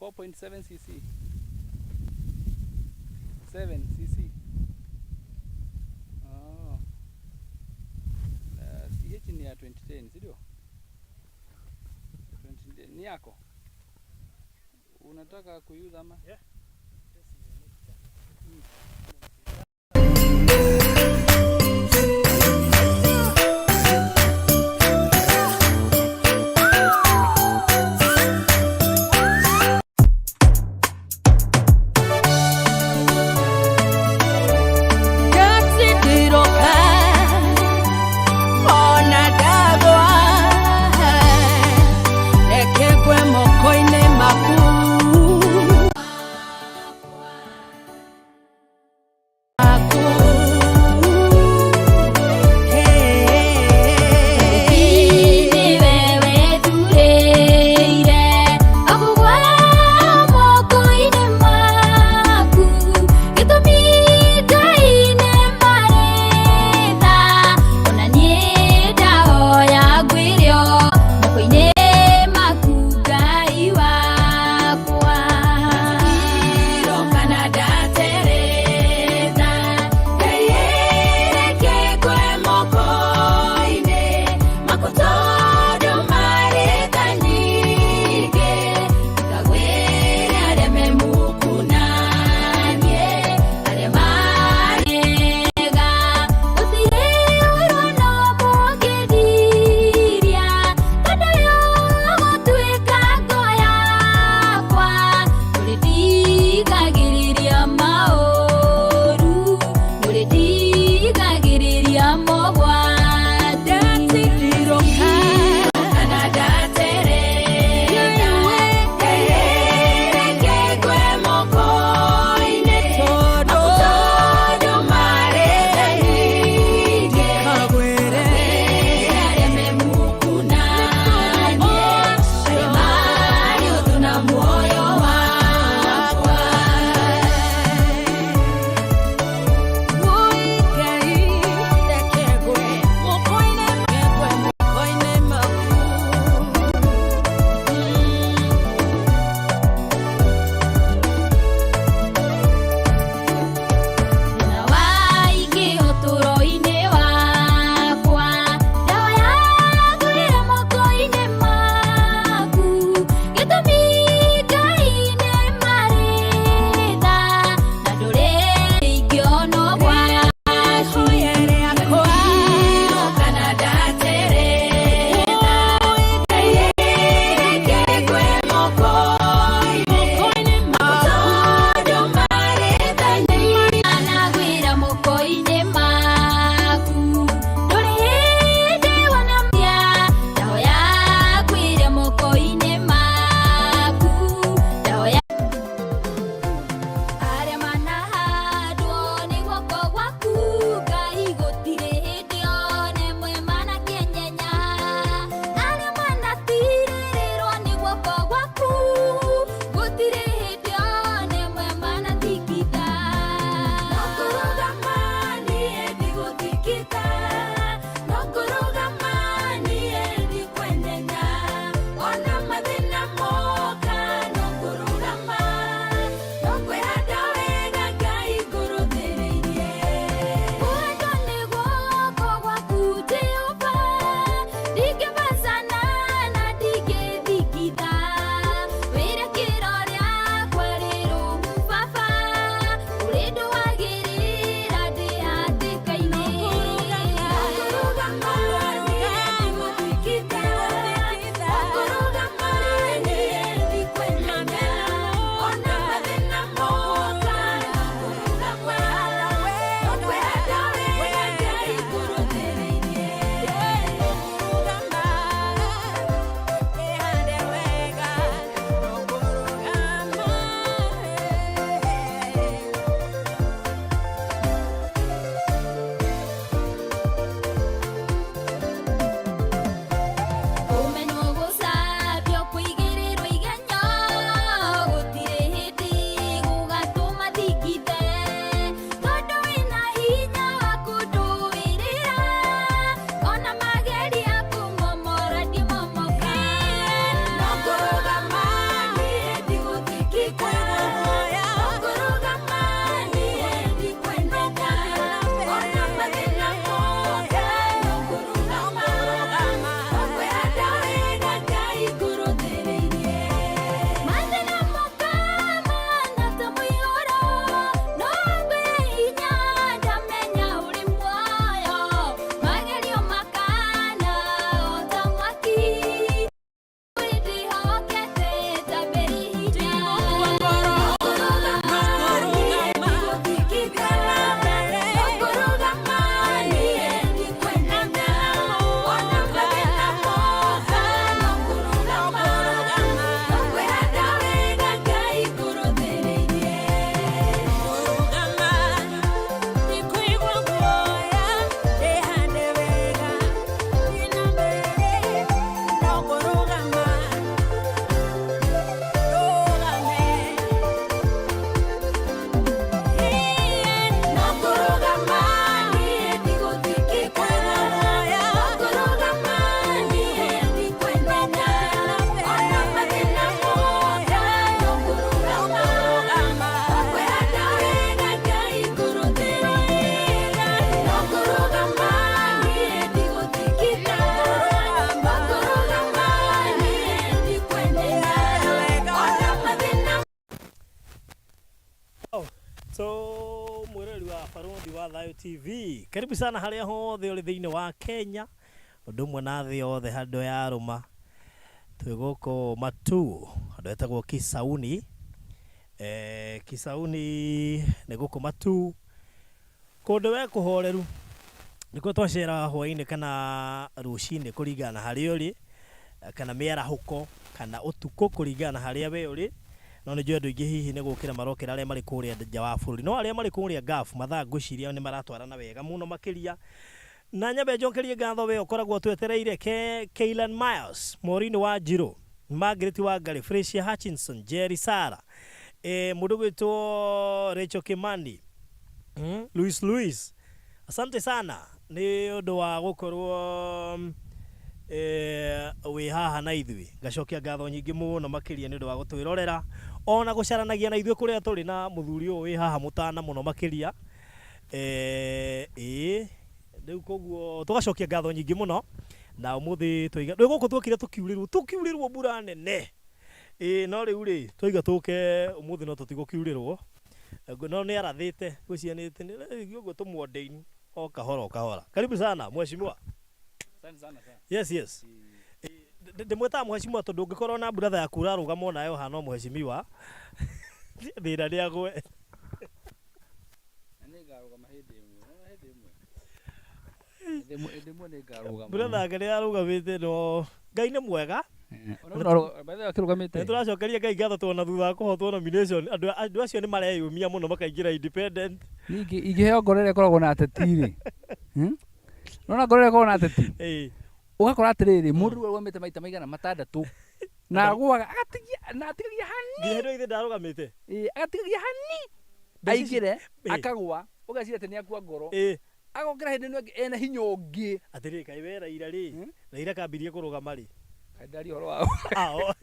4.7 cc. 7 cc. Oh. CH ni ya 2010, si ndio? 2010 ni yako? Unataka kuiuza ama? Yeah. Ndatindĩroka ona ndagwa, reke ngwe moko-inĩ maku. Barothi wa Thayo TV. Karibu sana harĩa hothe ũrĩ thĩinĩ wa Kenya, ũndũ ũmwe na thĩ yothe handũ ya rũma. Twĩ gũkũ Matuu, handũ hetagwo Kisauni. Kisauni nĩ gũkũ Matuu, kũndũ we kũhoreru. Nĩkuo twacera hwainĩ kana rũcinĩ kũringana na harĩa ũrĩ, kana mĩarahũko kana ũtukũ kũringana na harĩa we ũrĩ. No nĩ njũĩ andũ aingĩ hihi nĩ gũkĩra marokĩra arĩa marĩ kũrĩa nja wa bũrũri. No arĩa marĩ kũrĩa Gulf mathaa ngwĩciria nĩ maratwarana wega mũno makĩria. Na nyambe njokerie ngatho we ũkoragwo twetereire Kaylan Miles, Maureen Wanjiru, Margaret Wangari, Felicia Hutchinson, Jerry Sara, mũndũ gwĩtwo Rachel Kimani, Luis Luis. Asante sana nĩ ũndũ wa gũkorwo wĩ haha na ithuĩ. Ngacokia ngatho nyingĩ mũno makĩria nĩ ũndũ wa gũtwĩrorera ona gũcaranagia na ithuĩ kũrĩa tũrĩ na mũthuri ũyũ wĩ haha mũtana mũno makĩria. Ĩĩ rĩu koguo tũgacokia ngatho nyingĩ mũno na ũmũthĩ twaiga rĩu gũkũ twokire tũkiurĩrwo tũkiurĩrwo mbura nene. Ĩĩ no rĩu rĩ twaiga tũke ũmũthĩ no tũtigũkiurĩrwo. No nĩ arathĩte ngwĩciria nĩ ũguo tũmwondeini o kahora o kahora. Karibu sana mheshimiwa. Asante sana sana. Yes, yes. Ndĩmwĩtaga mheshimiwa tondũ ũngĩkorwo na brother yaku ũrarũgama onawe ũhana o mheshimiwa thĩna nĩ agwe. Na nĩngarũgama hĩndĩ ĩmwe. Nĩwona hĩndĩ ĩmwe? Hĩndĩ ĩmwe nĩngarũgama. Brother yake nĩ arũgamĩte no Ngai nĩ mwega. By the way, akĩrũgamĩte. Nĩ tũracokeria Ngai ngatho tondũ thutha wa kũhotwo nomination andũ acio nĩ mareyumia mũno makaingĩra independent. Ningĩ ingĩheo ngoro ĩrĩa ĩkoragwo na ateti rĩ. Nona ngoro ĩrĩa ĩkoragwo na ateti. Ũgakora atĩrĩrĩ, mũndũ rĩu arũgamĩte maita maigana matandatũ. Na agũaga agatigia na atigagia hani. Nginya hĩndĩ ĩyo ithe ndarũgamĩte. Ĩĩ, agatigagia hani. Aingĩre, akagũa, ũgeciria atĩ nĩ akua ngoro. Agokĩra hĩndĩ ĩno ĩngĩ ena hinya ũngĩ. Atĩrĩrĩ, kaĩ we Raila rĩ, Raila kambirie kũrũgama rĩ? Kaĩ ndaria ũhoro wa Ao.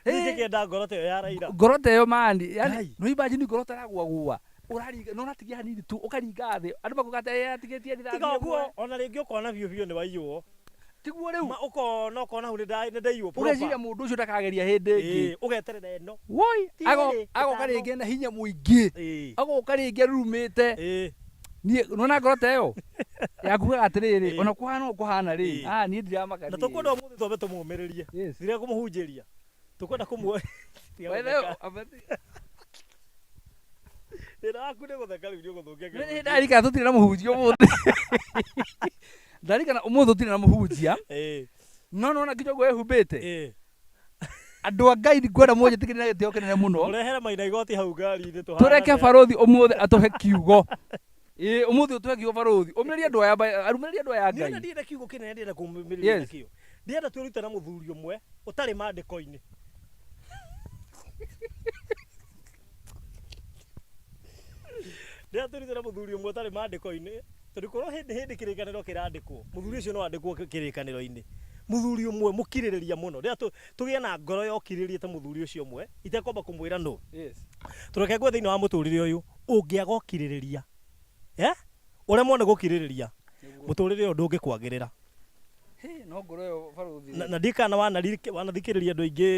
Niĩ ngĩkĩenda ngoro ta ĩyo ya Raila. Ngoro ta ĩyo mani, yani Ngai. no imagine ngoro ta ĩragũagũa. Ũraringa, no ũratigia hanini tu, ũkaringa thĩ. Andũ makuga atĩ ĩ atigĩtie rithathi Tiga ũguo, ĩmwe. ona rĩngĩ ũkona biũ biũ nĩ waiywo. Tiguo rĩu. Ma ũkona ũkona hau nĩ ndaiywo proper. Ũgeciria mũndũ ũcio ndakageria hĩndĩ ĩngĩ. Ĩĩ, ũgeterera ĩno. Woi, Ti ĩrĩ, agoka ĩtano. rĩngĩ na hinya mũingĩ. Ĩĩ. Agoka rĩngĩ arurumĩte. Ĩĩ. Niĩ nĩwona ngoro ta ĩyo yakugaga atĩrĩrĩ, Ĩĩ. ona kũhana ũũ kũhana rĩ, Ĩĩ. ah, niĩ ndiramaka Na niĩ. tũkwenda ũmũthĩ twambe tũmũmĩrĩrie. Yes. Tiga kũmũhunjĩria. Tũkwenda kũmuo. Tiga By the way, gũtheka. abati- Thĩna waku nĩ gũtheka rĩu nĩ ũgũthũkia Nĩ kĩhunjio. ndarikana tũtirĩ na mũhunjia ũmũthĩ. Ndarikana ũmũthĩ tũtirĩ na mũhunjia. Ĩĩ. No nĩwona nginya ũguo wĩhumbĩte. Ĩĩ. Andũ a Ngai ngwenda mũnjĩtĩkĩrie na gĩtĩo kĩnene mũno. Ũrehere Maina igoti hau ngari-inĩ tũhanane. Tũreke barothi ũmũthĩ atũhe kiugo. Ĩĩ, ũmũthĩ ũtũhe kiugo barothi. Ũmĩrĩrie andũ aya, arũmĩrĩrie andũ aya a Niĩ Ngai. ona ndienda kiugo kĩnene ndĩrenda kũmũmĩrĩria Yes. nakĩo. Ndĩrenda twĩrute na mũthuri ũmwe ũtarĩ maandĩko-inĩ. Ndĩrenda twĩrute na mũthuri ũmwe ũtarĩ maandĩko-inĩ tondũ korwo hĩndĩ hĩndĩ kĩrĩkanĩro kĩrandĩkwo mũthuri ũcio no andĩkwo kĩrĩkanĩro-inĩ. Mũthuri ũmwe mũkirĩrĩria mũno. Ndĩrenda tũgĩe na ngoro ya ũkirĩrĩria ta mũthuri ũcio ũmwe itekwamba kũmwĩra nũ. Yes. Tũreke ngwe thĩinĩ wa mũtũrĩre ũyũ ũngĩaga ũkirĩrĩria. Ũremwo nĩ gũkirĩrĩria. Mũtũrĩre ũyũ ndũngĩkwagĩrĩra. Hĩ, no ngoro ĩyo barothi. Na ndikana wanathikĩrĩria andũ aingĩ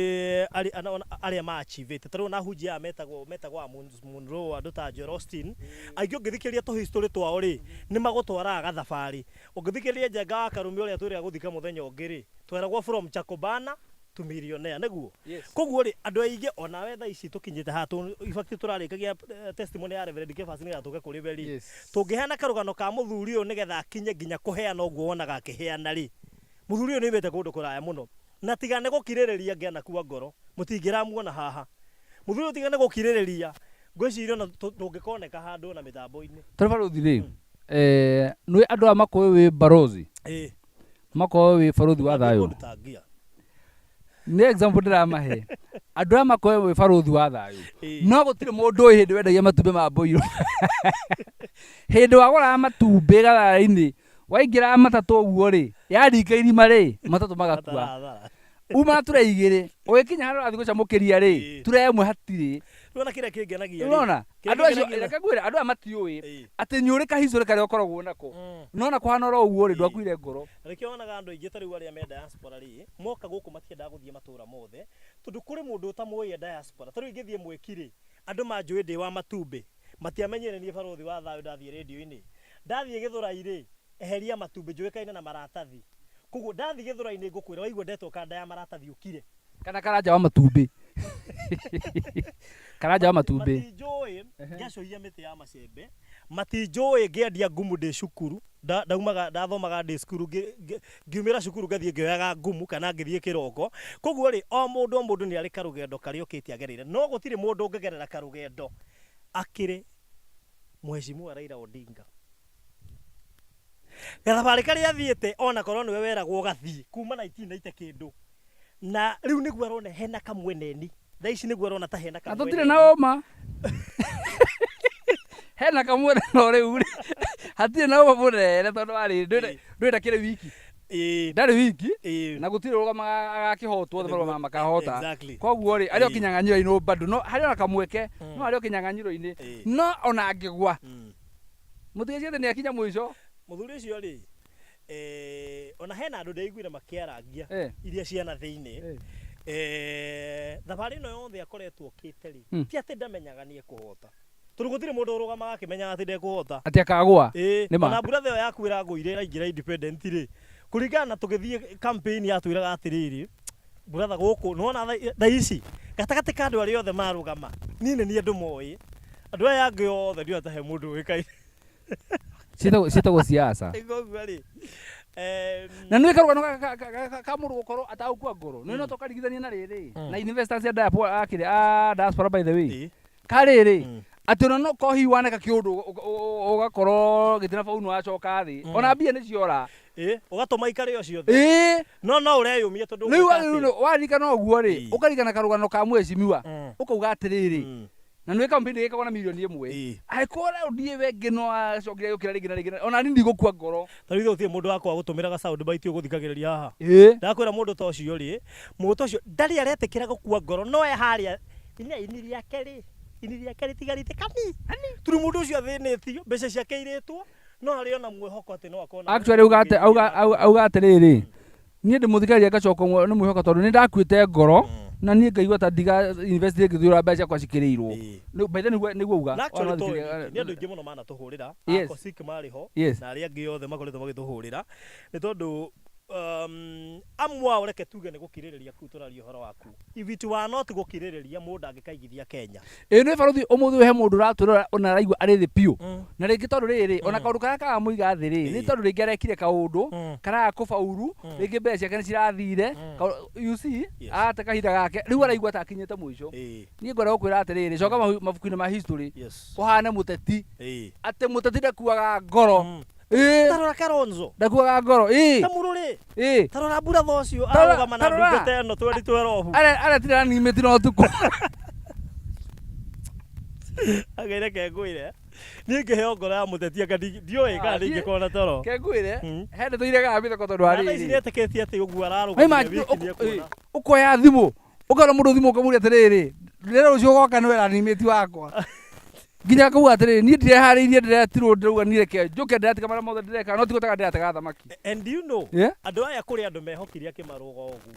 arĩa ma-achievĩte. Ta rĩu ona ahunjia aya metagwo a Monroe, andũ ta Joel Osteen. Aingĩ ũngĩthikĩrĩria tũhistory twao rĩ, nĩ magũtwaraga gathabarĩ. Ũngĩthikĩrĩria Njenga wa Karũme ũrĩa twĩrĩga gũthika mũthenya ũngĩ rĩ, tweragwo from Chakobana to millionaire, nĩguo? Yes. Koguo rĩ, andũ aingĩ onawe thaa ici tũkinyĩte haha, in fact tũrarĩkagia testimony ya Reverend Kefas nĩgetha tũke kũrĩ we rĩ. Yes. Tũngĩheana karũgano ka mũthuri ũyũ nĩgetha akinye nginya kũheana ũguo wonaga akĩheana rĩ, mũthuri ũyũ nĩ aumĩte kũndũ kũraya mũno. Na tiga nĩ gũkirĩrĩria ngĩanakua ngoro, mũtingĩramuona haha. Mũthuri ũyũ tiga nĩ gũkirĩrĩria, ngwĩciria ona ndũngĩkoneka handũ ona mĩtambo-inĩ. Tondũ barothi rĩ, nĩ andũ aya makoĩ wĩ barothi. Ĩĩ. Makoĩ wĩ barothi wa thayũ. Kũndũ ta ngia. Nĩ example ndĩramahe. Andũ aya makoĩ wĩ barothi wa thayũ. Ĩĩ. No gũtirĩ mũndũ ũĩ hĩndĩ wendagia matumbĩ ma mboiro. Hĩndĩ wagũraga matumbĩ gatara-inĩ, waingĩraga matatũ ũguo rĩ, yaringa irima rĩ, matatũ magakua. Mataratara. Uma na ture igĩrĩ ũgĩkinya harĩa ũrathiĩ gũcamũkĩria rĩ, ture ĩmwe hatirĩ. Rĩu ona kĩrĩa kĩngenagia rĩ, Ũrona kĩrĩa andũ acio, kĩngenagia- reke ngwĩre, andũ aya matiũĩ atĩ nyũrĩ kahicũrĩ karĩa ũkoragwo nako, no na kũhana oro ũguo rĩ, ndwakuire ngoro. Na nĩkĩo wonaga andũ aingĩ ta rĩu arĩa me diaspora rĩ, moka gũkũ matiendaga gũthiĩ matũra mothe, tondũ kũrĩ mũndũ ũtamũĩ e diaspora. Ta rĩu ingĩthiĩ Mwĩki rĩ, andũ manjũĩ ndĩ wa matumbĩ, matiamenyire niĩ barũthi wa thayũ ndathiĩ rĩndiũ-inĩ. Ndathiĩ Gĩthũrai rĩ, eheria matumbĩ, njũĩkaine na maratathi. Koguo ndathiĩ Gĩthũrai-inĩ ngũkwĩra waigua ndetwo kanda ya maratathi ũkire. Kana karanja wa matumbĩ, karanja wa matumbĩ. Matinjũĩ ngĩacũhia mĩtĩ ya macembe, matinjũĩ ngĩendia ngumu ndĩ cukuru, ndaumaga ndathomaga ndĩ cukuru, ngiumĩra cukuru ngathiĩ ngĩoyaga ngumu kana ngĩthiĩ kĩroko. Koguo rĩ, o mũndũ o mũndũ nĩ arĩ karũgendo karĩa okĩte agereire, no gũtirĩ mũndũ ũngĩgerera karũgendo akĩrĩ Mheshimiwa Raila Odinga. Gathabarĩ karĩa athiĩte ona korwo nĩwe weragwo gathiĩ kuma 1990 kĩndũ, na rĩu nĩguo arona hena kamweneni, thaa ici nĩguo arona ta hena Na kamweneni. tũtirĩ na ũma hena kamwene, no rĩu rĩ hatirĩ na ũma mũnene tondũ warĩ ndwĩ ndakĩrĩ wiki, ndarĩ wiki, na gũtirĩ rũgamaga agakĩhotwo, othe marũgamaga makahota. Koguo rĩ, arĩ o kĩnyang'anyĩro-inĩ bado no harĩ ona kamweke, no arĩ o kĩnyang'anyĩro-inĩ, no ona angĩgwa mũtigĩcie atĩ nĩ akinya mũico. Mũthuri ũcio rĩ, ona hena andũ ndĩraiguire makĩarangia iria ciana thĩinĩ. Thabarĩ ĩno yothe akoretwo okĩte rĩ, ti atĩ ndamenyaga nĩ ekũhota, tondũ gũtirĩ mũndũ ũrũgamaga akĩmenyaga atĩ ndekũhota. Atĩ akagwa. Nĩ ma. Ona mbura ĩyo yaku ĩragũire ĩraingĩra independent rĩ, kũringana na tũgĩthiĩ campaign yatwĩraga atĩrĩrĩ, brother, gũkũ nĩwona thaa ici gatagatĩ ka andũ arĩa othe marũgama, niĩ nĩ niĩ andũ moĩ, andũ aya angĩ othe ndiona ta he mũndũ ũĩkaine. Ciĩtagwo siasa. Koguo rĩ, Na nĩ karũgano ka mũndũ gũkorwo atagũkua ngoro nĩ no tũkarigithania na rĩrĩ na investors a diaspora, akĩrĩ a diaspora, by the way, karĩrĩ atĩ ona no korwo hihi waneka kĩũndũ ũgakorwo gĩtina baunu wacoka thĩ, ona mbia nĩ ciora. Ĩ, ũgatũma ikare o ciothe, no no ũreyũmia tondũ Rĩu ũgwĩka atĩa? wagĩrĩirwo waririkana ũguo rĩ, ũkarigana karũgano ka mheshimiwa, ũkauga atĩrĩrĩ, na nĩ kampeni ĩgĩkagwo na mirioni 1, angĩkorwo raundi ĩyo ĩngĩ no acokire gũkĩra rĩngĩ na rĩngĩ, ona niĩ ndigũkua ngoro. Ta rĩu gũtirĩ mũndũ wakwa gũtũmĩraga sound bite ũgũthikagĩrĩria haha. Ndakwĩra mũndũ ta ũcio rĩ, mũndũ ta ũcio ndarĩ aretĩkĩra gũkua ngoro, no e harĩa ini rĩake rĩ, ini rĩake rĩtigarĩte kani tondũ mũndũ ũcio athĩnĩtio, mbeca ciake irĩtwo, no harĩ ona mwĩhoko atĩ no akorwo na Actually auga atĩrĩrĩ, niĩ ndĩmũthikagĩrĩria ngacoka nĩ mwĩhoka tondũ nĩ ndakuĩte ngoro na niĩ ngaigua ta ndiga invest rĩngĩ thutha mbeca ciakwa cikĩrĩirwo. By the way, nĩguo uga. Na actually Ona to thikĩrĩria- nĩ andũ aingĩ mũno manatũhũrĩra, Akosik marĩ ho, na arĩa angĩ othe makoretwo magĩtũhũrĩra, nĩ tondũ amwe ao reke tuge nĩ gũkirĩrĩria kũu tũraria ũhoro waku. If it were not gũkirĩrĩria, mũndũ angĩkaigithia Kenya. Ĩ nĩ barothi ũmũthĩ ũyũ he mũndũ ũratwĩrora ona araigua arĩ thĩ biũ, na rĩngĩ tondũ rĩrĩ ona kaũndũ karĩa karamũiga thĩ rĩ, nĩ tondũ rĩngĩ arekire kaũndũ karaga kũbauru, rĩngĩ mbeca ciake nĩ cirathire. You see, ate kahinda gake rĩu araigua ta akinyĩte mũico. Niĩ ngwenda gũkwĩra atĩrĩrĩ, coka mabuku-inĩ ma history, ũhane mũteti, atĩ mũteti ndakuaga ngoro. Tarora Kalonzo. Ndakuaga ngoro, ĩ. Ta mũrũrĩ. Tarora buratha ũcio arũgama na Tarora. ndungata ĩno 2012. Aretira nimĩti na ũtukũ. Ageire kengwĩre niĩ ngĩheo ngoro ya mũteti anga ndiũĩ kana Ah, niĩ- ndingĩkorwo na toro. Kengwĩre he ndeto iregaga mĩtheko tondũ Na thaa ici harĩrĩ nĩetĩkĩtie atĩ ũguo Wai ararũgamire imagine wiki nĩekuona. ũkoya thimũ ũkera mũndũ thimũ ũkamũria atĩrĩrĩ, rĩrĩa rũciũ ũgoka nĩ wera nimĩti wakwa, nginya akauga atĩrĩrĩ, niĩ ndireharĩirie, ndĩretirwo, ndĩrauga niĩ reke njũke, ndĩratiga marĩa mothe ndĩreka, no tigũtega ndĩratega thamaki. And you know, Yeah? andũ aya kũrĩ andũ mehokire akĩmarũga ũguo,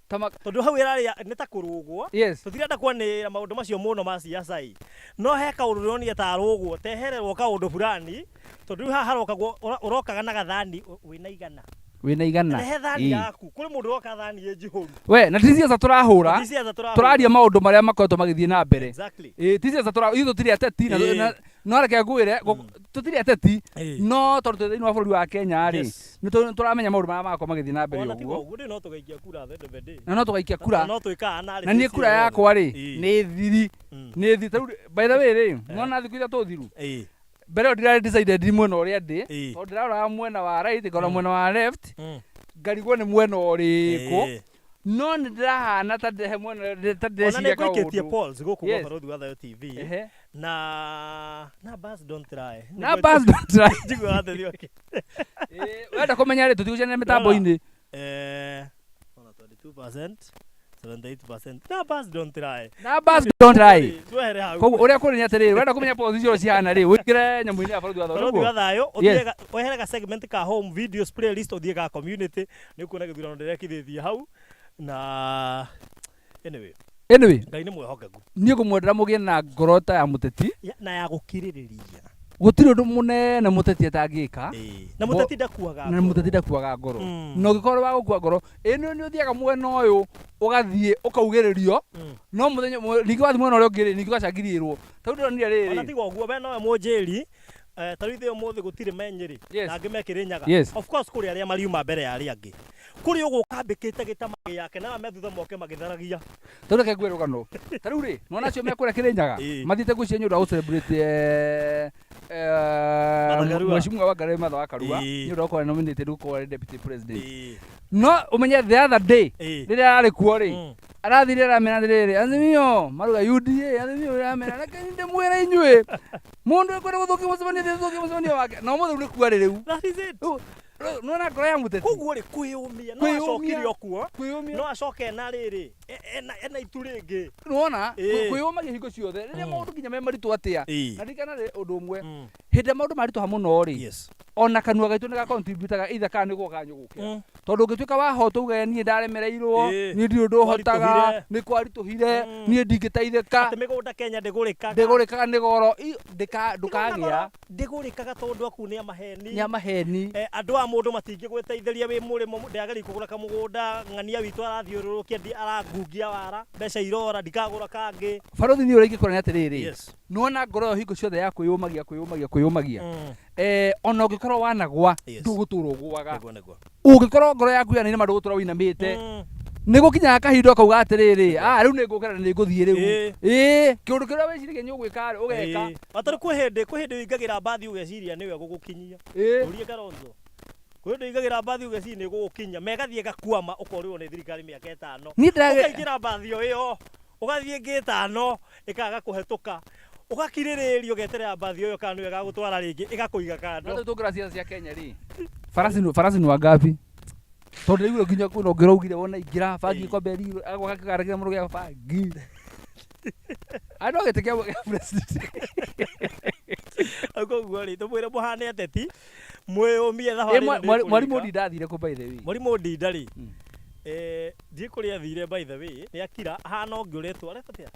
Tama tondũ hau ĩrarĩa nĩ ta kũrũgwo. Tũtirenda kwanĩrĩra maũndũ macio mũno ma siasa ĩ, no he kaũndũ ndĩronire ta arũgwo tehererwo kaũndũ fulani, tondũ rĩu haha harokagwo ũrokaga na gathani wĩna 100. Wĩna 100. Rehe thani yaku, kũrĩ mũndũ ũroka thani ĩ njihũru. We na ti siasa tũrahũra. Ti siasa tũrahũra. Tũraria maũndũ marĩa makoretwo magĩthiĩ na mbere. Ĩ ti siasa tũra ithuĩ tũtirĩ ateti na no reke ngwĩre, tũtirĩ ateti, no tondũ twĩ thĩinĩ wa bũrũri wa Kenya rĩ, nĩ tũramenya maũndũ marĩa marakorwo magĩthiĩ na mbere. Ona tiga Ũguo. ũguo ndĩ no tũgaikia kura the end of the day. Na no tũgaikia kura. Na no twĩkaga Na niĩ kura yakwa rĩ, nĩ thiri, nĩ thiri. Tarĩu by the way rĩ, nona thikũ 3 thiru mbere ĩyo ndirarĩ decided mwena ũrĩa ndĩ, tondũ ndĩraroraga mwena wa right, ngorora mwena wa left, ngarigwo nĩ mwena ũrĩkũ, no nĩ ndĩrahana ta ndĩrehe mwena ta Ona nĩ ndĩreciria ngũikĩtie kaũndũ. polls gũkũ gwa Barũthi wa Thayo TV, na numbers don't lie. Numbers don't lie. Njiguaga atĩ okay. Ĩ, wenda kũmenya rĩ, tũtigũcenera mĩtambo-inĩ. Ona 2012. 2%, 78%. Numbers don't lie. Numbers don't lie. Twehere hau. Koguo ũrĩa kũrĩ nĩ atĩrĩrĩ, wenda kũmenya position cihana rĩ, ũingĩre nyamũ-inĩ ya bũrũri wa thayũ. Bũrũri wa thayũ, Yes. ũthiĩ wehere ga segment ka home videos playlist, ũthiĩ ga community, nĩ ũkuona gĩthurano ndĩrekithĩtie hau. Na anyway, Anyway, Ngai nĩ mwĩhokeku. Niĩ ngũmwendera mũgĩe na ngoro ta ya mũteti. Na ya gũkirĩrĩria. Gũtirĩ ũndũ mũnene mũteti atangĩka. Ĩĩ. Na mũteti ndakuaga Na ngoro. mũteti ndakuaga ngoro. Na ũngĩkorwo wa gũkua ngoro, ĩ nĩ ũthiaga mwena ũyũ ũgathiĩ ũkaugĩrĩrio, no mũthenya ũmwe ningĩ wathiĩ mwena ũrĩa ũngĩ rĩ, ningĩ ũgacangirĩrwo. Ta rĩu ndĩronire Ona rĩrĩ. tiga ũguo, we nowe mũnjĩri, ta rĩu ithuĩ ũmũthĩ gũtirĩ me Nyĩrĩ, na angĩ me Kĩrĩnyaga. Of course kũrĩ arĩa mariuma mbere ya arĩa angĩ. Kũrĩ ũgũka ambĩkĩte gĩtama gĩake na aya me thutha moke magĩtharagia. Ta rĩu reke ngwĩre rũgano. Ta rĩu rĩ, nĩwona acio me kũrĩa Kĩrĩnyaga? Mathiĩte gwĩciria nĩ ũndũ wa gũ celebrate Martha Karua. Mheshimiwa Wangari Martha wa Karua nĩ ũndũ wa gũkorwo nominated gũkorwo arĩ deputy president. No ũmenye the other day rĩrĩa ararĩ kuo rĩ, arathire aramera atĩrĩrĩ, Azimio maruga UDA, Azimio aramera, reke ndĩmwĩre inyuĩ mũndũ ekwenda gũthũkia mũcemanio thũkia mũcemanio wake, na ũmũthĩ rĩu nĩ kuo arĩ rĩu. That is it. Rĩu nĩwona ngoro ya mũteti. Koguo rĩ, kwĩyũmia no Kwĩyũmia. acokire o kuo, Kwĩyũmia. no acoke ena rĩrĩ, ena itu rĩngĩ. Nĩwona, kwĩyũmagia hingo ciothe rĩrĩa maũndũ nginya me maritũ atĩa. Na ririkana rĩ ũndũ ũmwe, hĩndĩ ĩrĩa maũndũ maritũha mũno rĩ, ona kanua gaitũ nĩ gakontributaga either kana nĩ gũka nyũgũkĩra. Tondũ ũngĩtuĩka wahotwo uge niĩ ndaremereirwo, niĩ ndirĩ ũndũ hotaga, Kwaritũhire. nĩ kwaritũhire, niĩ ndingĩteithĩka. Atĩ mĩgũnda Kenya ndĩgũrĩkaga. Ndĩgũrĩkaga nĩ goro, ndũkagĩa. Ndĩgũrĩkaga tondũ aku nĩ a maheni. Nĩ a maheni. Andũ a mũndũ matingĩgwĩteithĩria wĩ mũrĩmo, ndĩagĩrĩire kũgũra kamũgũnda, ng'ania witũ arathiũrũrũkia, arangungia wara, mbeca irora, ndikagũra kangĩ. Barothi niĩ ũrĩa ingĩkwĩra nĩ atĩrĩrĩ, nĩwona ngoro ĩyo hingo ciothe ya kwĩyũmagia, kwĩyũmagia, kwĩyũmagia. Ona ũngĩkorwo wanagwa, ndũgũtũra ũgũaga. Nĩguo, nĩguo. Ũngĩkorwo ngoro yaku yana nĩ ndũgũtũra ũinamĩte. Nĩ gũkinyaga kahinda ũkauga atĩrĩrĩ, rĩu nĩ ngũkĩra na nĩ ngũthiĩ rĩu. Ĩĩ, kĩũndũ kĩrĩa wĩciragia nĩ ũgwĩka rĩ, ũgeka. Ata kwĩ hĩndĩ ũingagĩra mbathi ũgeciria nĩwe gũgũkinyia. Ũrie Kalonzo. Kwĩ hĩndĩ ũingagĩra mbathi ũgeciria nĩ gũgũkinyia, megathiĩ gakwama ũkorĩrwo nĩ thirikari mĩaka ĩtano. Niĩ ndĩrage- Ũkaingĩra mbathi o ĩyo, ũgathiĩ ĩngĩ ĩtano, ĩkaga kũhetũka. Ũgakirĩrĩria ũgeterera mbathi ĩyo kana nĩyo ĩgagũtwara rĩngĩ, ĩgakũiga kando. No rĩu tũngĩra ciaca cia Kenya rĩ, farasi ni wangapi? Tondũ rĩu nginya kwĩna ũngĩ ũraugire wona ingĩra bangi kwamba ĩrirwo, agoka kĩgara kĩrĩa mũndũ gĩa bangi. Andũ agĩtĩ kĩa president. Koguo rĩ, tũmwĩre mũhane ateti, mwĩyũmie thabarĩ ĩno nĩ Mwarimũ ĩkũrĩka. Ndinda athire kũ by the way? Mwarimũ Ndinda rĩ, ndiĩ kũrĩa athire by the way, nĩ akira, ahana ũngĩ ũretwo, aretwo atĩa?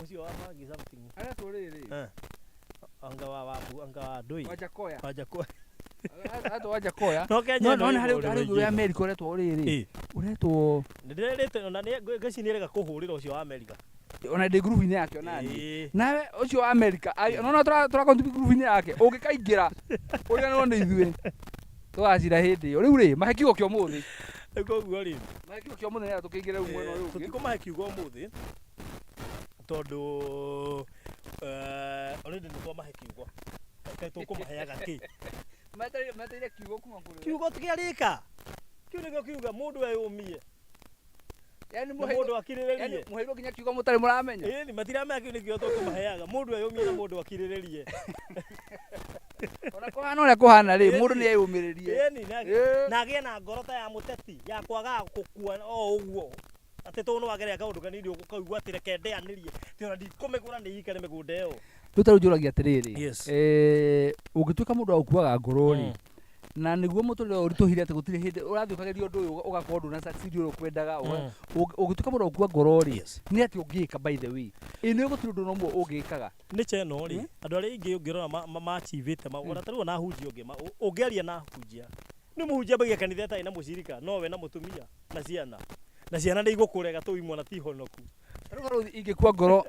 Ũcio wa bangi something. Aretwo rĩrĩ. Anga wa wabu, anga wa ndũi. Wajakoya. Wajakoya. Aretwo Wajakoya. No Kenya No, ĩno no, ĩ harĩ maũndũ harĩ maingĩ. ũrĩa America ũretwo rĩrĩ. Ũretwo Nĩ ndĩrerĩte ona nĩ ngwĩciria nĩ erega kũhũrĩra ũcio wa America. Ona ndĩ group-inĩ yake ona niĩ. Nawe ũcio wa America, nona tũra contribute group-inĩ yake, ũngĩkaingĩra ũriganĩrwo nĩ ithuĩ. Tũgacira hĩndĩ ĩyo. Rĩu rĩ, mahe kiugo kĩa ũmũthĩ. Rĩu koguo rĩ, Mahe kiugo kĩa ũmũthĩ nĩgetha tũkĩingĩre rĩu mwena ũyũ ũngĩ. Tũtikũmahe kiugo ũmũthĩ tondũ already nĩ twamahe kiugo. Kaĩ tũkũmaheaga kĩ? Metereire kiugo kuma kũrĩ we. Kiugo kĩarĩka. Kĩu nĩkĩo kiuga mũndũ eyũmie. Yaani Na mũndũ akirĩrĩrie. Yaani mũheirwo nginya kiugo mũtarĩ mũramenya. Ĩni, matiramenya kĩu nĩkĩo tũkũmaheaga. Mũndũ eyũmie na mũndũ akirĩrĩrie. Ona kũhana ũrĩa kũhana rĩ, mũndũ nĩ eyũmĩrĩrie. Ĩni, na agĩe na ngoro ta ya mũteti, ya kwagaga gũkua o ũguo. Atĩ tondũ nĩ wagerera kaũndũ kanini ũkaigua atĩ reke ndeanĩrie. Atĩ ona ndikũmĩgũra nĩ ikare mĩgũnda ĩyo. Rĩu ta rĩu njũragia atĩrĩrĩ, ũngĩtuĩka mũndũ wa gũkuaga ngoro rĩ, na nĩguo mũtũrĩre ũyũ ũritũhire atĩ gũtirĩ hĩndĩ ũrathiĩ ũkageria ũndũ ũyũ ũgakorwo ndũna succeed ũrĩa ũkwendaga, ũngĩtuĩka mũndũ wa gũkua ngoro rĩ, nĩ atĩa ũngĩka by the way? Ĩ nĩ gũtirĩ ũndũ na ũmwe ũngĩkaga. Nĩ channel rĩ, andũ arĩa aingĩ ũngĩrora ma-achievĩte maũndũ, ona ta rĩu ona ahunjia ũngĩ ũngĩaria na ahunjia, nĩ mũhunjia ambagia kanitha ĩtarĩ na mũcirika, no we na mũtumia na ciana. Na ciana nĩ igũkũrega tũu imwe na ti honoku. Ta rĩu rĩu ingĩkua ngoro,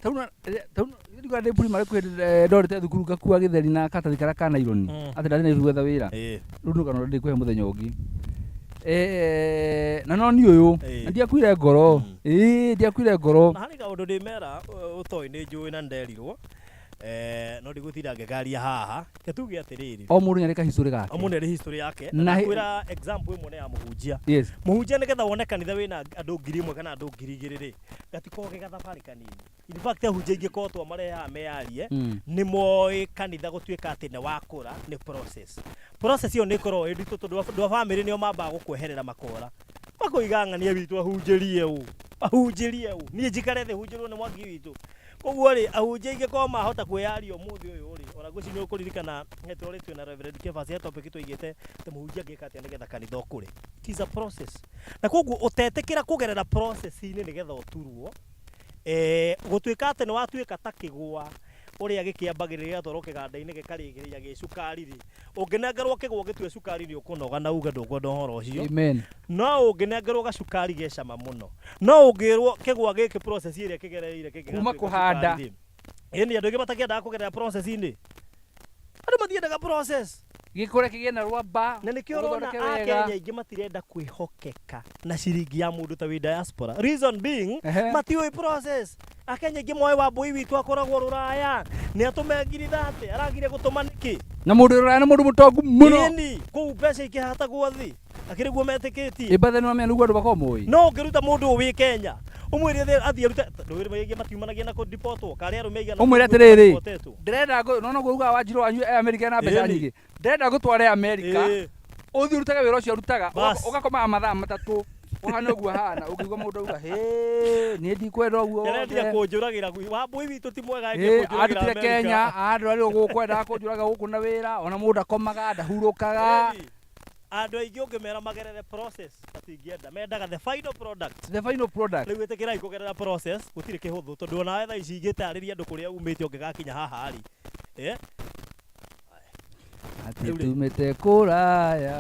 ta rĩu ta rĩu ndigua ndĩ primary kwĩ hĩndĩ, ndorĩte thukuru ngakua gĩtheri na karatathi karĩa ka naironi, atĩ ndathiĩ Nairobi gwetha wĩra. Rĩu nĩ rũgano ndĩkũhe mũthenya ũngĩ. Na no niĩ ũyũ, na ndiakuire ngoro. Ndiakuire ngoro. Na harĩ kaũndũ ndĩmera, ũtoĩ nĩ njũĩ na nĩnderirwo. No ndigũtinda ngĩkaria haha. Reke tuge atĩrĩrĩ. O mũndũ nĩarĩ kahistory gake. O mũndũ nĩarĩ history yake. Na Na kwĩra example ĩmwe nĩ ya mũhunjia. Mũhunjia nĩgetha wone kanitha wĩna andũ ngiri ĩmwe kana andũ ngiri igĩrĩ rĩ, gatikoragwo ge gathabarĩ kanini. In fact, ahunjia aingĩ korwo twamarehaga meyarie, nĩ moĩ kanitha gũtuĩka atĩ nĩ wakũra nĩ process. Process ĩyo nĩ ĩkoragwo ĩ nditũ tondũ andũ a bamĩrĩ nĩo mambaga gũkweherera makora. Makoiga ng'ania witũ ahunjĩrie ũ, ahunjĩrie ũ, niĩ njikare thĩ hunjĩrwo nĩ Mwangi witũ. Koguo rĩ, ahunjia aingĩ korwo mahota kwĩyaria ũmũthĩ ũyũ rĩ, ona ngwĩciria nĩ ũkũririkana he twarĩtio na Reverend Kefas he topic twaigĩte atĩ mũhunjia angĩka atĩa nĩgetha kanitha ũkũre. It is a process. Na koguo ũtetĩkĩra kũgerera process-inĩ nĩgetha ũturwo, eh, gũtuĩka atĩ nĩ watuĩka ta kĩgwa ũrĩa gĩkĩambagĩrĩria gĩgatwarwo kĩganda-inĩ gĩkarĩgĩrĩria gĩ cukari rĩ, ũngĩnengerwo kĩgwa ũgĩtue cukari nĩ ũkũnoga na uge ndũkwenda ũhoro ũcio. Amen. No ũngĩnengerwo gacukari ge cama mũno. No ũngĩrwo kĩgwa gĩkĩ process ĩrĩa kĩgereire kĩngĩgatuĩka Kuma kũhanda. cukari rĩ. Ĩni andũ aingĩ matakĩendaga kũgerera process-inĩ. Andũ matiendaga process. Gĩkũre kĩgĩe na rwamba. Na nĩkĩo ũrona ũgĩthondeke wega. Akenya aingĩ matirenda kwĩhokeka na ciringi ya mũndũ ta wĩ diaspora. Reason being, Ehe. matiũĩ process. Akenya aingĩ moĩ Wambũi witũ akoragwo rũraya, nĩ atũme ngiri 30, aragire gũtũma nĩkĩ? Na mũndũ rũraya nĩ mũndũ mũtongu mũno. Ĩni, kũu mbeca ikĩhatagwo thĩ, akĩrĩ guo metĩkĩtie. Ĩmbathe nĩ wamenya nĩguo andũ makoragwo moĩ. No ũngĩruta mũndũ ũyũ wĩ Kenya, ũmwĩre athiĩ arute, ndũĩ aingĩ matiumanagia na kũdipotwo, karĩ arũme aigana Ũmwĩre atĩrĩrĩ, madeportetwo. ndĩrenda ngũ no noguo ugaga Wanjiru wanyu e Amerika ena mbeca Ĩni. nyingĩ. Ndĩrenda ngũtware Amerika. Ĩĩ. Ũthiĩ ũrutage wĩra ũcio ũrutaga, Bas. ũgakomaga mathaa matatũ. Ũhane ũguo hana, ũngĩigua mũndũ auga, "Hĩ, niĩ ndikwenda ũguo Ndĩrendia wothe." kũnjũragĩra Wambũi witũ ti mwega Ĩ, endia kũnjũragĩra andutire Amerika. Kenya, andwarire gũkũ endaga kũnjũraga gũkũ na wĩra, ona mũndũ akomaga, ndahurũkaga. Ĩni. Andũ aingĩ ũngĩmera magerere process matingĩenda, mendaga the final product. The final product. Rĩu ĩtĩkĩrai kũgerera process, gũtirĩ kĩhũthũ tondũ onawe thaa ici ingĩtarĩria andũ kũrĩa umĩte ũngĩgakinya haha rĩ. Eh? Atĩ Rĩu rĩ. tumĩte kũraya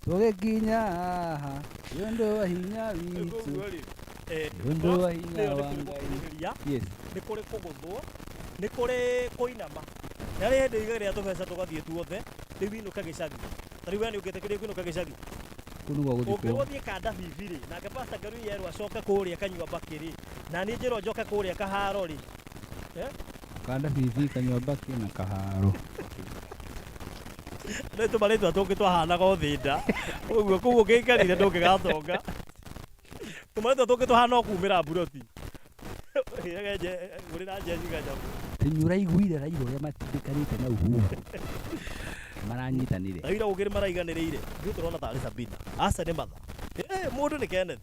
tũgĩkinya haha nĩ ũndũ wa hinya Rĩu witũ. koguo rĩ, eh, Nĩ ũndũ wa process hinya ĩyo nĩ wa kũrĩ Ngai. gũkirĩrĩria, Yes. nĩ kũrĩ kũgũthwo, nĩ kũrĩ kũinama. Na rĩ hĩndĩ igagĩrĩra tũbeca tũgathiĩ tuothe, rĩu inũka gĩcagi. Ta rĩu we nĩ ũngĩtĩkĩrio kũinũka gĩcagi? Kũu nĩguo gũthikwo. Ũngĩrwo thiĩ kanda bibi rĩ, nake Pastor Ngarui erwo acoke kũrĩa kanyua mbakĩ rĩ, na niĩ njĩrwo njoke kũrĩa kaharo rĩ. Eh? Kanda bibi kanyua mbakĩ na kaharo. Nĩ tũmarĩtwa tũngĩ twahanaga ũthinda. Ũguo koguo ũngĩikarire ndũngĩgatonga. Tũmarĩtwa tũngĩ tũhana o kumĩra mburoti. Ĩraga ngũrĩra njeci kanyamũ. Nĩ ũraiguire Raila ũrĩa matindĩkanĩte na Uhuru. Maranyitanire. Raila ũngĩ nĩ maraiganĩrĩire. Ithuĩ tũrona tarĩ Sabina. Aca nĩ Martha. Eh, mũndũ nĩ Kenneth.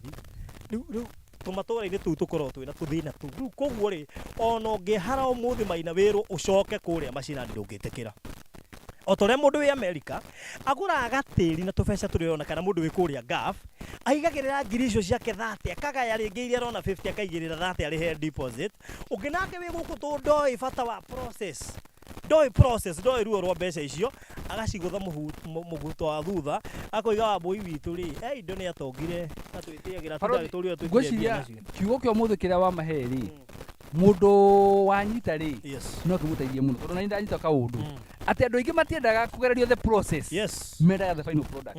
Rĩu rĩu tũmatũra-inĩ tũu tũkoragwo twĩna tũthĩna tũu. Rĩu koguo rĩ, ona ũngĩhara ũmũthĩ maina wĩrwo ũcoke kũrĩa macinani ndũngĩtĩkĩra. O ta ũrĩa mũndũ wĩ Amerika agũraga gatĩri na tũbeca tũrĩa arona kana mũndũ wĩ kũrĩa Gulf aigagĩrĩra ngiri icio ciake 30 akagaya rĩngĩ iria arona 50 akaigĩrĩra 30 arĩhe deposit. Ũngĩ nake wĩ gũkũ tondũ ndoĩ bata wa process, ndoĩ process, ndoĩ ruo rwa mbeca icio, agacigũtha mũguto wa thutha, akoiga Wambũi witũ rĩ, e indo nĩ atongire na twĩtĩagĩra Barũthi, tũrĩa twĩkire mbia ngwĩciria nacio. kiugo kĩa ũmũthĩ kĩrĩa wamahe rĩ, mũndũ wanyita rĩ, Yes. no kĩmũteithie mũno tondũ na niĩ ndanyita kaũndũ atĩ andũ aingĩ matiendaga kũgererio the process. Yes. Mendaga the final product.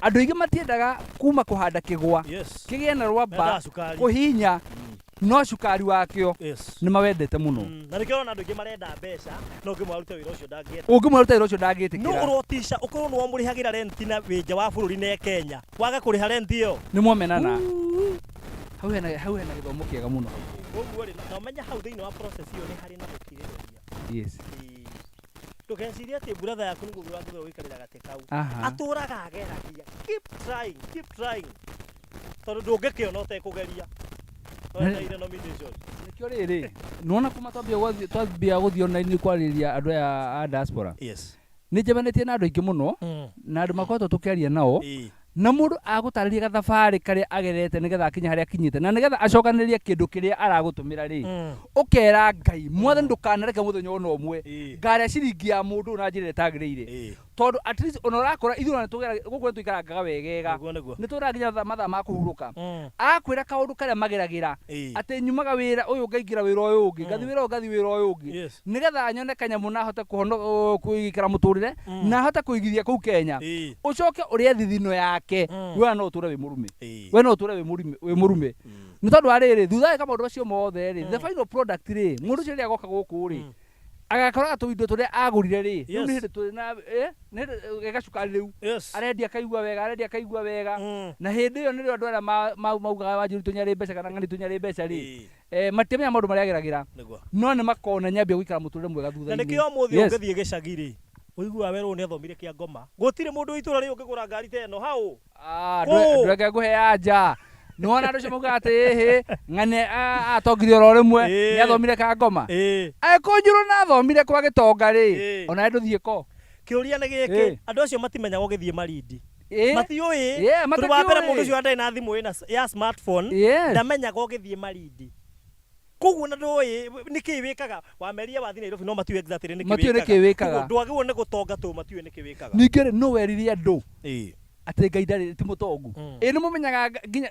Andũ aingĩ matiendaga kuma kũhanda kĩgwa Yes. kĩgĩe na rwamba Mendaga cukari. kũhinya no cukari wakĩo Yes. nĩ mawendete mũno. Na nĩkĩo ũrona andũ aingĩ marenda mbeca no ũngĩmwĩra arute wĩra ũcio ndangĩenda. Ũngĩmwĩra arute wĩra ũcio No ndangĩtĩkĩra. ũrotica ũkorwo nĩ wamũrĩhagĩra rent na wĩ nja wa bũrũri na e Kenya waga kũrĩha rent ĩyo. Nĩ mwamenana. Hau hena hau hena gĩthomo kĩega mũno. Koguo rĩ, na ũmenye hau thĩinĩ wa process ĩyo nĩ harĩ na gũkirĩrĩria. Yes. Ĩĩ. Ndũgecirie atĩ brother yaku nĩguo wagĩrĩirwo gũikarĩra gatĩ kau. Aha. Atũraga ageragia. Keep trying, keep trying. Tondũ ndũngĩkĩona ũtekũgeria. Wetereire nomination. Nĩkĩo rĩrĩ, nĩwona kuma twambia gũthiĩ twambia gũthiĩ online kwarĩria andũ aya a diaspora. Yes. Nĩ njemanĩtie na andũ aingĩ mũno na andũ makoretwo tũkĩaria nao Ĩĩ. na mũndũ agũtarĩria gathabarĩ karĩa agerete nĩgetha akinye harĩa akinyĩte na nĩgetha acokanĩrĩrie kĩndũ kĩrĩa aragũtũmĩra rĩ, ũkera Ngai mwathani ndũkanareke mũthenya ona ũmwe Ĩĩ. ngarĩa ciringi ya mũndũ ũyũ na njĩra ĩrĩa ĩtagĩrĩire. Ĩĩ. Tondũ at least ona ũrakora ithuĩ ona nĩtũgeragia gũkũ nĩtũikarangaga wegega. Nĩguo nĩguo. Nĩtũraga nginya mathaa ma kũhurũka. Akwĩra kaũndũ karĩa mageragĩra Ĩĩ. atĩ nyumaga wĩra ũyũ ngaingĩra wĩra ũyũ ũngĩ, ngathiĩ wĩra ũyũ ngathiĩ wĩra ũyũ ũngĩ. Yes. Nĩgetha nyone kanyamũ na hote kũikara mũtũrĩre na hote kũigithia kũu Kenya. Ĩĩ. Ũcoke ũrĩe thithino yake, we no ũtũre wĩ mũrume. Ĩĩ. We no ũtũre wĩ mũrume. Nĩ tondũ wa rĩrĩ, thutha wa gwĩka maũndũ macio mothe rĩ, the final product rĩ, mũndũ ũcio rĩrĩa agoka gũkũ rĩ, agakoraga tũindo tũrĩa agũrire rĩ, rĩu Yes. nĩ hĩndĩ tũrĩ na nĩ hĩndĩ gacukari rĩu. Yes. Arendia akaigua wega, arendia akaigua wega. Mm. Na hĩndĩ ĩyo nĩrĩo andũ arĩa maugaga Wanjiru tũnyarĩ mbeca kana ng'ani tũnyarĩ mbeca rĩ, Ĩĩ. matiamenyaga maũndũ marĩa ageragĩra. Nĩguo. No nĩ makona nyambia gũikara mũtũrĩre mwega Na thutha-inĩ. nĩkĩo ũmũthĩ Yes. ũngĩthiĩ gĩcagi rĩ, Ũiguaga werwo nĩ athomire kĩa ngoma. Gũtirĩ mũndũ wa itũra rĩu ũngĩgũra ngari ta ĩno hau. Ah, Kũũ. ndweke ngũhe anja nĩwona andũ acio maugaga atĩ ĩhĩ ng'ane atongire oro rĩmwe Ĩĩ. nĩ athomire ka ngoma Ĩĩ. angĩkorwo njũrũ na athomire kwa gĩtonga rĩ Ĩĩ. ona ndũthiĩ ko Kĩũria nĩ gĩkĩ, Ĩĩ. andũ acio matimenyaga ũgĩthiĩ Malindi. Ĩĩ. Matiũĩ. Yeah, Tondũ wa mbere matiũĩ. mũndũ ũcio ndarĩ na thimũ ĩna ya smartphone. Yes. Ndamenyaga ũgĩthiĩ Malindi. Koguo na ndũĩ nĩkĩĩ wĩkaga. Wameria wathiĩ Nairobi no matiũĩ exactly nĩkĩĩ Matiũĩ nĩkĩĩ wĩkaga. Koguo ndwagĩrĩirwo nĩ gũtonga tondũ matiũĩ nĩkĩĩ wĩkaga. Ningĩ rĩ nũ werire andũ Ĩĩ. atĩ Ngai ndarĩ ti mũtongu? Ĩĩ nĩ mũmenyaga nginya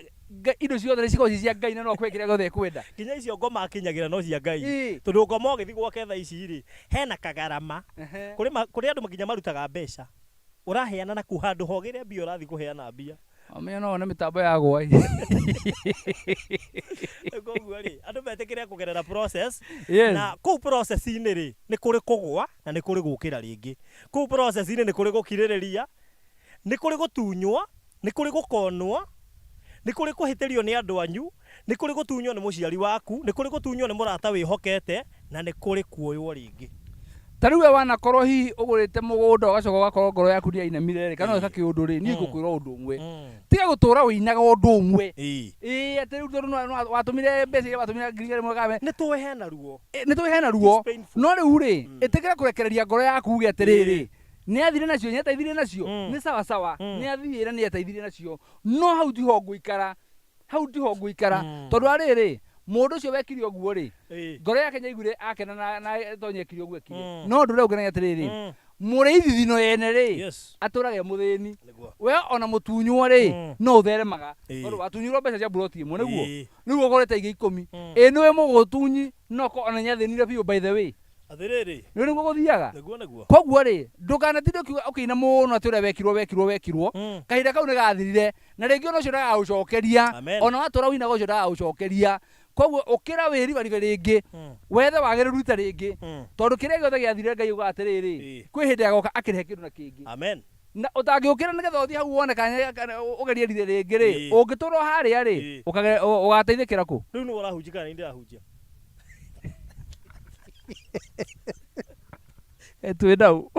indo ciothe nĩ cikoragwo ci cia Ngai na no akũhe kĩrĩa gĩothe ekwenda. Nginya icio ngoma akinyagĩra no cia Ngai. Ĩĩ. Tondũ ngoma ũgĩthiĩ gwake thaa ici rĩ, hena kagarama. Kũrĩ kũrĩ andũ nginya marutaga mbeca. Ũraheana na kũ handũ hogĩre mbia ũrathiĩ kũheana mbia. Ũmenye no wone mĩtambo ya gwai. Koguo rĩ, andũ metĩkĩre kũgerera process. Yes. Na kũu process-inĩ rĩ, nĩ kũrĩ kũgũa na nĩ kũrĩ gũkĩra rĩngĩ. Kũu process-inĩ nĩ kũrĩ gũkirĩrĩria, nĩ kũrĩ gũtunywo, nĩ kũrĩ gũkonwo, nĩ kũrĩ kũhĩtĩrio nĩ andũ anyu, nĩ kũrĩ gũtunywo nĩ mũciari waku, nĩ kũrĩ gũtunywo nĩ mũrata wĩhokete, na nĩ kũrĩ kuoywo rĩngĩ. Ta rĩu we wanakorwo hihi ũgũrĩte mũgũnda ũgacoka ũgakorwo ngoro yaku nĩ yainamire rĩ, kana ũgeka kĩũndũ rĩ, niĩ ngũkwĩra ũndũ ũmwe. Tiga gũtũra ũinaga ũndũ ũmwe. Ĩĩ, atĩ rĩu tondũ watũmire mbeca iria watũmire ngiri igĩrĩ mwaka Nĩ tũĩ hena ruo. Nĩ tũĩ hena ruo. It's painful. No rĩu rĩ, ĩtĩkĩra kũrekereria ngoro yaku uge atĩrĩrĩ, nĩ athire nacio, nĩ ateithirie nacio, nĩ sawa sawa, nĩ athire na nĩ ateithirie nacio. No hau tiho ngũikara, hau tiho ngũikara. Tondũ arĩrĩ, mũndũ ũcio wekire ũguo rĩ, ngoro yake nĩaiguire akena na tonye ekire ũguo ekire. No ũndũ ũrĩa ũngenagia atĩrĩrĩ, mũrĩithi thino yene rĩ, atũraga e mũthĩni. We ona mũtunywo rĩ, no ũtheremaga. Tondũ watunyirwo mbeca cia mburoti ĩmwe nĩguo. Rĩu ũgũrĩte ingĩ ikũmi. Ĩ nĩwe mũgũtunyi, no ko ona nĩathĩnire biũ by the way. Atĩrĩrĩ. Nĩ nĩguo gũthiaga. Nĩguo, nĩguo. Koguo rĩ, ndũkanatinde ũkĩina mũno atĩ ũrĩa wekirwo, wekirwo, wekirwo. Kahinda kau nĩgathirire. Na rĩngĩ ona ũcio ndagagũcokeria. Amen. Ona watũra ũinaga ũcio ndagagũcokeria. Koguo ũkĩra wĩribaribe rĩngĩ. Wethe wagĩrĩru rita rĩngĩ. Tondũ kĩrĩa gĩothe gĩathirire Ngai augaga atĩrĩrĩ, kwĩ hĩndĩ agoka akĩrehe kĩndũ na kĩngĩ. Amen. Na ũtangĩũkĩra nĩgetha ũthiĩ hau wone kana ũgerie rita rĩngĩ rĩ, ũngĩtũra o harĩa rĩ, ũgateithĩkĩra kũ? Rĩu nĩwe ũrahunjia kana nĩ ndĩrahunjia? Twĩ nau.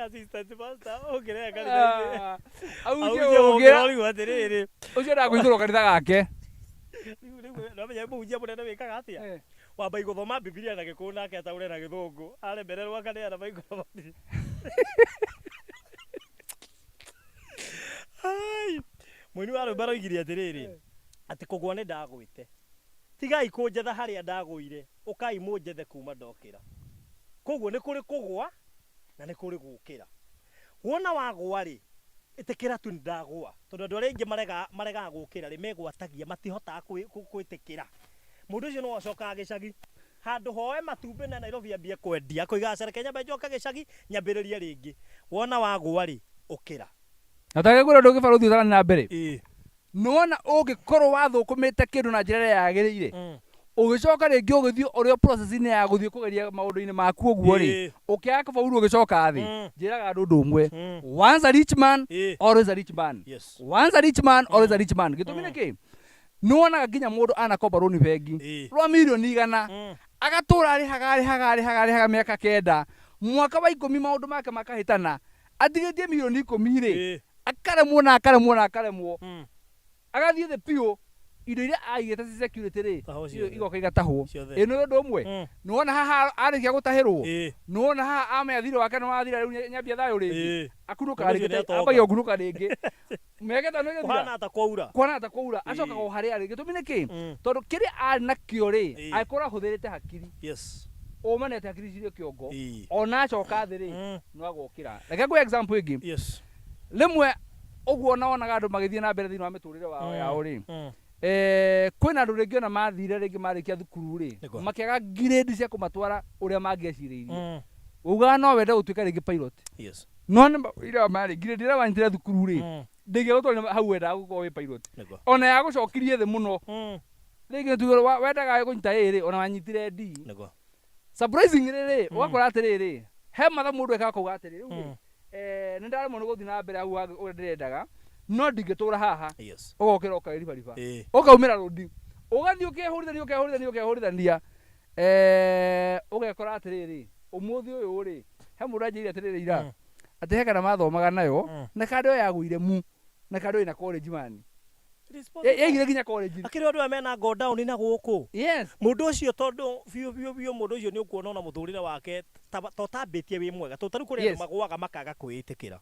Assistant pastor, ũngĩrehe kanitha-inĩ. Ahunjie Ahunjie ũngĩra. ũngĩra ũrigwo atĩrĩrĩ. Ũcio endaga kũhingũrwo kanitha gake. Rĩu, rĩu, nĩwamenya mũhunjia mũnene wĩkaga atĩa? Wamba gũthoma Bibilia na Gĩkũyũ nake ataũre na Gĩthũngũ. Aremererwo akaneana microphone. Ai, mũini wa rwĩmbo aroigire atĩrĩrĩ, atĩ kũgũa nĩ ndagwĩte. Tigai kũnjetha harĩa ndagũire, ũkai mũnjethe kuma ndokĩra. Koguo nĩ kũrĩ kũgũa na nĩ kũrĩ gũkĩra. Wona wagũa rĩ, ĩtĩkĩra tu nĩ ndagũa. Tondũ andũ arĩa aingĩ maregaga gũkĩra rĩ, megwatagia, matihotaga gwĩtĩkĩra. Mũndũ ũcio no acokaga gĩcagi. Handũ hoe matumbĩ na Nairobi ambie kwendia, akoiga aca reke nyambe njoke gĩcagi, nyambĩrĩrie rĩngĩ. Wona wagũa rĩ, ũkĩra. Na tagĩkwĩra ũndũ ũngĩ barũthi ũtarani na mbere. Nĩwona ũngĩkorwo wathũkũmĩte kĩndũ na njĩra ĩrĩa yagĩrĩire, ũgĩcoka rĩngĩ ũgĩthiĩ ũrĩ o process-inĩ ya gũthiĩ kũgeria maũndũ-inĩ maku ũguo rĩ, ũkĩaga kũbauru ũgĩcoka thĩ, njĩraga andũ ũndũ ũmwe. Once a rich man, always a rich man. Once a rich man, always a rich man. Gĩtũmi nĩ kĩ? Nĩwonaga nginya mũndũ anakomba rũni bengi rwa mirioni igana, agatũra arĩhaga, arĩhaga, arĩhaga, arĩhaga mĩaka kenda, mwaka wa ikũmi maũndũ make makahĩtana, atigĩtie mirioni ikũmi rĩ, akaremwo na akaremwo na akaremwo. Agathiĩ thĩ biũ, indo iria aigĩte ci security rĩ, Tahwo ciothe. igoka igatahwo. Ciothe. Ĩ nĩ ũndũ ũmwe. Nĩwona haha arĩkia gũtahĩrwo? Nĩwona haha amenya thirĩ wake nĩ wathira rĩu nyambia thayũ rĩngĩ? Akunũkaga Ũndũ ũcio rĩngĩ, nĩ atonga. ambagia gũkunũka rĩngĩ. Mĩaka ĩtano ĩgĩthira. Kũhana ta kwaura. Kũhana ta kwaura. Acokaga o harĩa arĩ. Gĩtũmi nĩ kĩ? Tondũ kĩrĩa arĩ nakĩo rĩ, angĩkorwo ahũthĩrĩte hakiri. Ũma nĩ atĩ hakiri cirĩ kĩongo. Ona acoka thĩ rĩ, no agokĩra. Reke ngũhe example ĩngĩ. Rĩmwe ũguo ona wonaga andũ magĩthiĩ na mbere thĩinĩ wa mĩtũrĩre wao yao rĩ. Kwĩna andũ rĩngĩ ona mathire rĩngĩ marĩkia thukuru rĩ, makĩaga grade cia kũmatwara ũrĩa mangĩecirĩirie. Ugaga no wende gũtuĩka rĩngĩ pilot. No nĩ ira marĩ grade ĩrĩa wanyitire thukuru rĩ, ndĩngĩgũtwarire hau wendaga gũkorwo wĩ pilot. Ona yagũcokirie thĩ mũno. Rĩngĩ tuge wendaga kũnyita A rĩ, ona wanyitire D. Surprisingly rĩ, ũgakora atĩrĩrĩ, he matha mũndũ ekaga kuga atĩrĩ, rĩu rĩ, nĩ ndaremwo nĩ gũthiĩ na mbere hau ũrĩa ndĩrendaga, no ndingĩtũra haha. Ũgokĩra ũkaribariba. Ũkaumĩra rũndi. Ũgathiĩ ũkehũrithania, ũkehũrithania, ũkehũrithania. Ũgekora atĩrĩrĩ, ũmũthĩ ũyũ rĩ, he mũndũ anjĩrire atĩrĩrĩ ira, atĩ he kana mathomaga nayo, na kando ĩyo yagũire mu, na kando ĩna college man. Yaigire nginya college. Akĩrĩ andũ aya mena go down na gũkũ. Yes. Mũndũ ũcio tondũ biũ biũ biũ mũndũ ũcio nĩ ũkuona ona mũtũrĩre wake to tambĩtie wĩ mwega, tondũ ta rĩu kũrĩ andũ magũaga makaga kwĩĩtĩkĩra.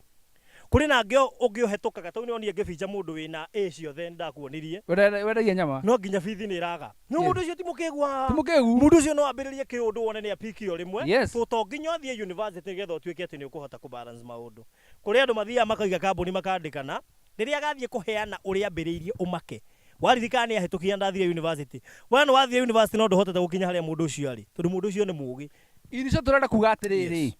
Kũrĩ na angĩ ũngĩ ũhetũkaga, tondũ nĩ wonire ngĩbinja mũndũ wĩna A ciothe nĩ ndakuonirie. Wendagia nyama. No nginya bithi nĩ ĩraga. No mũndũ ũcio ti mũkĩgu. Ti mũkĩgu. Mũndũ ũcio no ambĩrĩrie kĩũndũ wone nĩ apiki o rĩmwe. Yes. To nginya ũthiĩ university nĩgetha ũtuĩke atĩ nĩ ũkũhota kũ balance maũndũ. Kũrĩ andũ mathiaga makaiga kambuni makandĩkana, rĩrĩa agathiĩ kũheana ũrĩa ambĩrĩirie ũmake. Waririkana nĩ ahĩtũkire na ndathire university. We nĩ wathire university no ndũhotete gũkinya harĩa mũndũ ũcio arĩ, tondũ mũndũ ũcio nĩ mũgĩ. Icio tũrenda kuga atĩrĩrĩ,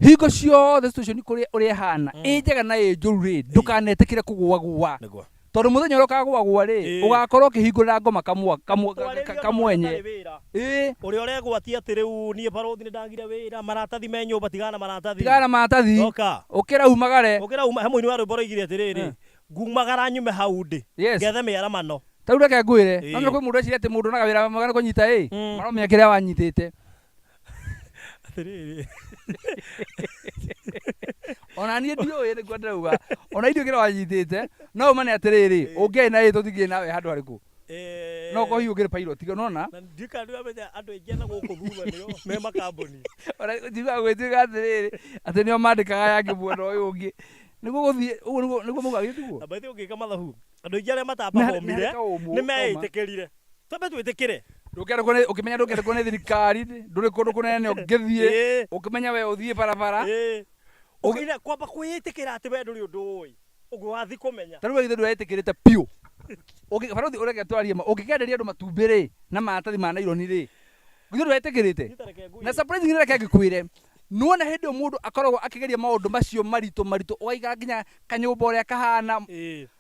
hingo ciothe situation kũrĩa ũrĩa ĩhana, ĩ njega na ĩ njũru rĩ, ndũkanetĩkĩre kũgũagũa, Nĩguo. tondũ mũthenya ũrĩa ũkagũagũa rĩ, ũgakorwo ũkĩhingũrĩra ngoma kamwa kamwa Twarĩrio kamwenye. ũtarĩ wĩra. Ĩ. Ũrĩa ũregwatia atĩ rĩu niĩ barũthi nĩ ndagire wĩra, maratathi me nyũmba, tigana na maratathi. Tigana na maratathi. Oka. Ũkĩra umagare. Ũkĩra uma, he mũini wa rwĩmbo roigire atĩrĩrĩ, ngumagara nyume hau ndĩ. Ngethe mĩaramano. Ta rĩu reke ngwĩre, no kwĩ mũndũ eciria atĩ mũndũ onaga wĩra mwega nĩ kũnyita ĩ, maromenya kĩrĩa wanyitĩte. Atĩrĩrĩ. Ona niĩ ndiũĩ nĩguo ndĩrauga, ona ndiũĩ kĩrĩa wanyitĩte, no ũmane atĩrĩrĩ, ũngĩarĩ na ĩ tũtingĩrĩ nawe handũ harĩkũ. No korwo hihi ũngĩrĩ pilot, nona? Na ndiũĩ kana nĩũramenya andũ aingĩ na gũkũ thutha nĩo me makambuni. Ona njiguaga gwĩtuĩka atĩrĩrĩ, atĩ nĩo mandĩkaga yangĩ mwena ũyũ ũngĩ. Nĩguo gũthiĩ, ũguo nĩguo maugaga gĩtiguo? Na by the way ũngĩka mathabu, andũ aingĩ arĩa Nĩ matapabomire harĩ kaũmũ, nĩ meĩtĩkĩrire. Twambe twĩtĩkĩre. Ndũngĩandĩkwo nĩ, ũkĩmenya ndũngĩandĩkwo nĩ thirikari, ndũrĩ kũndũ kũnene ũngĩthiĩ, ũkĩmenya we ũthiĩ barabara. Ũkĩina kwamba kwĩĩtĩkĩra atĩ we ndũrĩ ũndũ ũĩ. Ũguo wathiĩ kũmenya. Ta rĩu we githĩ ndwetĩkĩrĩte biũ. Barũthi ũreke twarie ma, ũngĩkenderia andũ matumbĩ rĩ, na maratathi ma naironi rĩ, githĩ ndwetĩkĩrĩte? Niĩ ta reke ngwĩre. Na surprisingly reke ngĩkwĩre, nĩwona hĩndĩ ĩyo mũndũ akoragwo akĩgeria maũndũ macio maritũ maritũ, ũgaikara nginya kanyũmba ũrĩa kahana.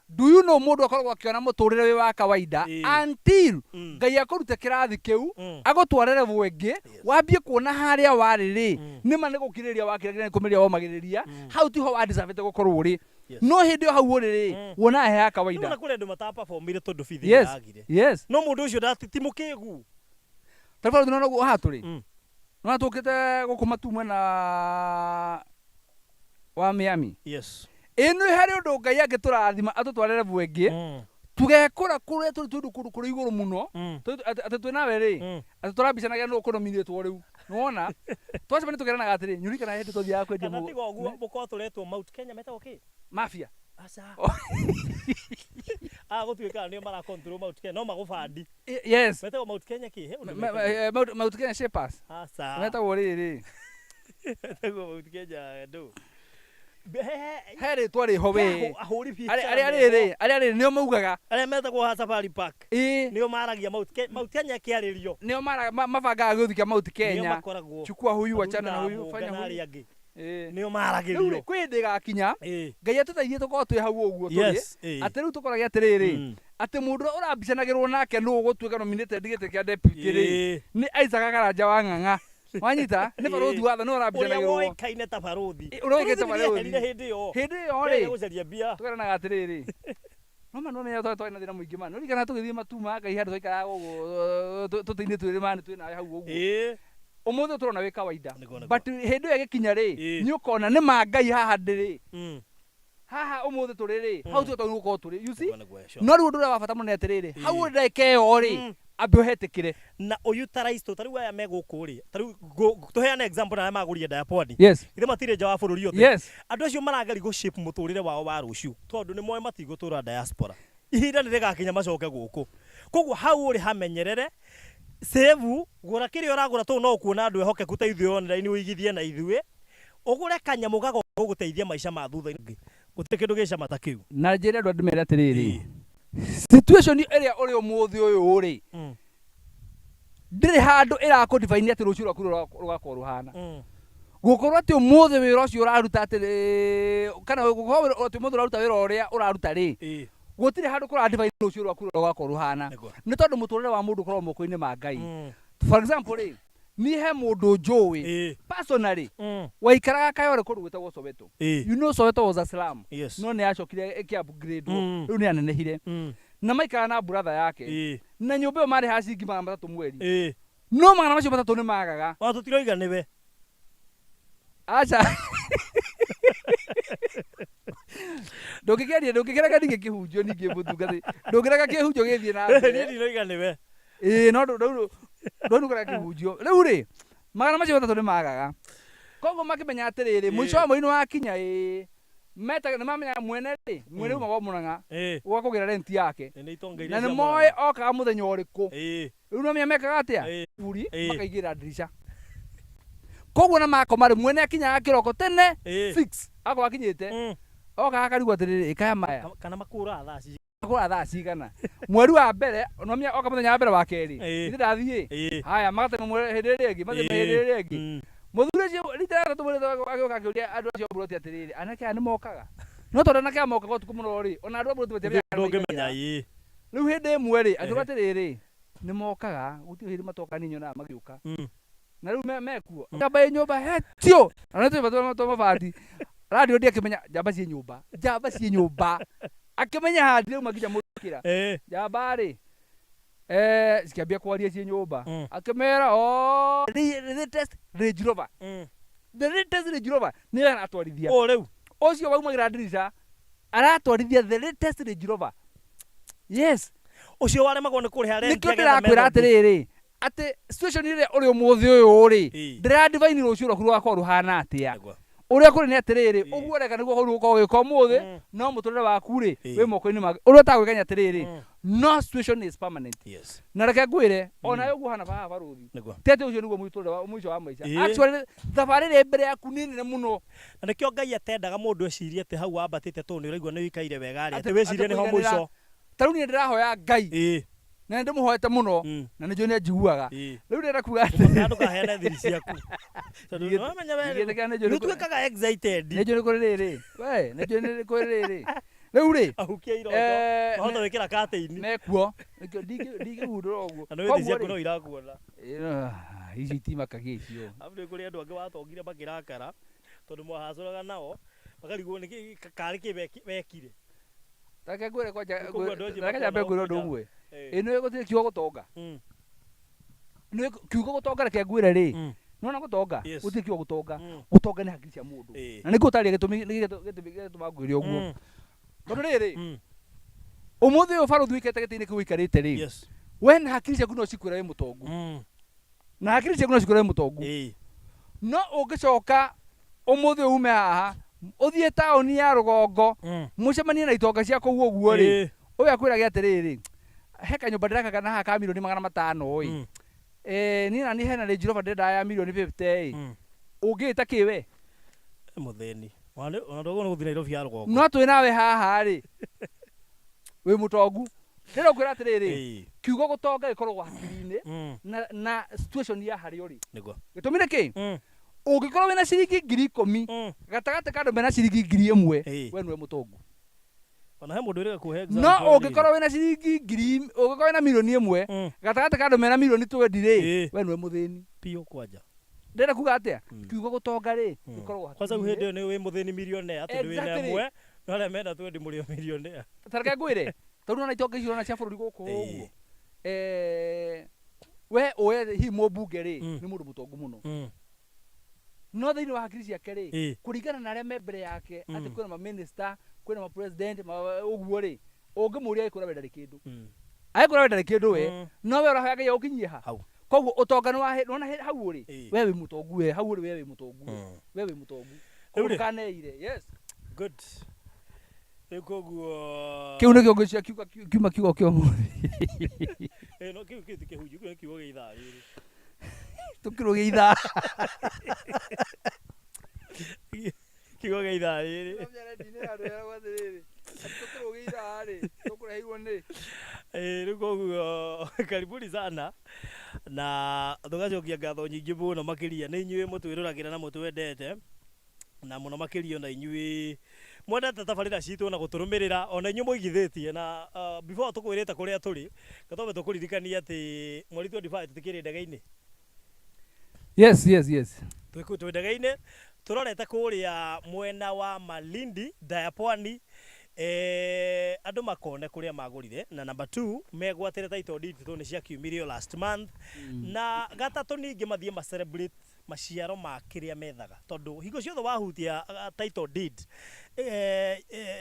Do you know mũndũ akoragwo akĩona mũtũrĩre wĩ wa kawaida until Ngai akũrute kĩrathi kĩu, agũtware level ĩngĩ, wambie kuona harĩa warĩ rĩ, nĩma nĩ gũkirĩrĩria wakiragĩrĩria, nĩ kũmĩrĩria womagĩrĩria, hau tiho wa deserve gũkorwo ũrĩ. No hĩndĩ ĩyo hau ũrĩ rĩ, wonaga he ya kawaida. Nĩwona kũrĩ andũ matapabomire tondũ bithi nĩyagire. Yes. No mũndũ ũcio ti mũkĩgu. Ta rĩu nĩwona ũguo haha tũrĩ. Nĩwona tũkĩte gũkũ matu mwena wa Miami. Ĩ nĩ harĩ ũndũ Ngai angĩtũrathima atũtware level ĩngĩ, tũgekora kũrĩa tũrĩ tũndũ kũndũ kũrĩ igũrũ mũno, atĩ twĩ nawe rĩ, atĩ tũrambicanagia nũ ũkũnominĩtwo rĩu. Nĩwona? Twacemania tũkeranaga atĩrĩ, nyũririkana hĩndĩ twathiaga kwendia Kana tiga ũguo mũkorwo tũretwo Mount Kenya metagwo kĩ? Mafia. Aca. Ah, gũtuĩkaga nĩo mara control Mount Kenya, no magũbandi. Yes. Metagwo Mount Kenya kĩ? He ũndũ metagwo. Mount Kenya Shapers. Aca. Metagwo rĩrĩ. Metagwo Mount Kenya ndũ. He rĩtwa rĩho we. Ahũri biacara Arĩa rĩrĩ, arĩa rĩrĩ nĩo maugaga. Arĩa metagwo ha Safari Park. Ĩ. Nĩo maragia Mount Kenya, Mount Kenya ĩkĩarĩrio. Nĩo mabangaga gĩũthi kĩa Mount Nĩo Kenya. makoragwo. Chukua huyu, Athuri wachana na na huyu, Mũnga fanya na huyu. arĩa angĩ. Nĩo Nĩo maragĩrio. Rĩu kwĩ hĩndĩ ĩgakinya, Ngai atũteithie tũkorwo twĩ hau ũguo tũrĩ. Yes, ĩ. Atĩ rĩu tũkorage atĩrĩrĩ, atĩ mũndũ ũrĩa ũrambicanagĩrwo nake nũ ũgũtuĩka nominated gĩtĩ kĩa deputy rĩ, nĩ Isaac Karanja wa Ng'ang'a. Wanyita? Nĩ barũthi watho nĩ Ũrĩa ũrambicanagĩrwo. woĩkaine ta barũthi. Ũrĩa woĩkaine ta Barũthi nĩeherire barũthi. hĩndĩ ĩyo. Hĩndĩ ĩyo Nĩarĩ rĩ, gũcaria mbia. tũkeranaga atĩrĩrĩ, no ma no menya twarĩ na thĩna mũingĩ ma. Nĩũririkana tũgĩthiĩ matuma Ngai handũ twaikaraga ũguo tũtĩ-inĩ twĩrĩ ma nĩ twĩ nawe hau ũguo. Ũmũthĩ tũrona wĩ kawaida. Nĩguo, nĩguo. But hĩndĩ ĩyo ĩgĩkinya rĩ, nĩ ũkona nĩ ma Ngai haha ndĩrĩ. Haha ũmũthĩ tũrĩ rĩ, hau tiho twagĩrĩirwo gũkorwo tũrĩ. You see? Nĩguo, nĩguo, sure. No rĩu ũndũ ũrĩa wa bata mũno nĩ atĩrĩrĩ, hau ũrĩ ndagĩka ĩyo rĩ, ambe ũhetĩkĩre. Na ũyutarize ta rĩu aya me gũkũ rĩ, ta rĩu tũheane example na arĩa magũrire Diapodi. Yes. Ithe matirĩ nja wa bũrũri othe. Yes. Andũ acio marageria gũ shape mũtũrĩre wao wa rũciũ tondũ nĩ moĩ matigũtũra diaspora. Ihinda nĩ rĩgakinya macoke gũkũ. Koguo hau ũrĩ hamenyerere, save, gũra kĩrĩa ũragũra tondũ no ũkuona andũ ehokeku ta ithuĩ online ũigithie na ithuĩ. Ũgũre kanyamũ gagoka gũgũteithia maica ma thutha-inĩ. Gũtirĩ kĩndũ gĩ cama ta kĩu. Na njĩre andũ andũ mere atĩrĩrĩ, situation ĩrĩa ũrĩ ũmũthĩ ũyũ rĩ, ndĩrĩ handũ ĩrakũ define atĩ rũciũ rwaku rũgakorwo rũhana. Gũkorwo atĩ ũmũthĩ wĩra ũcio ũraruta atĩ, kana gũkorwo atĩ ũmũthĩ ũraruta wĩra ũrĩa ũraruta rĩ, gũtirĩ handũ kũra define rũciũ rwaku rũgakorwo rũhana. Nĩ tondũ mũtũrĩre wa mũndũ ũkoragwo moko-inĩ ma Ngai. For example rĩ, niĩ he mũndũ njũĩ personally waikaraga Kayole kũndũ gwĩtagwo Soweto. You know Soweto was a slum. No nĩ yacokire ĩkĩ upgrade rĩu nĩ yanenehire. Na maikaraga na brother yake. Na nyũmba ĩyo marĩhaga ciringi 300 mweri. No 300 nĩ magaga. Ona tũtiroiga nĩwe. Aca, ndũngĩkĩaria, ndũngĩkĩreka ningĩ kĩhunjio, ningĩ mũtungatĩri, ndũngĩreka kĩhunjio gĩthiĩ na Niĩ mbere. Ndinoiga nĩwe. Ĩĩ, no ndũnukũreka kĩhunjio rĩu rĩ, 300 nĩ magaga. Koguo makĩmenya atĩrĩrĩ, mũico wa mweri nĩ wakinya, ĩĩ, metaga nĩ mamenya mwene rĩ, mwene umaga Mũrang'a gwa kũgĩra renti yake. Nĩ itonga iria Na nĩ cia moĩ Mũrang'a. okaga mũthenya ũrĩkũ. Rĩu nomenya mekaga atĩa? Buri makaigĩra ndirica. Koguo na makoma rĩ, mwene akinyaga kĩroko tene 6 akorwo akinyĩte, okaga akarigwo atĩrĩrĩ, ĩkaya maya. Kana makũraga thaa ci Akũra thaa cigana mweri wa mbere? Nomenya oka mũthenya wa mbere, wa kerĩ, ithe ndathiĩ. Haya, magatema hĩndĩ ĩrĩa ĩngĩ, mateme hĩndĩ ĩrĩa ĩngĩ. Mũthuri ũcio rita rĩa gatatũ mweri agĩũka akĩũria andũ acio a mburoti atĩrĩrĩ, anake aya nĩ mokaga? No tondũ anake aya mokaga ũtukũ mũno rĩ, ona andũ a mburoti matiamenyaga kana Ndũngĩmenya. maingagĩra. Rĩu hĩndĩ ĩmwe rĩ, akiuga atĩrĩrĩ, nĩ mokaga, gũtirĩ hĩndĩ matoka, niĩ nyonaga magĩũka. Na rĩu mekuo njamba ĩ nyũmba hetio na nĩ tũnyũmba twa mabati radio, ndiakĩmenya njamba ciĩ nyũmba, njamba ciĩ nyũmba, akĩmenya handi rĩu makinya mũkĩra njamba rĩ, cikĩambia kwaria ciĩ nyũmba. Akĩmera, "Oh, the latest Range Rover, the latest Range Rover nĩyo aratwarithia." O rĩu. Ũcio waumagĩra ndirica aratwarithia the latest Range Rover, yes. Ũcio waremagwo nĩ kũrĩha rent Nĩkĩo agetha ndĩrakwĩra method. atĩrĩrĩ, atĩ situation ĩrĩa ũrĩ ũmũthĩ ũyũ rĩ, ndĩra define rũciũ rwaku rũgakorwo rũhana atĩa. Ũrĩa kũrĩ nĩ atĩrĩrĩ, ũguo ũreka nĩguo ũkorwo ũgũkorwo ũgĩka ũmũthĩ, no mũtũrĩre waku rĩ, wĩ moko-inĩ make ũrĩa ũtagwĩka nĩ atĩrĩrĩ, no situation is permanent. Na reke ngwĩre, ona ũguo hana haha barũthi, ti atĩ ũcio nĩguo mũtũrĩre wa mũico wa maica. Actually, thabarĩ ĩrĩa mbere yaku nĩ nene mũno. Na nĩkĩo Ngai atendaga mũndũ ecirie atĩ hau wambatĩte tondũ nĩ ũraigua nĩ ũikaire wega rĩ, atĩ Atĩ wĩcirie atĩ nĩho kũiganĩra. mũico. Ta rĩu niĩ ndĩrahoya Ngai, na nĩ ndĩmũhoete mũno, na nĩ njũĩ nĩ anjiguaga. Rĩu ndĩrenda kuga Na atĩ ndũkaheane thiri ciaku tondũ nĩwamenya we Ndingĩtĩkĩra, nĩ njũĩ nĩ nĩ kũrĩ- ũtuĩkaga excited. Nĩ njũĩ nĩ kũrĩ rĩrĩ, we nĩ njũĩ nĩ kũrĩ rĩrĩ rĩu rĩ. Ahukia iroto, wahota wĩkĩra curtain. Mekuo nĩkĩo ndingĩgundũra ũguo. Na nĩ Koguo thiri ciaku rĩ, no irakuona. Icio itimakagia icio. Arabu nĩ kũrĩ andũ angĩ watongire makĩrakara tondũ mwahacũraga nao makarigwo nĩ karĩ kĩ wekire. Reke ngwĩre kwanja. Koguo andũ acio Reke nyambe makuona ngwĩre ũndũ kwanja. ũmwe. Ĩ nĩ gũtirĩ kiugo gũtonga. Nĩ kiugo gũtonga, reke ngwĩre rĩ, nona gũtonga, gũtirĩ kiugo gũtonga. Gũtonga nĩ hakiri cia mũndũ. Na nĩ ngũtarĩria gĩtũmi nĩ gĩtũmi gĩtũma ngwĩre ũguo, tondũ rĩrĩ, ũmũthĩ ũyũ barũthi ũikarĩte gĩtĩ-inĩ kĩu ũikarĩte rĩ, we na hakiri ciaku no cikwĩra wĩ mũtongu, na hakiri ciaku no cikwĩra wĩ mũtongu, no ũngĩcoka ũmũthĩ ũyũ ume haha ũthiĩ taũni ya rũgongo, mũcemanie na itonga cia kũu ũguo rĩ, ũyũ akwĩrage atĩrĩrĩ, he kanyũmba ndĩrakaga na haha ka 500,000,000 ĩ. Niĩ na niĩ hena Range Rover ndĩrenda ya mirioni 50 ĩ. Ũngĩĩta kĩ we? Mũthĩni ona ndũgũ nĩ gũthiĩ Nairobi ya rũgongo. No twĩ nawe haha rĩ, wĩ mũtongu. Ndĩrenda kwĩra atĩrĩrĩ, kiugo gũtonga gĩkoragwo hakiri-inĩ na situation ya harĩa ũrĩ. Gĩtũmi nĩ kĩ? Ũngĩkorwo wĩna ciringi 10,000 gatagatĩ ka andũ mena ciringi 1,000, we nĩwe mũtongu. Ona he mũndũ wĩrĩga kũhe No example rĩ. ũngĩkorwo wĩna ciringi ngiri, ũngĩkorwo wĩna 1,000,000 gatagatĩ ka andũ mena 20,000,000 rĩ, we nĩwe mũthĩni. Biũ kwanja. Ndĩrenda kuga atĩa? Kiugo gũtonga rĩ, gĩkoragwo Kwanza rĩu hakiri-inĩ. hĩndĩ ĩyo nĩ wĩ mũthĩni millionaire tondũ wĩna ĩmwe no arĩa mena twendi mũrĩ o millionaire. Ta reke ngwĩre, tondũ nona itonga icio ũrona cia bũrũri gũkũ ũguo, we ũe hihi mũmbunge rĩ, nĩ mũndũ mũtongu mũno, no thĩinĩ wa hakiri ciake rĩ, kũringana na arĩa me mbere yake, atĩ kwĩna ma minister, kwĩna ma president, ũguo rĩ, ũngĩmũria agĩkwĩra we ndarĩ kĩndũ, agĩkwĩra we ndarĩ kĩndũ we. No we ũrahoya Ngai agũkinyie ha. Hau. Koguo ũtonga nĩ wa nona hau ũrĩ, we wĩ mũtongu, we hau ũrĩ, we wĩ mũtongu, we wĩ mũtongu. Rĩu rĩ. Ndũkaneire, yes. Good, rĩu koguo Kĩu nĩkĩo ngwĩciria kiuga kiuma kiugo kĩa ũmũthĩ. No kĩu ti kĩhunjio, kĩu nĩ kiugo gĩa ithaa rĩrĩ. Tũkĩrũgĩa ithaa. Kiugo gĩa ithaa rĩrĩ. Rĩu koguo karibuni sana na tũgacokia ngatho nyingĩ mũno makĩria nĩ inyuĩ mũtwĩroragĩra na mũtwendete na mũno makĩria, ona inyuĩ mwendete tabarĩra citũ na gũtũrũmĩrĩra, ona inyuĩ mũigithĩtie na before tũkwĩrĩte kũrĩa tũrĩ, gatwambe tũkũririkania atĩ mweri 25 tũtikĩrĩ ndege-inĩ. Yes. Twĩ ndege-inĩ tũrorete kũrĩa mwena wa Malindi, nda ya pwani. Andũ makone kũrĩa magũrire, na number 2 megwatĩre title deed tondũ nĩ ciakiumire o last month, na gatatũ ningĩ mathiĩ ma celebrate maciaro ma kĩrĩa methaga, tondũ hingo ciothe wahutia title deed,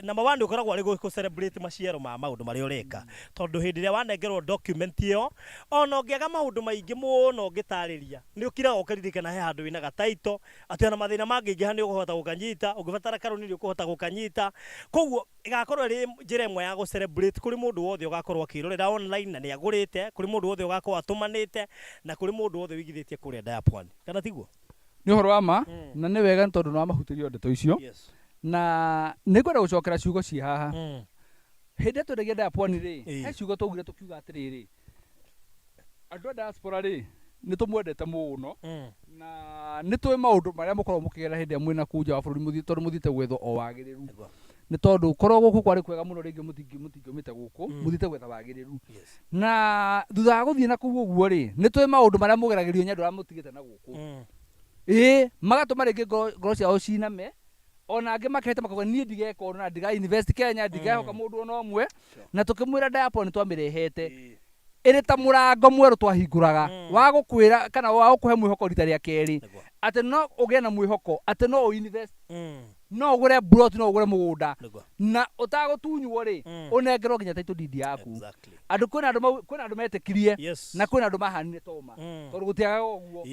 number 1 ũkoragwo arĩ gũ celebrate maciaro ma maũndũ marĩa ũreka, tondũ hĩndĩ ĩrĩa wanengerwo document ĩyo, ona ũngĩaga maũndũ maingĩ mũno ũngĩtarĩria, nĩ ũkiraga ũkaririkana he handũ wĩna ga title, atĩ ona mathĩna mangĩingĩha nĩ ũkũhota gũkanyita, ũngĩbatara karũni nĩ ũkũhota gũkanyita. Koguo ĩgakorwo ĩrĩ njĩra ĩmwe ya gũ celebrate kũrĩ mũndũ wothe ũgakorwo akĩrorera online na nĩ agũrĩte, kũrĩ mũndũ wothe ũgakorwo atũmanĩte, na kũrĩ mũndũ wothe ũigithĩtie kũrĩa Daya Pwani. Kana tiguo? Nĩ ũhoro wa ma, na nĩ wega nĩ tondũ nĩ wamahutĩrio ndeto icio. Na nĩ ngwenda gũcokera ciugo ciĩ haha. Hĩndĩ ĩrĩa twendagia Daya Pwani rĩ, he ciugo twaugire tũkiuga atĩrĩrĩ, andũ a diaspora rĩ, nĩ tũmwendete mũno, na nĩ tũĩ maũndũ marĩa mũkoragwo mũkĩgerera hĩndĩ ĩrĩa mwĩna kũu nja wa bũrũri tondũ mũthiĩte gwetha o wagĩrĩru. Nĩ tondũ korwo gũkũ kwarĩ kwega mũno rĩngĩ mũtingĩumĩte gũkũ, mũthiĩte gwetha wagĩrĩru. Na thutha wa gũthiĩ na kũu ũguo rĩ, nĩ tũĩ maũndũ marĩa mũgeragĩrio nĩ andũ arĩa mũtigĩte na gũkũ. Magatũma rĩngĩ ngoro ciao ciname, ona angĩ makehĩta makauga niĩ ndigeka ũndũ na ndiga invest Kenya, ndigehoka mũndũ ona ũmwe. Na tũkĩmwĩra Daya Pwani twamĩrehete ĩrĩ ta mũrango mwerũ twahingũraga wa gũkwĩra kana wa gũkũhe mwĩhoko rita rĩa kerĩ, atĩ no ũgĩe na mwĩhoko atĩ no ũ invest, no ũgũre plot, no ũgũre mũgũnda na ũtagũtunywo rĩ, ũnengerwo nginya title deed yaku. Andũ kwĩna andũ mau, kwĩna andũ metĩkirie na kwĩna andũ mahanire toma, tondũ gũtiagaga ũguo.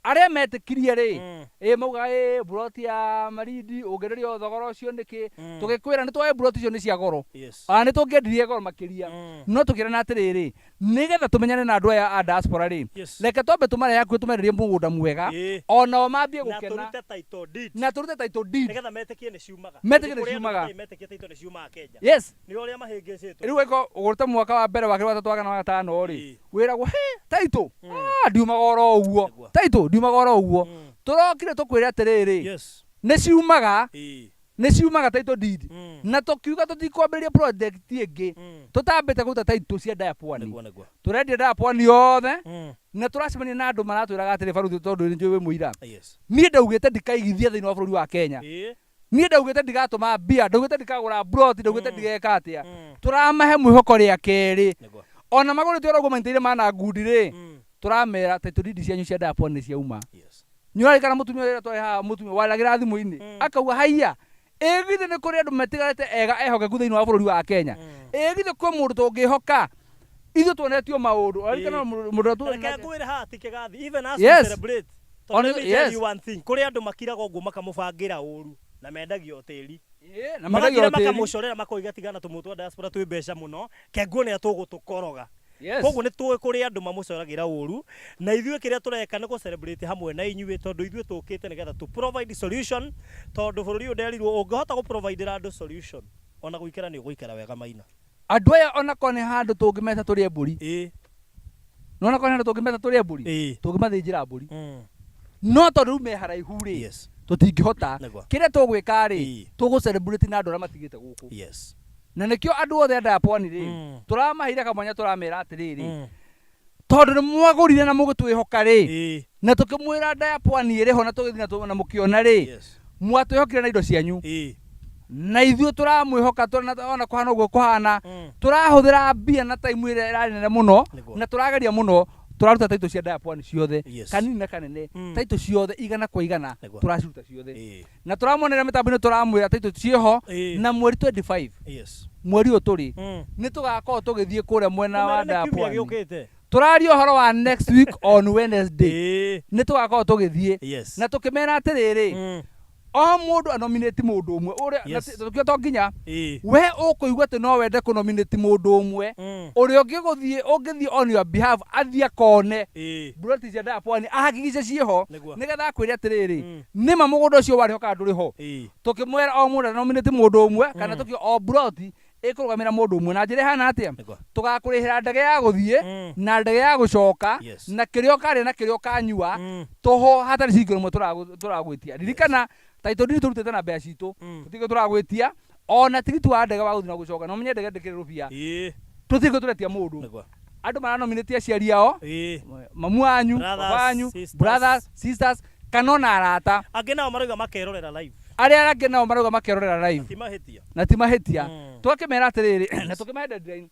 Arĩa metĩkirie rĩ, maugaga plot ya Malindi ũngĩenderio thogora ũcio nĩkĩ? Tũgĩkwĩra nĩ twoe plot icio nĩ cia goro. Ona nĩ tũngĩendirie goro makĩria. No tũkĩrana atĩrĩrĩ, nĩgetha tũmenyane na andũ aya a diaspora rĩ, reke twambe tũmarehe hakuhĩ tũmenderie mũgũnda mwega, onao mambie Na gũkena. tũrute title deed. Na tũrute title deed. Nĩgetha metĩkie nĩ ciumaga. Metĩkie nĩ Kũrĩ andũ ciumaga. matarĩ metĩkie title nĩ ciumaga Kenya. Nĩ ũrĩa mahĩngĩcĩtwo. Rĩu ĩko ũgũrĩte mwaka wa mbere wa kerĩ wa gatatũ wa kana wa gatano rĩ, wĩragwo he title, ndiumaga oro ũguo. Title ndiumaga oro ũguo. Tũrokire tũkwĩre atĩrĩrĩ, nĩ ciumaga, nĩ ciumaga title deed. Na tũkiuga tũtikwambĩrĩria project ĩngĩ, tũtambĩte kũruta title cia Daya Pwani. Tũrendia Daya Pwani yothe, na tũracemania na andũ maratwĩraga atĩrĩ, Baruthi, tondũ nĩ njũĩ wĩ mũira. Niĩ ndaugĩte ndikaigithia thĩinĩ wa bũrũri wa Kenya. Niĩ ndaugĩte ndigatũma mbia, ndaugĩte ndikagũra plot, ndaugĩte ndigeka atĩa. Tũramahe mwĩhoko rĩa kerĩ. Ona magũrĩte oro ũguo manyitĩrĩire mana ngundi rĩ, tũramera title deed cianyu cia Daya Pwani nĩ ciauma. Nĩ ũrarikana mũtumia ũrĩa twarĩ haha, mũtumia waragĩra thimũ-inĩ, akauga haiya, ĩ githĩ nĩ kũrĩ andũ matigarĩte ega ehokeku thĩinĩ wa bũrũri wa Kenya? Ĩ githĩ kwĩ mũndũ tũngĩhoka? Ithuĩ tuonetio maũndũ. Ũrarikana mũndũ ũrĩa tuonete? Reke ngwĩre haha ti kĩgathi. Even as we celebrate, tondũ let me tell you one thing, kũrĩ andũ makiraga ũguo makamũbangĩra ũru na mendagio tĩri. Na mendagio Magakira tĩri. makamũcorera makoiga tigana tũmũtwa diaspora twĩ mbeca mũno, ke nguone atũgũtũkoroga. Koguo nĩ tũĩ kũrĩ andũ mamũcoragĩra ũru, na ithuĩ kĩrĩa tũreka nĩ gũ celebrate hamwe na inyuĩ, tondũ ithuĩ tũkĩte nĩgetha tũ provide solution, tondũ bũrũri ũyũ nderirwo ũngĩhota gũ providera andũ solution, ona gũikara nĩ ũgũikara wega maina. Andũ aya ona korwo nĩ handũ tũngĩmeta tũrĩe mbũri. Nĩ wona korwo nĩ handũ tũngĩmeta tũrĩe mbũri? Tũngĩmathĩnjĩra mbũri. No tondũ rĩu me haraihu rĩ, tũtingĩhota. Kĩrĩa tũgwĩka rĩ, tũgũ celebrate na andũ arĩa matigĩte gũkũ. Na nĩkĩo andũ othe a Daya Pwani rĩ, tũramaheire kamwanya tũramera atĩrĩrĩ, tondũ nĩ mwagũrire na mũgĩtwĩhoka rĩ, na tũkĩmwĩra Daya Pwani ĩrĩ ho na tũgĩthiĩ na mũkĩona rĩ, mwatwĩhokire na indo cianyu. Na ithuĩ tũramwĩhoka ona kũhana ũguo kũhana, tũrahũthĩra mbia na time ĩrĩa ĩrarĩ nene mũno, na tũrageria mũno, tũraruta title cia Daya Pwani ciothe, kanini na kanene, title ciothe igana kwa igana, tũraciruta ciothe. Na tũramuonera mĩtambo-inĩ, tũramwĩra title ciĩho, na mweri 25, mweri ũyũ tũrĩ, nĩ tũgakorwo tũgĩthiĩ kũrĩa mwena wa Tũmere nĩ Daya kiumia Pwani. gĩũkĩte. Tũraria ũhoro wa next week on Wednesday. Nĩ tũgakorwo tũgĩthiĩ. Na tũkĩmera atĩrĩrĩ, o mũndũ anominate mũndũ ũmwe. Ũrĩa, na tũkiuga to nginya, we ũkũigua atĩ no wende kũnominate mũndũ ũmwe, ũrĩa ũngĩthiĩ on your behalf, athiĩ akone plot cia Daya Pwani, ahakikice ciĩho, nĩgetha akwĩre atĩrĩrĩ, nĩma mũgũnda ũcio warĩ ho kana ndũrĩ ho. Tũkĩmwĩra o mũndũ anominate mũndũ ũmwe, kana tũkiuga o plot ĩkũrũgamĩra mũndũ ũmwe. Na njĩra ĩhana atĩa? Tũgakũrĩhĩra ndege ya gũthiĩ, na ndege ya gũcoka, na kĩrĩa ũkarĩa na kĩrĩa ũkanyua, tũhũ hatarĩ ciringi ĩmwe tũragwĩtia. Ririkana, title deed tũrutĩte na mbeca citũ, tũtirĩ tũragwĩtia, ona tigiti wa ndege wa gũthiĩ na gũcoka, na ũmenye ndege ndĩkĩrĩ rũbia. Tũtirĩ tũretia mũndũ. Andũ maranominate aciari ao, mamu wanyu, Brothers, baba wanyu, sisters. brothers, sisters, kana ona arata. Angĩ nao marauga makerorera live. Arĩa angĩ nao marauga makerorera live. Ti mahĩtia. Na ti mahĩtia. Tũgakĩmera atĩrĩrĩ, na tũkĩmahe deadline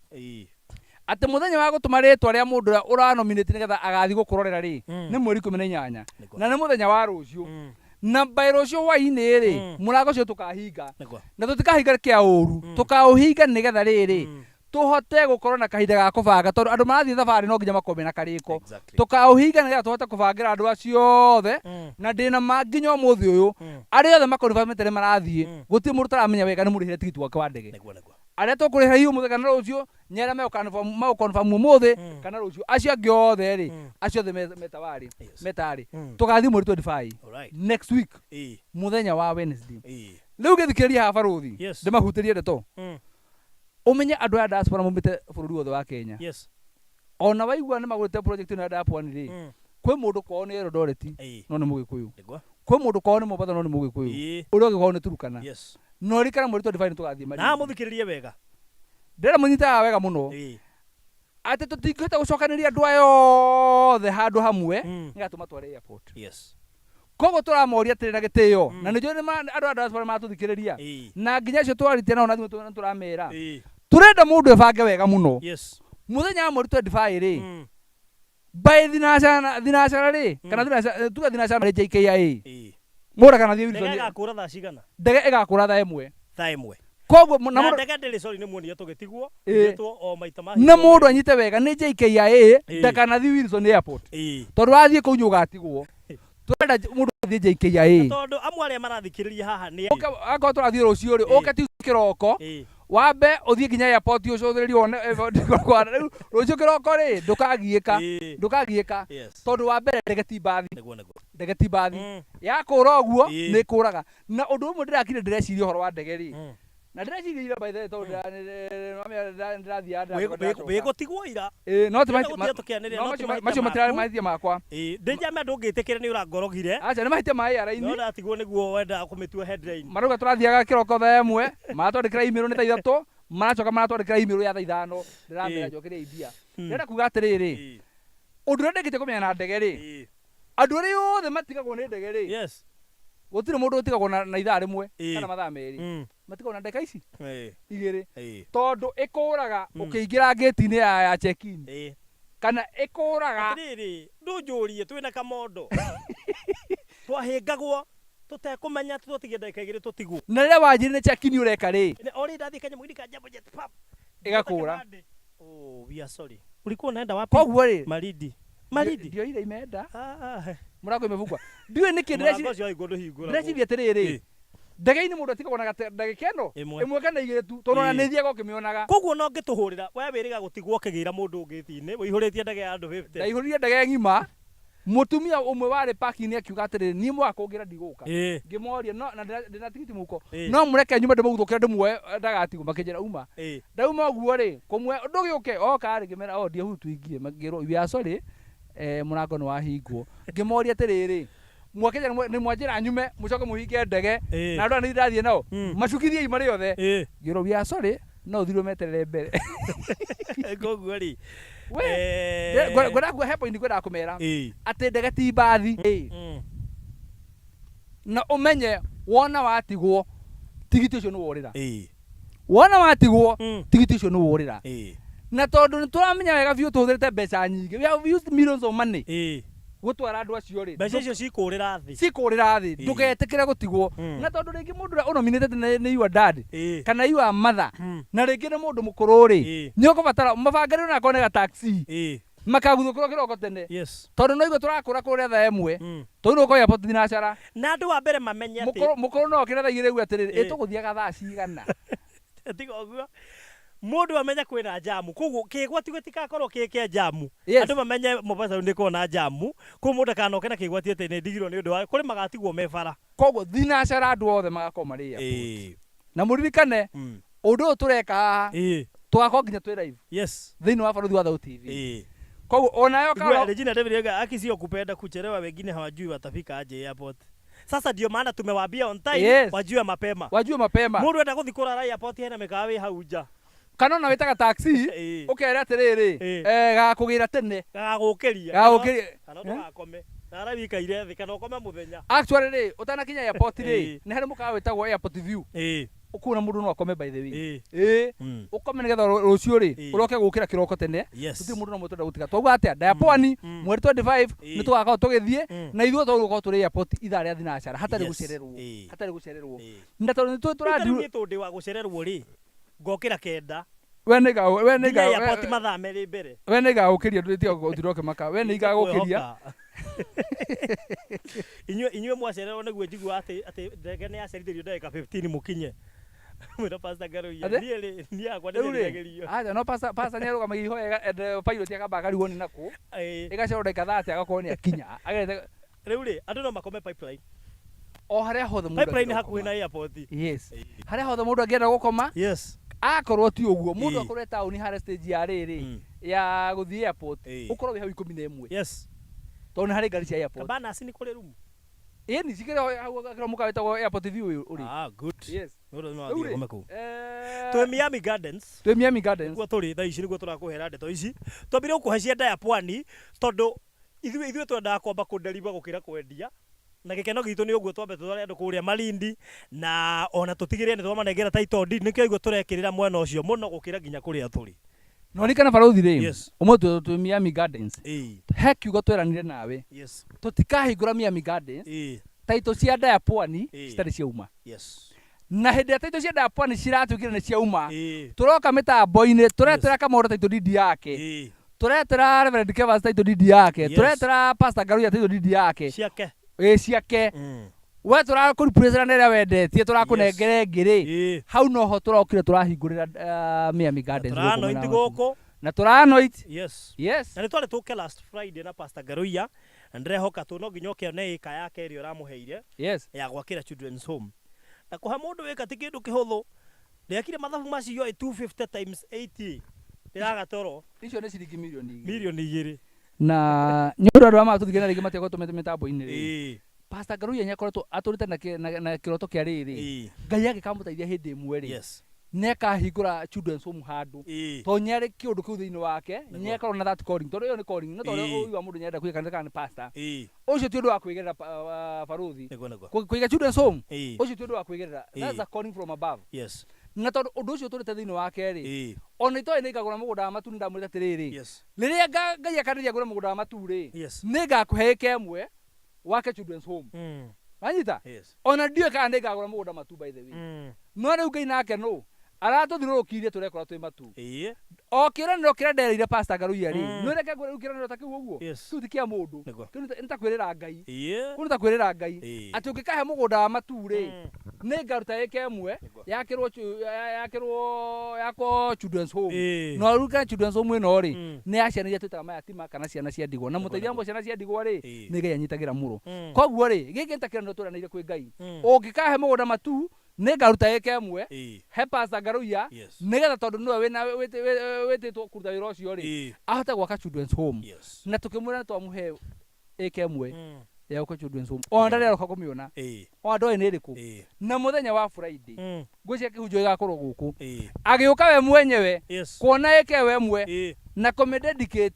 atĩ mũthenya wa gũtũma rĩtwa rĩa mũndũ ũrĩa ũranominate nĩgetha agathiĩ gũkũrorera rĩ, nĩ mweri 18, Nĩguo. na nĩ mũthenya wa rũciũ, na by rũciũ hwaĩ-inĩ rĩ, mũrango ũcio tũkahinga, Nĩguo. na tũtikahinga kĩa ũru, tũkaũhinga nĩgetha rĩrĩ, tũhote gũkorwo na kahinda ga kũbanga, tondũ andũ marathiĩ thabarĩ no nginya makorwo mena karĩko. Tũkaũhinga nĩgetha tũhote kũbangĩra andũ acio othe, na ndĩna ma nginya ũmũthĩ ũyũ, arĩa othe makonfirmĩte nĩ marathiĩ, gũtirĩ mũndũ ũtaramenya wega nĩ mũrĩhĩre tigiti wake wa ndege. Nĩguo, nĩguo. Arĩa tũkũrĩha hihi ũmũthĩ kana rũciũ, nĩ arĩa megũconfirm ũmũthĩ kana rũciũ. Acio angĩ othe rĩ, acio othe metawarĩ metarĩ, tũgathiĩ mweri 25, Alright. next week, mũthenya wa Wednesday. Rĩu gĩthikĩrĩria haha, barũthi, ndĩmahutĩrie ndeto. Ũmenye andũ aya diaspora maumĩte bũrũri wothe wa Kenya. Ona waigua nĩ magũrĩte project ĩno ya Dapwani rĩ, kwĩ mũndũ kwao nĩ Eldoret, no nĩ Mũgĩkũyũ. Kwĩ mũndũ kwao nĩ Mombatha, no nĩ Mũgĩkũyũ. Ũrĩa ũngĩ kwao nĩ Turukana. No ririkana mweri 25 nĩ tũgathiĩ Na Malindi. mũthikĩrĩrie wega. Ndĩrenda mũnyitaga wega mũno atĩ tũtingĩhota gũcokanĩria andũ aya othe handũ hamwe nĩgetha tũmatware airport. Koguo tũramoria atĩrĩ na gĩtĩo, na nĩ njũĩ andũ a diaspora maratũthikĩrĩria, na nginya acio twarĩtie nao na thimũ nĩ tũramera, tũrenda mũndũ ebange wega mũno. Mũthenya wa mweri 25 rĩ, by thinacara rĩ, kana thinacara, tuge thinacara rĩ, JKIA mũra kana thiĩ Ndege Wilson. ĩgakũra thaa cigana? Ndege ĩgakũra thaa 1. Thaa 1. Koguo na Na mũndũ ndege ndĩrĩ, sorry, nĩ muonire tũgĩtigwo ĩtwo o maita na mahingwo mũndũ merĩ. anyite wega nĩ JKIA, ndakanathiĩ Wilson Airport, tondũ wathiĩ kũu nĩ ũgatigwo. Tũrenda mũndũ athiĩ JKIA. Tondũ amwe arĩa marathikĩrĩria haha nĩ Ũke, akorwo tũrathiĩ rũciũ rĩ, ũke Tuesday kĩroko, wambe ũthiĩ nginya airport ũcũthĩrĩrie wone rĩu rũciũ kĩroko rĩ, ndũkagiĩka. Ndũkagiĩka, tondũ wa mbere ndege ti mbathi. Nĩguo, nĩguo. Ndege ti mbathi. Yakũra ũguo nĩ ĩkũraga. Na ũndũ ũmwe ndĩrakire ndĩreciria ũhoro wa ndege rĩ, na ndĩreciria ira, by the way, tondũ ndĩrathiaga ndĩracoka. Wĩgũtigwo ira. Ĩĩ, no ti Ndĩrenda gũthiĩ tũkĩanĩrĩra, no no ti macio mahĩtia macio matirarĩ maku. mahĩtia makwa. Ndĩnjame ndũngĩtĩkĩra nĩ ũrangorogire. Aca, nĩ mahĩtia ma No airline. ndatigwo nĩguo wendaga kũmĩtua headline. Marauga tũrathiaga kĩroko thaa 1, maratwandĩkĩra email nĩ thaa 3, maracoka maratwandĩkĩra email ya thaa 5, ndĩramera njokeria mbia. Ndĩrenda kuga atĩrĩrĩ, ũndũ ũrĩa ndĩkĩtie kũmenya na ndege rĩ, andũ arĩa othe matigagwo nĩ ndege rĩ, gũtirĩ mũndũ ũtigagwo na ithaa 1 kana mathaa 2, matigagwo na ndeka ici 2, tondũ ĩkũraga ũkĩingĩra ngĩti-inĩ ya check-in, kana ĩkũraga. Atĩrĩrĩ, ndũnjũrie twĩna kamondo twahĩngagwo tũtekũmenya tũtige ndagĩka 2 tũtigwo. Na rĩrĩa wanjiri nĩ check-in ũreka rĩ, Orĩ ndathiĩ kanyamũ-inĩ ka Jambo Jet pap, ĩgakũra. Kĩbandĩ. Oh, we are sorry. Ulikuwa unaenda wapi? Koguo rĩ, Malindi. Malindi. ndioire imenda Ah. mũrango imebungwa, ndiũĩ nĩkĩ. Mũrango ũcio waigua ndũhingũragwo. Ndĩreciria atĩrĩrĩ, ndege-inĩ mũndũ atigagwo na ndagĩka ĩno 1. 1 kana 2 tu, tondũ ona nĩ thiaga ũkĩmĩonaga. Koguo no ngĩtũhũrĩra we wĩrĩga gũtigwo ũkĩgĩra mũndũ ũngĩ-inĩ wĩihũrĩtie ndege ya andũ 50. Ndaihũrire ndege ng'ima. Mũtumia ũmwe warĩ parking akiuga atĩrĩrĩ, niĩ mwaka ũngĩra ndigũka. Ngĩmoria no na ndĩna tigiti mũhuko, no mũreke nyume ndĩmũguthũkĩre ndĩmuoe ndagatigwo. Makĩnjĩra uma. Ndauma ũguo rĩ, kũmwe ndũgĩũke oka rĩ, ngĩmera o ndiĩ tuingie, makĩrwo we are sorry, mũrango nĩ wahingwo. Ngĩmoria atĩrĩrĩ, mwakĩnjĩra nĩ mwanjĩra nyume mũcoke mũhinge ndege, na andũ aya nĩ ndathiĩ nao, macukithiei marĩ othe. Ngĩrwo we are sorry, no ũthirwo meterere mbere. Koguo rĩ, We, ngwendaga kuga he point ngwendaga kũmera atĩ ndege ti mbathi. Na ũmenye wona watigwo tigiti ũcio nĩ worĩra. Wona watigwo tigiti ũcio nĩ worĩra. Na tondũ nĩ tũramenya wega biũ tũhũthĩrĩte mbeca nyingĩ, we have used millions of money gũtwara andũ acio rĩ, Mbeca icio cikũrĩra thĩ. cikũrĩra thĩ. Ndũgetĩkĩre gũtigwo. Na tondũ rĩngĩ mũndũ ũrĩa ũnominĩte nĩ your dad kana your mother, na rĩngĩ nĩ mũndũ mũkũrũ rĩ, nĩ ũkũbatara mabangĩrĩrwo na akorwo nĩ ga taxi, makaguthũkĩrwo kĩroko tene, tondũ no igua tũrakũra kũrĩa thaa 1, tondũ nĩ ũkorwo airport thinacara. Na andũ wa mbere mamenye atĩ Mũkũrũ no okĩre thaa 2 uge atĩrĩrĩ, ĩ tũgũthiaga thaa cigana? Tiga ũguo, mũndũ amenye kwĩna jamu, koguo kĩgwati gĩtigakorwo kĩ kĩa jamu. Andũ mamenye Mombasa nĩ kũrĩ na jamu, koguo mũndũ akanoke na kĩgwati atĩ nĩ ndigirwo nĩ ũndũ wa kũrĩ magatigwo me bara. Koguo thinacara andũ othe magakorwo marĩ airport. Na mũririkane ũndũ ũyũ tũreka haha, tũgakorwo nginya twĩ live thĩinĩ wa Barũthi wa Thau TV. Koguo onayo Igua, karo Regina David Yoga, aki sio kupenda kuchelewa, wengine hawajui watafika aje airport. Sasa ndio maana tumewaambia on time, wajue mapema. Wajue mapema. Mũndũ enda gũthiĩ kũrara airport hena mĩkawa wĩ hau nja. Kana ona wĩtaga taxi, ũkera atĩrĩrĩ, gagakũgĩra tene. Gagagũkĩria. Gagagũkĩria. Kana ndũgakome. Rara wikaire thĩ kana ũkome mũthenya. Actually rĩ, ũtanakinya airport rĩ, nĩ harĩ mũkawa wĩtagwo Airport View. Kũu na mũndũ no akome, by the way. Ĩĩ. Ũkome nĩgetha rũciũ rĩ, ũroke gũkĩra kĩroko tene. Tũtirĩ mũndũ na ũmwe twenda gũtiga. Twauga atĩa? Diapwani, mweri 25, nĩ tũgakorwo tũgĩthiĩ, na ithuĩ tũgũkorwo tũrĩ airport ithaa rĩa thinacara hatarĩ gũcererwo. Hatarĩ gũcererwo. Na tondũ nĩ tũĩ Rĩu ta rĩu tũrathiĩ niĩ tondũ ndĩ wa gũcererwo rĩ, ngokĩra 9 We nĩ ga we nĩ nginya ga airport mathaa 2 mbere. We nĩ igagũkĩria, ndũtiga gũtinda ũkĩmaka. We nĩ igagũkĩria. Ngwĩhoka. Inyuĩ mwacererwo nĩguo njiguaga atĩ ndege nĩ yacerithĩrio ndagĩka 15 mũkinye. Mwĩra Pastor Ngaruiya, Atĩ? niĩ rĩ, niĩ yakwa Rĩu rĩ, ndĩcerithagĩrio. aca no pastor nĩ arũgamagia ihoya pilot akamba akarigwo nĩ nakũ. Ĩgacererwo ndagĩka 30 agakorwo nĩ akinya. Agerete Rĩu rĩ, andũ no makome Pipeline. O harĩa hothe mũndũ Pipeline angĩenda hakuhĩ gũkoma. na airport. Yes. Harĩa hothe mũndũ angĩenda gũkoma, akorwo ti ũguo, mũndũ akorwo e taũni harĩa stage ya rĩrĩ, ya gũthiĩ airport, ũkorwo wĩ hau 11. Tondũ nĩ harĩ ngari cia airport. Cabanas nĩ kũrĩ room? Ĩni, cikĩrĩ ho hau gakĩro mũkawa wĩtagwo Airport View ũyũ ũrĩ. Ah, good. Yes. Nĩ ũndũ no Rĩu athiĩ rĩ, akome kũu. Twĩ Miami Gardens. Twĩ Miami Gardens. Nĩkuo tũrĩ thaa ici, nĩguo tũrakũhera ndeto ici. Twambire gũkũhe cia Ndaya Pwani tondũ ithuĩ twendaga kwamba kũdeliver gũkĩra kwendia. Na gĩkeno gitũ nĩ ũguo twambe tũtware andũ kũrĩa Malindi na ona tũtigĩrĩre nĩ twamanengera title deed, nĩkĩo ũguo tũrekĩrĩra mwena ũcio mũno gũkĩra nginya kũrĩa tũrĩ. No ririkana barũthi rĩ, ũmũthĩ twĩ Miami Gardens. He kiugo tweranire nawe. Tũtikahingũra Miami Gardens. Title cia Ndaya Pwani citarĩ ciauma. Na hĩndĩ ĩrĩa title cia Ndaya Pwani ciratuĩkire nĩ ciauma, tũroka mĩtambo-inĩ, tũretĩra Kamondo title deed yake. Tũretĩra Reverend Kevas title deed yake. Tũretĩra Pastor Ngaruiya title deed yake. Ciake. Ĩĩ, ciake. We tũrakũreplace na ĩrĩa wendetie, tũrakũnengera ĩngĩ rĩ. Hau noho tũrokire tũrahingũrĩra Miami Gardens gũkũ Tũranoit mwena wa gũkũ. Na tũranoit. Yes. Na nĩ twarĩ tũke last Friday na Pastor Ngaruiya, na ndĩrehoka tũ no nginya ũke one ĩka yake ĩrĩa ũramũheire ya gwakĩra children's home. Na kũhe mũndũ ĩka ti kĩndũ kĩhũthũ. Ndekire mathabu macio ĩ 250 times 80 ndĩraga toro. Icio nĩ ciringi mirioni igĩrĩ. Mirioni igĩrĩ. Na nĩ ũndũ andũ aya matũthikĩrĩria na rĩngĩ matiakoretwo mĩtambo-inĩ rĩ. Pastor Ngaruiya nĩ akoretwo atũrĩte na kĩroto kĩa rĩrĩ. Ngai angĩkamũteithia hĩndĩ ĩmwe rĩ. Nĩ akahingũra children's home handũ. Tondũ nĩ arĩ kĩũndũ kĩu thĩinĩ wake, nĩ akorwo na that calling. Tondũ ĩyo nĩ calling, no tondũ ũigua mũndũ nĩarenda kũiga kanitha kana nĩ pastor. Ũcio ti ũndũ wa kwĩgerera barũthi. Nĩguo, nĩguo. Kũiga children's home, ũcio ti ũndũ wa kwĩgerera. That's a calling from above. Na tondũ ũndũ ũcio ũtũrĩte thĩinĩ wake rĩ, ona itoĩ nĩ ngagũra mũgũnda wa matu, nĩ ndamwĩrĩte atĩrĩrĩ, rĩrĩa Ngai akanĩria ngũre mũgũnda wa matu rĩ, nĩ ngakũhe ĩka ĩmwe wake children's home. Wanyita? Ona ndiũĩ kana nĩ ngagũra mũgũnda matu, by the way. No rĩu Ngai nake nũ aratũthiũrũrũkĩirie tũrekora twĩ matu. O kĩranĩro kĩrĩa ndereire Pastor Ngaruiya rĩ, nĩ reke ngwĩre rĩu kĩranĩro ta kĩu ũguo, kĩu ti kĩa mũndũ. Kĩu nĩ ta kwĩrĩra Ngai. Kĩu nĩ ta kwĩrĩra Ngai. Atĩ ũngĩkahe mũgũnda wa matu rĩ, nĩ ngaruta ĩka ĩmwe, yakĩrwo yakwo children's home. Na ũririkane children's home ĩno rĩ, nĩ ya ciana iria twĩtaga mayatima kana ciana cia ndigwa. Na mũteithia wa ciana cia ndigwa rĩ, nĩ Ngai anyitagĩra mũno. Koguo rĩ, gĩkĩ nĩ ta kĩranĩro tweranĩire kwĩ Ngai. Ũngĩkahe mũgũnda matu, nĩ ngaruta ĩka ĩmwe, he Pastor Ngaruiya, nĩgetha tondũ nĩwe wĩtĩtwo kũruta wĩra ũcio rĩ, ahote gwaka children's home. Na tũkĩmwĩra nĩ twamũhe ĩka ĩmwe ya gwaka children's home. Ona ndarĩ aroka kũmĩona. Ona ndoĩ nĩ ĩrĩkũ. Na mũthenya wa Friday, ngwĩciria kĩhunjio gĩgakorwo gũkũ. Agĩũka we mwenyewe, kuona ĩka ĩyo ĩmwe, na kũmĩ-dedicate,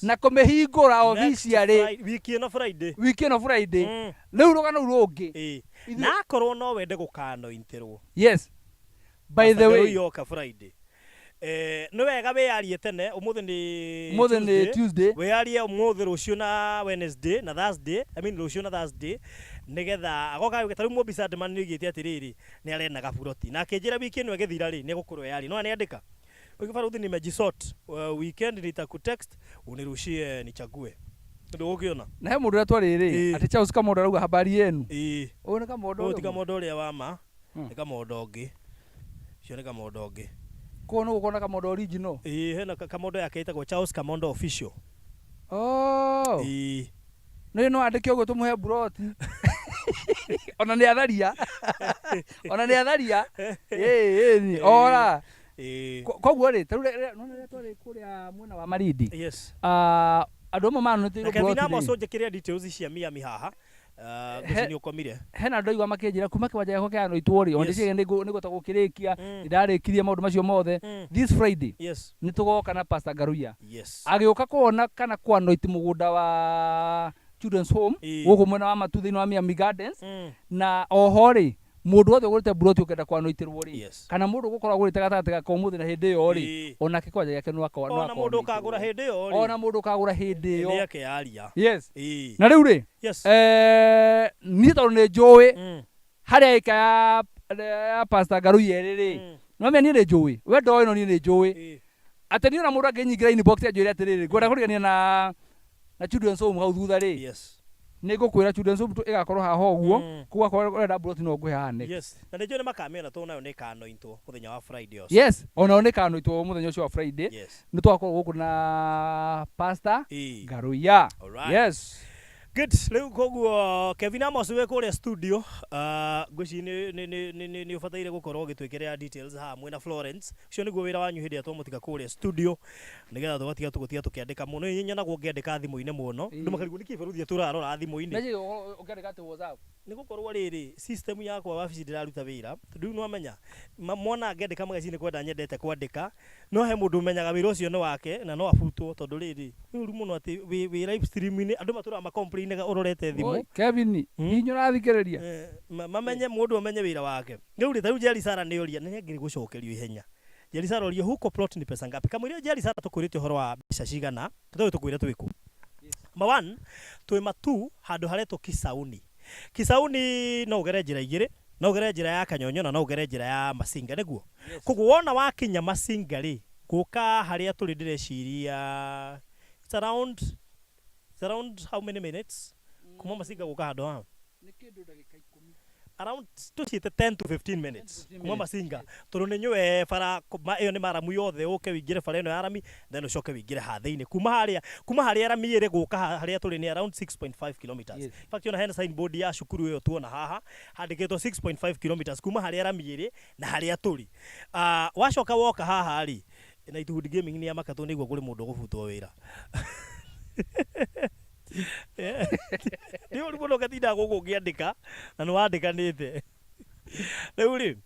na kũmĩhingũra Next officially. Wiki ĩno Friday. Wiki ĩno Friday. Rĩu rũgano rũu rũngĩ. Ithuĩ Na akorwo no wende gũkanointĩrwo. Yes. By the way. Yoka Friday. Nĩ wega wĩyarie tene, ũmũthĩ nĩ Ũmũthĩ nĩ Tuesday. Wĩyarie ũmũthĩ, rũciũ na Wednesday na Thursday, I mean rũciũ na Thursday, nĩgetha agoka ta rĩu Mũmbi Sandman nĩ oigĩte atĩrĩrĩ, nĩ arenda gaburoti. Na akĩnjĩra wiki ĩno ĩgĩthira rĩ, nĩ egũkorwo eyarĩrie. No nĩ andĩka. Wiki barũthi nimejisort. Weekend nitakutext unirushie nichague. Ndũgũkĩona. Na he mũndũ ũrĩa twarĩ rĩ, atĩ Charles Kamondo arauga habari yenu. Ũyũ nĩ Kamondo Ũyũ ti ũyũ? Kamondo ũrĩa wa ma, nĩ Kamondo ũngĩ. Ũcio nĩ Kamondo ũngĩ. Koguo nĩ gũkorwo na Kamondo original? Ĩĩ, hena Kamondo yake ĩtagwo Charles Kamondo official. Oh. Nĩ no andĩke ũguo tũmũhe buroti. Ona nĩ atharia. Ona nĩ atharia. Ĩĩ, ĩĩ, ora. Koguo rĩ, ta rĩu nĩ rĩrĩa twarĩ kũrĩa mwena wa Malindi. Andũ amwe manũtĩirwo Na Kevin buroti Amos rĩ. ũnjĩkĩre details cia Miami haha. Ngwĩciria nĩ ũkomire. Hena andũ aigua makĩnjĩra kuma kĩwanja gĩakwa kĩa Anoitwo rĩ, ona ndĩciria nĩngũhota gũkĩrĩkia, nĩndarĩkirie maũndũ macio mothe. This Friday nĩ tũgoka na Pastor Ngaruiya. Agĩũka kuona kana kwanoit mũgũnda wa Children's Home gũkũ mwena wa Matu thĩinĩ wa Miami Gardens. Na oho rĩ, mũndũ wothe ũgũrĩte mburoti ũkenda kwanũitĩrwo rĩ, kana mũndũ ũgũkorwo agũrĩte gatagatĩ ga ũmũthĩ na hĩndĩ ĩyo rĩ, onake kwanja gĩake no Ona mũndũ ũkagũra hĩndĩ ĩyo rĩ, ona mũndũ ũkagũra hĩndĩ ĩyo nĩ akeyaria. Yes. Na rĩu rĩ, niĩ tondũ nĩ njũĩ harĩa ĩka ya Pastor Ngarui erĩ rĩ, no menya niĩ nĩ njũĩ we ndoĩ, no niĩ nĩ njũĩ atĩ niĩ ona mũndũ angĩnyingĩra inbox anjĩre atĩrĩrĩ, ngwenda kũrigania na Children's Home hau thutha rĩ, nĩ ngũkwĩra Children's Home ĩgakorwo haha ũguo. Koguo akorwo ũrenda mburoti no ngũhe haha next. Yes, na nĩ njũĩ nĩ makamĩona tondũ nayo nĩ ĩkanointwo mũthenya wa Friday ũcio. Yes, onao nĩ kanoitwo mũthenya ũcio wa Friday. Nĩ twakorwo gũkũ na Pastor Ngaruiya. Alright. Yes. Good. Rĩu koguo Kevin Amos wĩ kũrĩa studio, ngwĩciria nĩ ũbataire gũkorwo ũgĩtwĩkĩrĩra details haha mwĩna Florence. Ũcio nĩguo wĩra wanyu hĩndĩ ĩrĩa twamũtiga kũrĩa studio, nĩgetha tũgatiga tũgũtiga tũkĩandĩka mũno. Niĩ nyonagwo ngĩandĩka thimũ-inĩ mũno. Andũ makarigwo nĩkĩ baruthi atũrarora thimũ-inĩ. Message ũkĩandĩka atĩ WhatsApp. Nĩ gũkorwo rĩrĩ, system yakwa wabici ndĩraruta wĩra, tondũ rĩu nĩwamenya, mona ngĩandĩka magazine kwenda nyendete kwandĩka, no he mũndũ ũmenyaga wĩra ũcio nĩ wake na no abutwo, tondũ rĩrĩ, nĩ ũru mũno atĩ wĩ live stream-inĩ andũ matũraga macomplainaga ũrorete thimũ. Oi, Kevin, hihi ũrathikĩrĩria? Mamenye mũndũ amenye wĩra wake. Rĩu rĩ, ta rĩu Jerry Sara nĩ oria, nĩ angĩrĩ gũcokerio ihenya. Jerry Sara oria huko plot ni pesa ngapi? Kamũira Jerry Sara tũkwĩrĩte ũhoro wa mbeca cigana, tũtoĩ tũkwĩre twĩ kũ. Number 1, twĩ Matu handũ haretwo Kisauni. Kisauni no ũgere njĩra igĩrĩ, no ũgere njĩra ya Kanyonyo na no ũgere njĩra ya Masinga, nĩguo? Koguo wona wakinya Masinga rĩ, gũka harĩa tũrĩ ndĩreciria it's around how many minutes kuma Masinga gũka handũ haha? Nĩ kĩndũ ndagĩka 10. Around tũciĩte 10 to 15 minutes 10 to 15 kuma minutes. Masinga, tondũ nĩ nyũe bara ĩyo nĩ maramu yothe, ũke wĩingĩre bara ĩno ya rami, then ũcoke wĩingĩre haha thĩinĩ. Kuma harĩa rami ĩrĩ gũka harĩa tũrĩ nĩ around 6.5 kilometers. In fact, ona hena signboard ya cukuru ĩyo tuona haha handĩkĩtwo 6.5 kilometers kuma harĩa rami ĩrĩ na harĩa tũrĩ. Wacoka woka haha rĩ, na Ituhudi Gaming nĩ yamaka tondũ nĩguo kũrĩ mũndũ ũgũbutwo wĩra. Nĩ ũru mũno ũgatinda gũkũ ũkĩandĩka na nĩ wandĩkanĩte. Rĩu rĩ,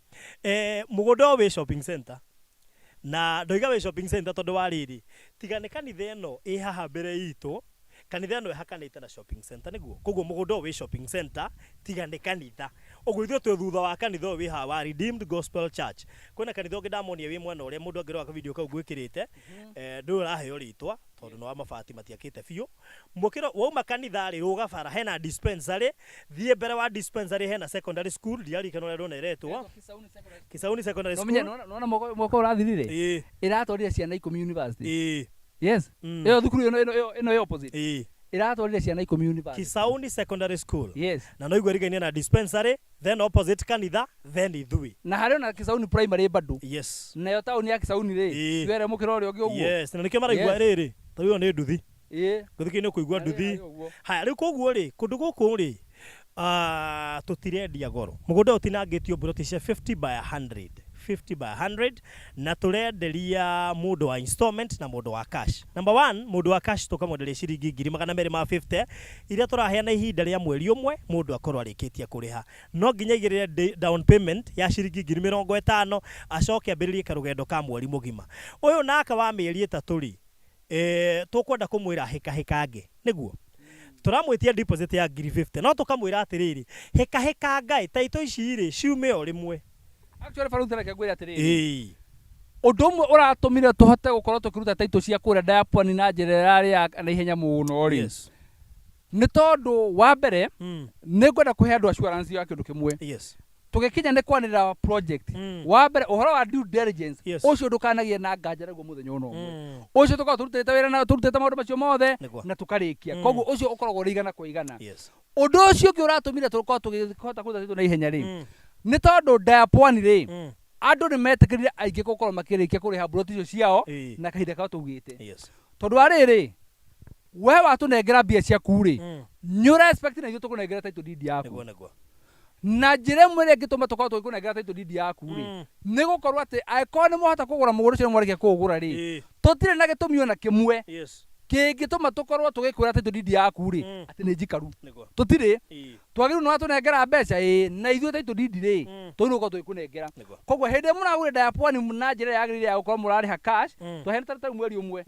mũgũnda ũyũ wĩ shopping center, na ndoiga wĩ shopping center tondũ wa rĩrĩ, tiga nĩ kanitha ĩno ĩ haha mbere itũ, kanitha ĩno ĩhakanĩte na shopping center, nĩguo? Koguo mũgũnda ũyũ wĩ shopping center tiga nĩ kanitha. Ũguo ithuĩ twĩ thutha wa kanitha ũyũ wĩ haha wa Redeemed Gospel Church. Kwĩna kanitha ũngĩ ndamonia wĩ mwena ũrĩa mũndũ angĩrora video kau ngwĩkĩrĩte, ndũrĩ ũraheo rĩtwa tondũ nĩ wa mabati matiakĩte biũ. Mũkĩro wauma kanitha rĩ, rũga bara hena dispensary, thiĩ mbere wa dispensary hena secondary school, ndiaririkana ũrĩa ndona ĩretwo. Kisauni Secondary School. Nona mwaka ũrathirire ĩratwarire ciana 10 university. Yes. Ĩyo thukuru ĩno ĩ opposite ĩratwarire ciana 10 university. Kisauni Secondary School. Yes. Na no igua na dispensary, then opposite kanitha, then ithuĩ. Na harĩ ona Kisauni Primary bado. Nayo taũni ya Kisauni rĩ, twere mũkĩra ũrĩa ũngĩ ũguo. Yes, na nĩkĩo maraigua rĩrĩ, ta rĩu ĩyo nĩ nduthi. Gũthikĩ nĩ ũkũigua nduthi. Haya, rĩu koguo rĩ, kũndũ gũkũ rĩ, tũtirendia goro. Mũgũnda ũyũ ũtinangĩtio mburoti cia 50 by 100. 50 by 100, na tũrenderia mũndũ wa installment na mũndũ wa cash. Number 1, mũndũ wa cash tũkamwenderia ciringi ngiri magana merĩ ma 50 iria tũraheana ihinda rĩa mweri ũmwe mũndũ akorwo arĩkĩtie kũrĩha. No nginya aigĩrĩre down payment ya ciringi ngiri mĩrongo ĩtano, acoke ambĩrĩrie karũgendo ka mweri mũgima. Ũyũ nake wa mĩeri 3 rĩ, tũkwenda kũmwĩra hĩkahĩkange, nĩguo tũramwĩtia deposit ya ngiri 50, no tũkamwĩra atĩrĩrĩ, hĩkahĩkangaĩ taito ici rĩ ciume o rĩmwe. Actually, baruthi, reke ngwĩre atĩrĩrĩ, ũndũ ũmwe ũratũmire tũhote gũkorwo tũkĩruta taito cia kũrĩa Diapwani na njĩra ĩrarĩ ya na ihenya mũno rĩ, nĩ tondũ wa mbere nĩ ngwenda kũhe andũ assurance ya kĩndũ kĩmwe. Tũgĩkinya nĩ kwanĩrĩra project, wa mbere ũhoro wa due diligence, ũcio ndũkanagie na nganja naguo mũthenya ũna ũmwe. Ũcio tũkoragwo tũrutĩte wĩra na tũrutĩte maũndũ macio mothe na tũkarĩkia. Koguo ũcio ũkoragwo ũrĩ 100%. Ũndũ ũcio ũngĩ ũratũmire tũkorwo tũgĩhota kũruta taito na ihenya rĩ, nĩ tondũ Diapwani rĩ, andũ nĩ metĩkĩrire aingĩ gũkorwo makĩrĩkia kũrĩha mburoti icio ciao na kahinda karĩa tũugĩte. Tondũ wa rĩrĩ, we watũnengera mbia ciaku rĩ, nĩ ũra expect na ithuĩ tũkũnengera title deed yaku. Nĩguo nĩguo. Na njĩra ĩmwe ĩrĩa ĩngĩtũma tũkorwo tũgĩkũnengera title deed yaku rĩ, nĩ gũkorwo atĩ angĩkorwo nĩ mwahota kũgũra mũgũnda ũcio, nĩ mwarĩkia kũũgũra rĩ, tũtirĩ na gĩtũmi ona kĩmwe. Kĩngĩtũma tũkorwo tũgĩkwĩra title deed yaku rĩ atĩ nĩ njikaru. Nĩguo. Tũtirĩ. Twagĩrĩirwo nĩ watũnengera mbeca ĩĩ na ithuĩ title deed rĩ twagĩrĩirwo gũkorwo tũgĩkũnengera. Nĩguo. Koguo hĩndĩ ĩrĩa mũragũra indo ya Pwani na njĩra ĩrĩa yagĩrĩire ya gũkorwo mũrarĩha cash, twaheana ta rĩu mweri ũmwe.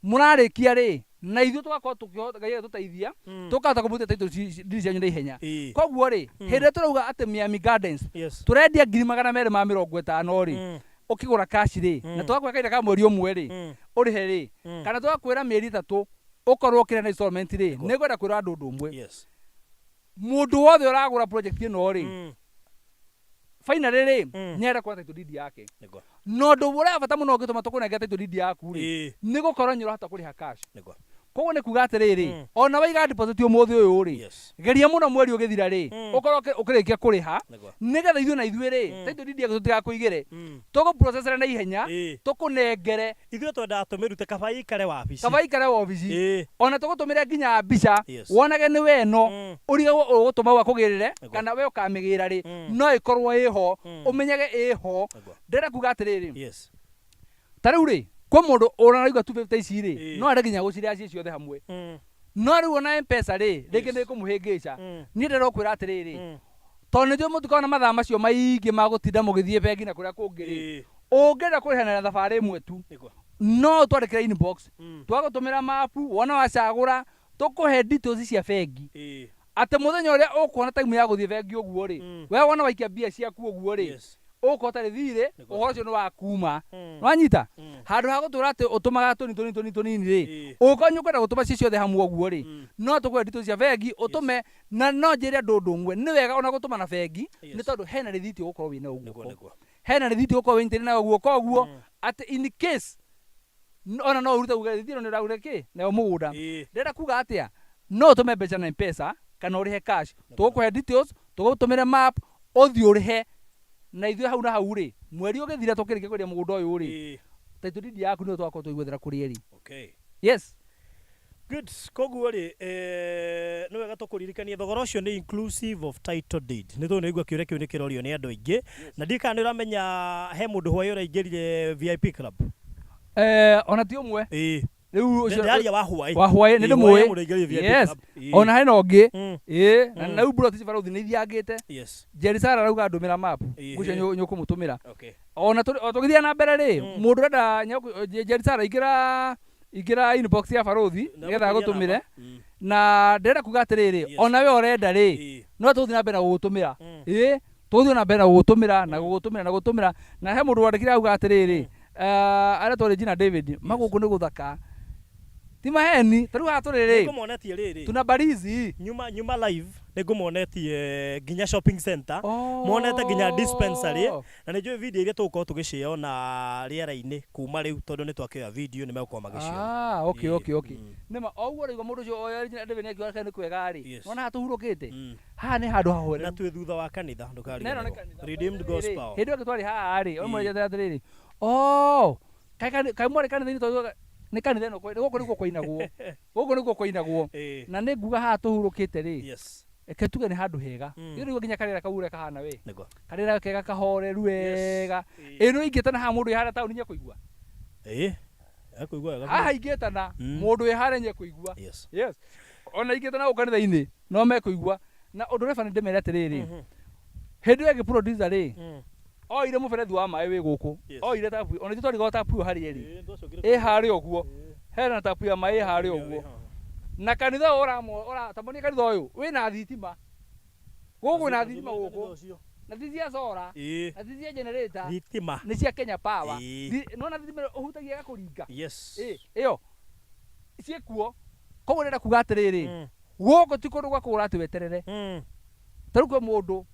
Mũrarĩkia rĩ, na ithuĩ tũgakorwo tũkĩhota Ngai agĩtũteithia, tũkahota kũmũruta title deed cianyu na ihenya. Koguo rĩ, hĩndĩ ĩrĩa tũrauga atĩ Miami Gardens tũrendia 250,000 rĩ, ũkĩgũra cash rĩ, na tũgakũhe kahinda ka mweri ũmwe rĩ, ũrĩhe rĩ, kana tũgakwĩra mĩeri 3 ũkorwo ũkĩrĩha na installment rĩ, nĩ ngwenda kwĩra andũ ũndũ ũmwe. Mũndũ wothe ũragũra project ĩno rĩ, finally rĩ, nĩ arenda kuona title deed yake. Nĩguo. Na ũndũ ũrĩa wa bata mũno ũngĩtũma tũkũnengere title deed yaku rĩ, nĩ gũkorwo nĩ ũrahota kũrĩha cash. Nĩguo. Koguo nĩ kuga atĩrĩrĩ, ona waiga deposit ũmũthĩ ũyũ rĩ, geria mũno mweri ũgĩthira rĩ, ũkorwo ũkĩrĩkia kũrĩha, Nĩguo. nĩgetha ithuĩ na ithuĩ rĩ, title deed yaku tũtigakũigĩre. Tũgũprocessere na ihenya, tũkũnengere. Ithuĩ twendaga tũmĩrute kaba ĩikare wabici. Kaba ĩikare wabici. Ona tũgũtũmĩre nginya mbica, wonage nĩ we ĩno, ũrigagwo ũgũtũma ũguo akũgĩrĩre, kana we ũkamĩgĩra rĩ, no ĩkorwo ĩho, ũmenyage ĩho. Nĩguo. Ndĩrenda kuga atĩrĩrĩ, ta rĩu rĩ, kwĩ mũndũ ũraigua 250 ici rĩ, no ende nginya gũcirĩha ciĩ ciothe hamwe. No rĩu ona M-Pesa rĩ, rĩngĩ nĩ ĩkũmũhĩngĩca. Niĩ ndĩrenda gũkwĩra atĩrĩrĩ, tondũ nĩ njũĩ mũtikoragwo na mathaa macio maingĩ ma gũtinda mũgĩthiĩ bengi na kũrĩa kũngĩ rĩ, ũngĩenda kũrĩha na thabarĩ ĩmwe tu, Nĩguo. no ũtwandĩkĩre inbox, twagũtũmĩra mapu, wona wacagũra, tũkũhe details cia bengi. Atĩ mũthenya ũrĩa ũkuona time ya gũthiĩ bengi ũguo rĩ, we wona waikia mbia ciaku ũguo rĩ, ũkũhota rĩthirĩ, ũhoro ũcio nĩ wa kuma. Wanyita? Handũ ha gũtũra atĩ ũtũmaga tũnini tũnini tũnini tũnini rĩ, ũngĩkorwo nĩ ũkwenda gũtũma ciĩ ciothe hamwe ũguo rĩ, no tũkũhe details cia bengi, ũtũme, na no njĩre andũ ũndũ ũmwe, nĩ wega ona gũtũma na bengi, nĩ tondũ hena rĩthiti ũgũkorwo wĩnayo Nĩguo, guoko. nĩguo. Hena rĩthiti ũgũkorwo wĩnyitĩrĩire nayo guoko ũguo, atĩ in case, ona no ũrute uge rĩthiti ĩno nĩ ũragũrire kĩ? Nayo mũgũnda. Ndĩrenda kuga atĩa? No ũtũme mbeca na M-Pesa, kana ũrĩhe cash. Tũgũkũhe details, tũgũtũmĩre map, ũthiĩ ũrĩhe, na ithuĩ hau na hau rĩ, mweri ũgĩthira tũkĩrĩkia kwendia mũgũnda ũyũ rĩ, title deed yaku nĩyo tũgakorwo tũgĩgwethera kũrĩa ĩrĩ. Yes. Good. Koguo rĩ, nĩ wega tũkũririkanie thogora ũcio nĩ inclusive of title deed. Nĩ tũĩ nĩigua kĩũria kĩu nĩ kĩrorio nĩ andũ aingĩ. Na ndiũĩ kana nĩ ũramenya he mũndũ hwaĩ ũraingĩrire VIP club. Ona ti ũmwe. Rĩu ũcio Ndĩraria wa hwaĩ. Wa hwaĩ, nĩ Hwaĩ ndĩmũĩ. mũndũ aingĩrire VIP Yes. club. Ona hena ũngĩ. Na rĩu mburoti ci barũthi nĩ ithiangĩte. Jerry Sara arauga ndũmĩra map. Ngwĩciria nĩ ũkũmũtũmĩra. Ona o tũgĩthiĩ na mbere rĩ, mũndũ ũrenda Jerry Sara ingĩra inbox ya barũthi Na nĩgetha gũkũria agũtũmĩre. namba. Na ndĩrenda kuga atĩrĩrĩ, ona we ũrenda rĩ, no tũgũthiĩ na mbere na gũgũtũmĩra. Tũgũthiĩ na mbere na gũgũtũmĩra, na gũgũtũmĩra, na gũgũtũmĩra. Na he mũndũ wandĩkire auga atĩrĩrĩ, aretwo Regina David, magũkũ nĩ gũthaka. Ti maheni, ta rĩu haha tũrĩ rĩ, Nĩngũmonetie rĩrĩ. tuna barizi. Nyuma live, nĩngũmonetie nginya shopping center. Monete nginya dispensary. Na nĩ njũĩ video iria tũgũkorwo tũgĩciona rĩera-inĩ kuma rĩu tondũ nĩ twakĩoya video nĩ megũkorwo magĩciona. Nĩma, o ũguo ũraigua mũndũ ũcio oya Regina David nĩ akiuga nĩ kwega rĩ. Wona haha tũhurũkĩte? Haha nĩ handũ hahoreru. Na twĩ thutha wa kanitha, ndũkariganĩrwo. Na ĩno nĩ kanitha. Redeemed Gospel. Hĩndĩ ĩyo twarĩ haha rĩ, o mũrĩ atĩrĩrĩ. Oh, kaĩ kaĩ mwarĩ kanitha-inĩ tondũ nĩ kanitha ĩno gũkũ nĩkuo kwainagwo. Gũkũ nĩkuo kwainagwo. Na nĩ nguga haha tũhurũkĩte rĩ. Reke tuge nĩ handũ hega. Ĩno nginya karĩra kau ũrĩa kahana we. Nĩguo. Karĩra kega kahoreru wega. Ĩno ingĩtana haha mũndũ wĩ harĩa taũni nĩekũigua. Ekũigua wega. Haha ingĩtana mũndũ wĩ harĩa nĩekũigua. Yes. Ona ingĩtana gũkũ kanitha-inĩ no mekũigua. Na ũndũ ũrĩa bani ndĩmere atĩrĩrĩ. Hĩndĩ ĩyo ĩngĩ producer rĩ, oire mũberethi wa maĩ wĩ gũkũ. Oire tapu, ona ithuĩ twarigagwo tapu ĩyo harĩa ĩrĩ. Twacokire Ĩ harĩa ũguo. Hena tapu ya maĩ ĩ harĩa ũguo. Na kanitha ũyũ ũra, ta kanitha ũyũ wĩna thitima. Gũkũ kwĩna thitima gũkũ. Na ti cia solar. Na ti cia generator. Thitima. Nĩ cia Kenya Power. Nĩwona thitima ĩyo ũhutagia ĩgakũringa? Ĩyo. Ciĩkuo. Koguo ndĩrenda kuga atĩrĩrĩ, gũkũ ti kũndũ gwa kũgũra atĩ weterere. Ta rĩu kwĩ mũndũ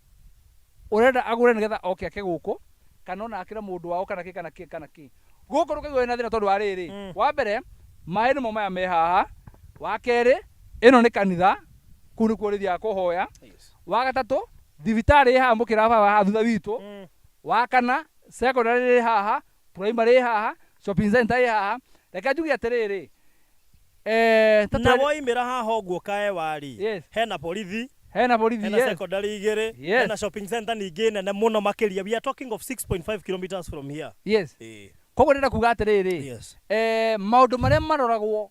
ũrenda agũre nĩgetha oke ake gũkũ, kana ona akĩre mũndũ wao kana kĩ, kana kĩ, kana kĩ. Gũkũ ndũkaigua wĩna thĩna tondũ wa rĩrĩ. Wa mbere, maĩ nĩmo maya me haha. Wa kerĩ, ĩno nĩ kanitha, kũu nĩkuo ũrĩthiaga kũhoya. Wa gatatũ, thibitarĩ ĩ haha mũkĩra wa baba haha thutha witũ. Wa kana, secondary ĩ haha, primary ĩ haha, shopping center ĩ haha. Reke njuge atĩrĩrĩ, ta Na tũrĩ- woimĩra haha ũguo kaewa rĩ, hena borithi, Hena borithi, hena secondary igĩrĩ, hena shopping center ningĩ nene mũno makĩria. We are talking of 6.5 kilometers from here. Koguo Koguo ndĩrenda kuga atĩrĩrĩ, maũndũ marĩa maroragwo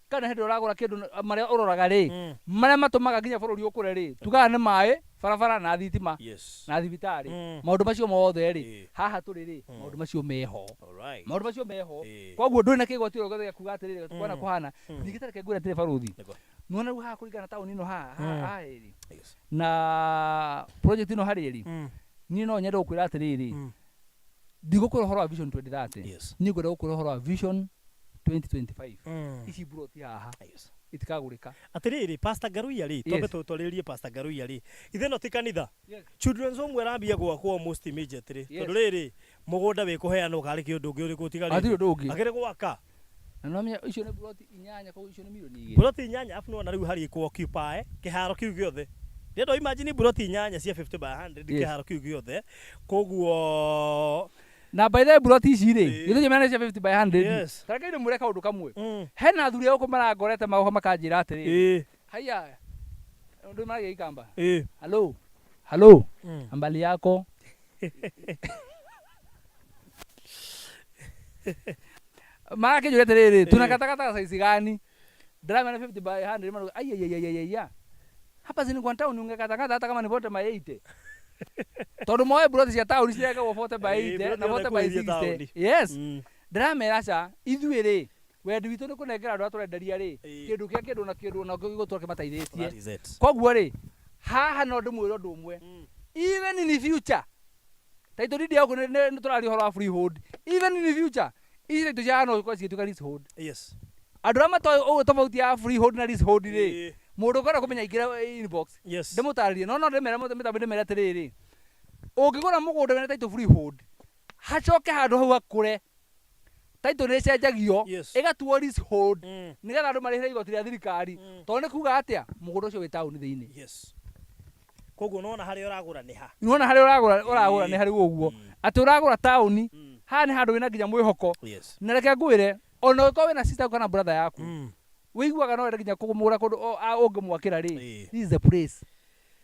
Kana hĩndĩ ĩrĩa ũragũra kĩndũ marĩa ũroraga rĩ, marĩa matũmaga nginya bũrũri ũkũre rĩ, tugaga nĩ maĩ, barabara na thitima na thibitarĩ. Maũndũ macio mothe rĩ, haha tũrĩ rĩ, maũndũ macio meho. Maũndũ macio meho. Koguo ndũrĩ na kĩgwatio gĩothe gĩa kuga atĩrĩrĩ, kwana kũhana. Ningĩ ta reke ngwĩre atĩrĩ barũthi. Nĩwona rĩu haha kũringana na taũni ĩno haha, haha ĩrĩ. Na project ĩno harĩa ĩrĩ, niĩ no nyende gũkwĩra atĩrĩrĩ, ndigũkwĩra ũhoro wa Vision 2030. Niĩ ngwenda gũkwĩra ũhoro wa Vision 2025. Ici mburoti haha itikagũrĩka. Atĩrĩrĩ, Pastor Ngaruiya rĩ, twambe twarĩrĩrie Pastor Ngaruiya rĩ, ithe ĩno ti kanitha? Children's Home ĩrambia gwakwo almost immediately. Tondũ rĩrĩ, mũgũnda wĩ kũheanwo karĩ kĩ ũndũ ũngĩ ũrĩkũ ũtigarĩte? Hatirĩ ũndũ ũngĩ. Akĩrĩ gwaka. Na nĩwamenya icio nĩ mburoti inyanya, koguo icio nĩ mirioni igĩrĩ. Mburoti inyanya, arabu nĩwona rĩu harĩ kũ occupy kĩharo kĩu gĩothe. Ndĩrenda ũ imagine mburoti inyanya cia 50 by 100 kĩharo kĩu gĩothe. Koguo Na by the way mburoti ici rĩ, githĩ njũmenya nĩ cia 50 by 100? Ta rekei ndĩmwĩre kaũndũ kamwe. Hena athuri a gũkũ marangorete magoka makanjĩra atĩrĩrĩ. Haiya, ndũĩ maragia Gĩkamba? Hello, hello, ambali yako? Marakĩnjũria atĩrĩrĩ, tunakatakata size gani? Ndĩramera 50 by 100, marauga, aiaiaiaiaia. Hapa si ni kwa town ungekatakata hata kama ni 40 by 80. Tondũ moe mburoti cia taũni cirekagwo 40 by 80 na mburoti 40 by yothe 60. taũni. Yes. Ndĩramera aca, ithuĩ rĩ, wendi witũ nĩ kũnengera andũ arĩa tũrenderia rĩ, kĩndũ kĩa kĩndũ na kĩndũ na kĩo gĩgũtũra kĩmateithĩtie. That is it. Koguo rĩ, haha no ndĩmwĩre ũndũ ũmwe. Even in the future, title deed ya gũkũ nĩ tũraria ũhoro wa freehold. Even in the future, ici title cia haha no ikorwo cigĩtuĩka leasehold. Andũ arĩa matoĩ ũguo tofauti ya freehold na leasehold rĩ, mũndũ ũkwenda kũmenya aingĩre inbox. Ndĩmũtarĩrie, no no ndĩmere mĩtambo ndĩmere atĩrĩrĩ, ũngĩgũra mũgũnda wĩna title freehold, hacoke handũ hau hakũre, title nĩ ĩcenjagio, ĩgatuo leasehold, nĩgetha andũ marĩhĩre igoti rĩa thirikari. Tondũ nĩ kuga atĩa, mũgũnda ũcio wĩ taũni thĩinĩ. Koguo nĩwona harĩa ũragũra nĩ ha? Nĩwona harĩa ũragũra, ũragũra nĩ harĩ ũguo. Atĩ ũragũra taũni, haha nĩ handũ wĩna nginya mwĩhoko. Na reke ngwĩre, ona ũngĩkorwo wĩna sister kana brother yaku, wĩiguaga no wende nginya kũmũgũra kũndũ ũngĩmwakĩra rĩ, this is the place.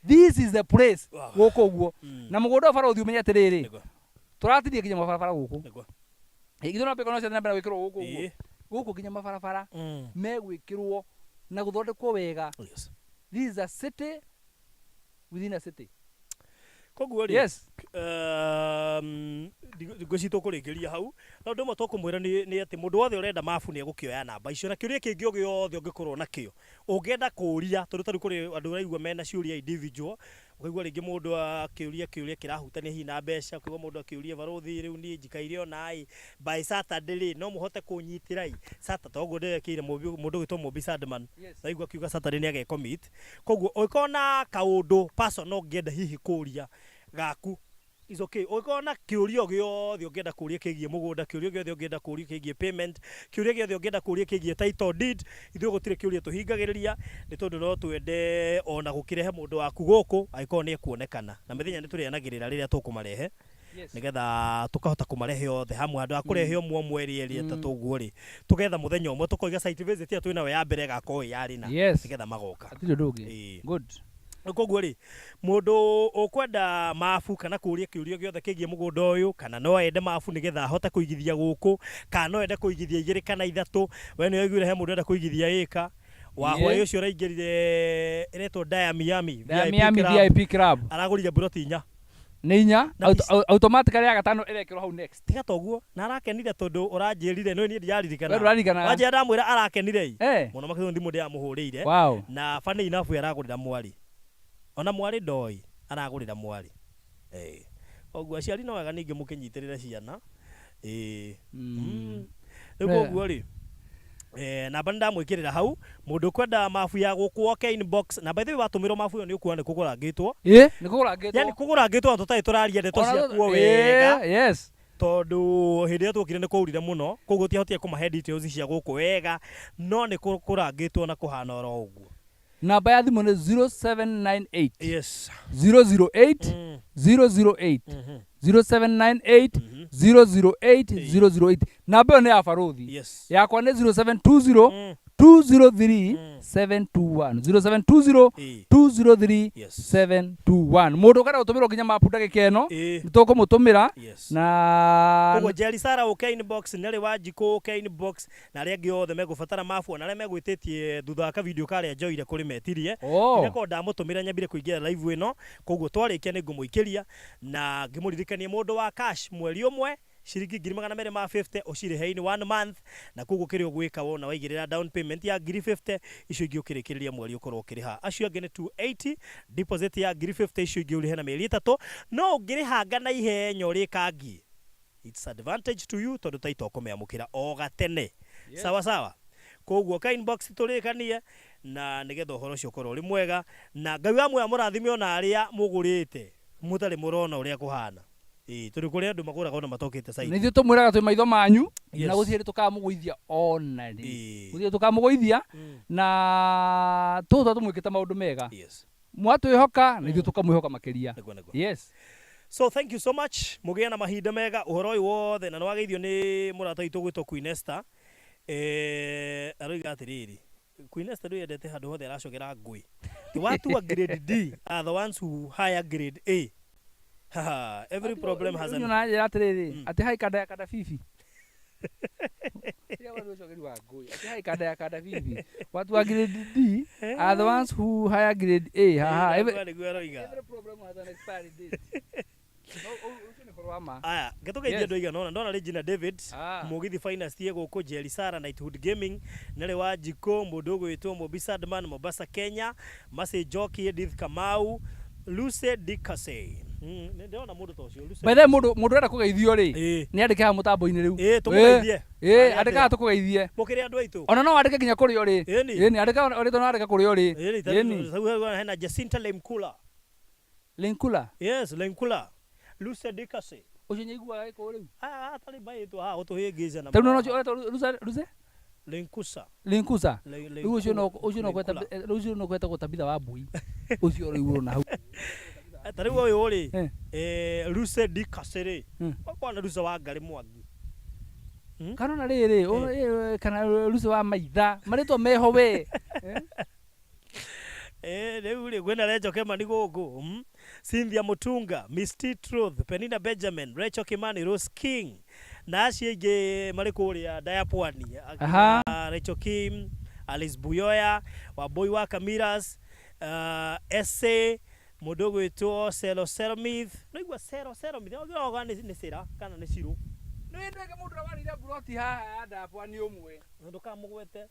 This is the place. Gũkũ ũguo. Na mũgũnda ũyũ barũthi ũmenye atĩrĩrĩ, tũratinia nginya mabarabara gũkũ. Ithuĩ no mbĩko no ciathiĩ na mbere gwĩkĩrwo gũkũ ũguo. Gũkũ nginya mabarabara megwĩkĩrwo na gũthondekwo wega. This is a city within a city. Koguo rĩ, ngwĩciria tũkũrĩkĩria hau. No ũndũ ũmwe tũkũmwĩra nĩ atĩ mũndũ wothe ũrenda mabu nĩ egũkĩoya namba icio, na kĩũria kĩngĩ o gĩothe ũngĩkorwo nakĩo ũngĩenda kũũria, tondũ ta rĩu kũrĩ andũ ũraigua mena ciũria individual, ũkaigua rĩngĩ mũndũ akĩũria kĩũria kĩrahutania hihi na mbeca, ũkaigua mũndũ akĩũria barũthi rĩu niĩ njikaire ona ĩ by Saturday rĩ no mũhote kũnyitĩra ĩ Saturday, toguo ndĩrekĩire mũndũ ũgwĩtwo Mũmbi Sandman. Ndaigua akiuga Saturday nĩ age commit. Koguo ũngĩkorwo na kaũndũ personal ũngĩenda hihi kũũria gaku is okay. Ũngĩkorwo na kĩũria o gĩothe ũngĩenda kũũria kĩgiĩ mũgũnda, kĩũria gĩothe ũngĩenda kũũria kĩgiĩ payment, kĩũria gĩothe ũngĩenda kũũria kĩgiĩ title deed, ithuĩ gũtirĩ kĩũria tũhingagĩrĩria, nĩ tondũ no twende ona gũkĩrehe mũndũ waku gũkũ angĩkorwo nĩ ekuonekana. Na mĩthenya nĩ tũrĩanagĩrĩra rĩrĩa tũkũmarehe, nĩgetha tũkahota kũmarehe othe hamwe, handũ ha kũrehe ũmwe ũmwe, erĩ erĩ, atatũ ũguo rĩ, tũgetha mũthenya ũmwe tũkoiga site visit ĩyo twĩnayo ya mbere ĩgakorwo ĩ ya rĩna, nĩgetha magoka. Hatirĩ ũndũ ũngĩ. Good. Koguo rĩ, mũndũ ũkwenda mabu kana kũũria kĩũria gĩothe kĩgiĩ mũgũnda ũyũ, kana no ende mabu nĩgetha ahote kũigithia gũkũ, kana no ende kũigithia igĩrĩ kana ithatũ, we nĩ waiguire he mũndũ ũrenda kũigithia ĩka, wa hwaĩ ũcio ũraingĩrire ĩretwo Daya Miami Daya VIP Miami Club. VIP Club. Aragũrire mburoti inya. Nĩ inya, Na automatically ya gatano ĩrekĩrwo hau next. Tiga toguo, na arakenire tondũ ũranjĩrire, nĩ niĩ ndiraririkana. We ndũraririkanaga. Wanjĩra ndamwĩra arakenire ĩ. Mũno makĩria thimũ ndĩramũhũrĩire. Na funny enough we aragũrĩra mwarĩ. Ona mwarĩ ndoĩ, aragũrĩra mwarĩ. Koguo aciari no wega ningĩ mũkĩnyitĩrĩre ciana. Rĩu koguo rĩ, namba nĩ ndamwĩkĩrĩra hau, mũndũ ũkwenda mabu ya gũkũ oke inbox, na by the way watũmĩrwo mabu ĩyo nĩ ũkuona nĩ kũgũrangĩtwo. Ĩ, nĩ kũgũrangĩtwo. Yani kũgũrangĩtwo na tũtarĩ tũraria ndeto Ona ciakuo wega. Tondũ hĩndĩ ĩrĩa tuokire nĩ kwaurire mũno, koguo tiahotire kũmahe details cia gũkũ wega, no nĩ kũrangĩtwo na kũhana oro ũguo. Namba ya thimũ nĩ 0798 008 008. 0798 008 008. Namba ĩyo nĩ ya barũthi. Yes. Yakwa nĩ 0720 203 721, 0720 203 721. Mũndũ ũkenda gũtũmĩrwo nginya mapu ndagĩka ĩno, nĩ tũkũmũtũmĩra. Na Koguo Jerry Sara ũke inbox, Nelly Wanjikũ ũke inbox, na arĩa angĩ othe megũbatara mabu, na arĩa megwĩtĩtie thutha wa kavideo karĩa njoire kũrĩ metirie. Ndinakorwo ndamũtũmĩra nyambire kũingĩra live ĩno, koguo twarĩkia nĩ ngũmũikĩria na ngĩmũririkanie mũndũ wa cash mweri ũmwe ciringi 250,000 ũcirĩhe in one month, na koguo kĩrĩa ũgwĩka wona waigĩrĩra down payment ya 50,000, icio ingĩ ũkĩrĩkĩrĩria mweri ũkorwo ũkĩrĩha. Acio angĩ nĩ 280 deposit ya 50,000, icio ingĩ ũrĩhe na mĩeri 3. No ũngĩrĩhanga na ihenya ũrĩkangie, it's advantage to you, tondũ taito ũkũmĩamũkĩra o gatene. Sawa sawa. Koguo ka inbox tũrĩkanie na nĩgetha ũhoro ũcio ũkorwo ũrĩ mwega, na Ngai wa muoya mũrathime ona arĩa mũgũrĩte mũtarĩ mũrona ũrĩa kũhana. Ĩĩ, tondũ kũrĩ andũ magũraga ona matokĩte Nĩ site. ithuĩ tũmwĩraga twĩ maitho manyu na gũtirĩ hĩndĩ tũkamũgũithia ona rĩ. Gũtirĩ tũkamũgũithia na tũtwa tũmwĩkĩte maũndũ mega. Mwatwĩhoka na ithuĩ tũkamwĩhoka makĩria. Nĩguo, nĩguo. Yes. So thank you so much, mũgĩe na mahinda mega. Ũhoro ũyũ wothe na nĩwageithio nĩ mũrata witũ gwĩtwo Queen Esther. Aroiga atĩrĩrĩ, Queen Esther ndwĩendete handũ hothe aracogera ngũĩ. The watu wa grade D are the ones who hire grade A. Haha, every problem has an Nĩ njĩra atĩrĩrĩ, atĩ hai kanda ya kanda bibi. Ĩrĩa wari ũcogeri wa ngũĩ. Atĩ hai kanda ya kanda bibi. Watu wa grade D are the ones who hire grade A. Haha. Nĩguo, nĩguo aroiga. Every problem has an expiry date. No, ũcio nĩ ũhoro wa ma. Aya, ngĩtũgeithia andũ aigana ũna. Ndona Regina David, Mũgithi Finest ye gũkũ, Jerry Sara, Knighthood Gaming, Nelly Wanjikũ, mũndũ ũgwĩtwo Mobi Sadman, Mombasa Kenya, Mercy Njoki, Edith Kamau, Lucy Dicasey. Nĩ ndĩrona mũndũ ta ũcio Lucy. By the way, mũndũ ũrenda kũgeithio rĩ, nĩ andĩke haha mũtambo-inĩ rĩu. Ĩĩ, tũmũgeithie. Ĩĩ, andĩka haha tũkũgeithie. Mũkĩrĩ andũ aitũ. Ona no wandĩke nginya kũrĩa ũrĩ. Ĩni. Ĩni, andĩka ũrĩtwa no andĩka kũrĩa ũrĩ. Ĩni, Ĩni. ta rĩu hena Jacinta Lemkula. Linkula. Yes, Lemkula. Lucy Dicasey. Ũcio nĩaiguaga gĩkũyũ rĩu. Ah, atarĩ marĩtwa haha gũtũhĩngĩca na Ta rĩu nĩwona ũcio ũretwo Lucy Lucy Lenkusa. Linkusa. Rĩu ũcio no ũcio no gweta Lenkula. rĩu ũcio no gweta gũtabitha wa mbui. Ũcio rĩu ũrona hau. Ta rĩu ũyũ rĩ, Lucy Dicasey rĩ, wakwa na Lucy wa Ngarĩ Mwangi. Kana ona rĩrĩ, kana Lucy wa Maitha, marĩtwa meho we. Rĩu rĩ kwĩna Rachel Kimani gũkũ, Cynthia Mutunga, Miss T Truth, Penina Benjamin, Rachel Kimani, Rose King na acio aingĩ marĩ kũrĩa Daya Pwani. Aha. Akina Rachel Kim, Alice Buyoya, Wambui wa Kamiras, Ese, mũndũ ũgwĩtwo Selo Selomith. Ũraigua Selo Selomith, ũngĩroga nĩ Sera kana nĩ Cirũ. Nĩ ndwĩke mũndũ ũrĩa warĩire mburoti haha ya Daya Pwani ũmwe. Ndũkamũgwete.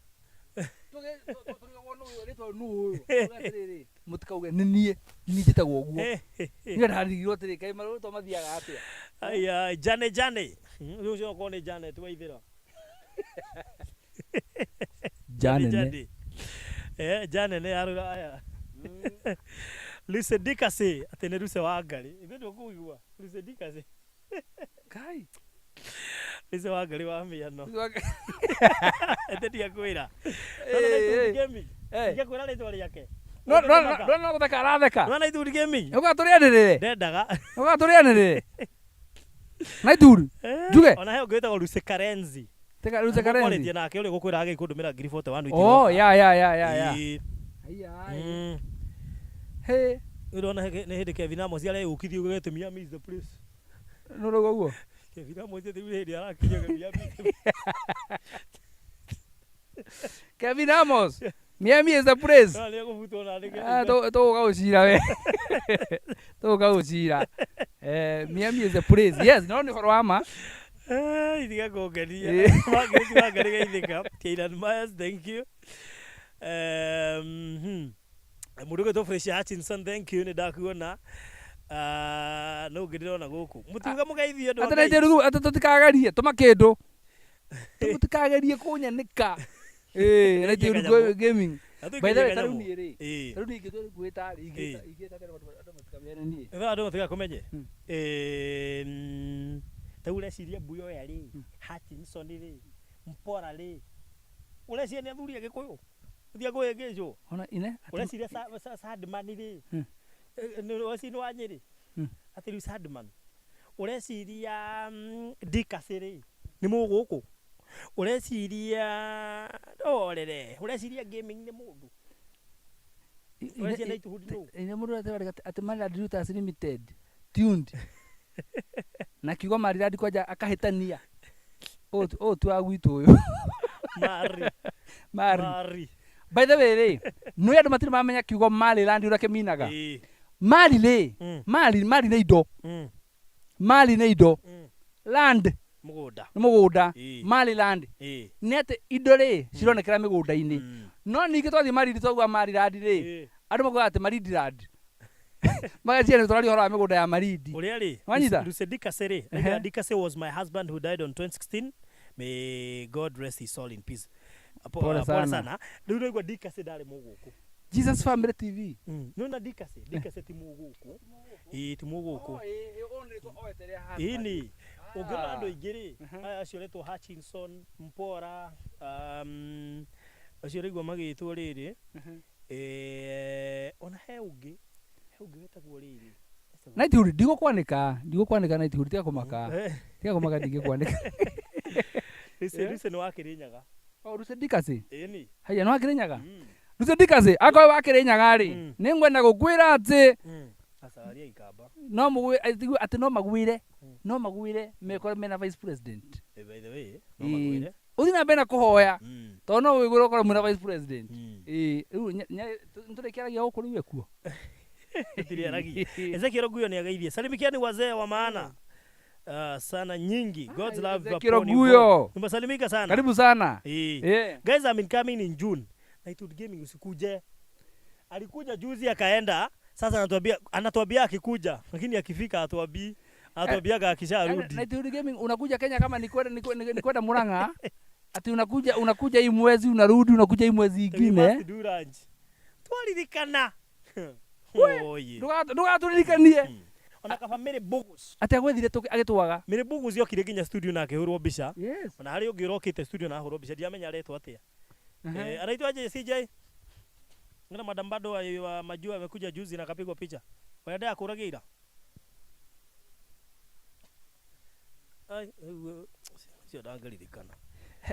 Tũrigagwo nũ ũyũ, rĩtwa nũ ũyũ. Tuge atĩrĩrĩ, mũtikauge nĩ niĩ, nĩ niĩ njĩtagwo ũguo. Niĩ ndarigirwo atĩrĩ, kaĩ marĩtwa mathiaga atĩa? Aya, Jane Jane. Rĩu ũcio okorwo nĩ Janet Waithera. Jane ne. Jane. Jane nĩ arura aya. Lucy Dicasey, atĩ nĩ Lucy wa Ngarĩ. Ithuĩ ndũkũigua Lucy Dicasey. Kai. Lucy wa Ngarĩ wa mĩano. Lucy wa Ngarĩ. Ete ndiakwĩra. Eh. Ndiakwĩra rĩtwa rĩake. No no no no gũtheka aratheka. Nona Ithuri Gaming. Ũka tũrĩanĩrĩre. Ndendaga. Ũka tũrĩanĩrĩre. Na Ithuri. Njuge. Ona he ũngĩ wĩtagwo Lucy Karenzi. Teka Lucy Karenzi. Mwarĩtie nake ũrĩa ũgũkwĩra agĩkũndũmĩra 41,000. Oh, ya ya ya ya ya. Ĩĩ. Haiya. He. Ũrona nĩ hĩndĩ Kevin Amos areyũkithia ũgete Miami is the place. Nũ rauga ũguo? Kevin Amos rĩu hĩndĩ arakinya Miami. Kevin Amos. Miami is the place. No nĩ egũbutwo na nĩ Ah, tũgũka gũcira we. Tũgũka gũcira. Miami is the place. Yes, no nĩ ũhoro wa ma. Itiga kũngenia. Margaret Wangari geithĩka. Keiran Myers, thank you. Mũndũ ũgwĩtwo Fresh Hutchinson, thank you, nĩ ndakuona. No ũngĩ ndĩrona gũkũ. Mũtiuga mũgeithie andũ a Atĩ Ngai. nĩ atĩ tũtikagerie tũma kĩndũ. Tũtikagerie kũnyanĩka. Ĩĩ, na Tũikie Gaming. Na By the way, tũikie ta rĩu kanyamũ. niĩ rĩ. Ĩĩ. Ta rĩu niĩ ingĩtua gwĩta rĩ, ingĩta atĩa andũ matikamene niĩ. Ithaa andũ matigakũmenye. Ta rĩu ũreciria Buyoya rĩ, Hutchinson rĩ, Mpora rĩ. Ũreciria nĩ athuri a Gĩkũyũ? Ũthiĩ kũhĩngĩcwo. Ona ine. Ũreciria Sadman rĩ. Nĩ ũreciria nĩ wa Nyĩrĩ? Atĩ rĩu Sadman. Ũreciria Dicasi rĩ nĩ mũgũkũ? Ũreciria orere, ũreciria gaming nĩ mũndũ? Ũreciria Knighthood nũ? Ine mũndũ aratwĩra atĩ Maryland Routers Limited tuned na kiugo Maryland kwanja akahĩtania ũyũ ti wa gwitũ ũyũ. Mari. Mari. Mari. By the way rĩ, nĩ andũ matirĩ mamenya kiugo Maryland ũrĩa kĩminaga. Ĩĩ. Mari rĩ, mari mari nĩ indo. Mari nĩ indo. Land Mũgũnda. nĩ mũgũnda. Ĩĩ. Maryland Ĩĩ. nĩ atĩ indo rĩ cironekera mĩgũnda-inĩ. No ningĩ twathiĩ Marindi twauga Maryland rĩ, andũ makugaga atĩ Marindiland. Mageciria nĩ tũraria ũhoro wa mĩgũnda ya Marindi. Ũrĩa rĩ, Wanyita? Lucy Dicasi rĩ, Ehe. Dicasi was my husband who died on 2016. May God rest his soul in peace. Pole Pole sana. sana. Rĩu ũraigua Dicasi ndarĩ mũgũkũ. Jesus Family TV. Nĩwona Dicasi? Dicasi ti mũgũkũ. Ĩĩ ti mũgũkũ. Ĩni. Ũngĩrora andũ aingĩ rĩ, aya acio ũretwo Hutchinson, Mpora, acio ũraigua magĩtwo rĩrĩ, ona he ũngĩ, he ũngĩ wetagwo rĩrĩ. Knighthood ndigũkwanĩka, ndigũkwanĩka Knighthood, tiga kũmaka. Tiga kũmaka ndingĩkwanĩka. Lucy Lucy nĩ wa Kĩrĩnyaga. Oh, Lucy Dicasi. Ĩni. Haya nĩ wa Kĩrĩnyaga? Lucy Dicasi, akorwo wa Kĩrĩnyaga rĩ, nĩ ngwenda gũkwĩra atĩ Acaria Ikamba. no mũgwĩ atĩ no magwĩre, no magwĩre mekore mena vice president. By the way, no magwĩre. Ũthiĩ na mbere na kũhoya tondũ no wĩgũre ũkorwo mwĩna vice president. Ĩĩ, rĩu nĩtũrĩkĩaragia gũkũ rĩu ekuo. Tũtirĩaragia. Ezekiel Oguyo nĩageithie. Salimikiani wazee wa maana. Sana nyingi. God's love Ezekiel upon you Oguyo. all. Nimesalimika sana. Karibu sana. Ĩĩ. Eh. Guys, I'm incoming in June. Knighthood Gaming usikuje. Alikuja juzi akaenda. Sasa anatuambia akikuja, lakini akifika atuambii. Anatuambiaga akisharudi. Knighthood Gaming unakuja Kenya kama ni kwenda ni kwenda Murang'a. Ati unakuja hii mwezi unarudi unakuja hii mwezi We ingine. must do lunch. Twaririkana. Oye. Ndũgatũririkanie. Ona kaba Mary Bogus. Atĩ agwethire agĩtwaga. Mary Bogus yokire nginya studio na akĩhũrwo mbica. Yes. Ona harĩ ũngĩ ũrokĩte studio na ahũrwo mbica ndiramenya aretwo atĩa. Anaitwa aje CJ? Ngina madam bado wa majua amekuja juzi na akapigwa picha. Wanaenda kũragia ira. Ai, ũcio ndangĩririkana.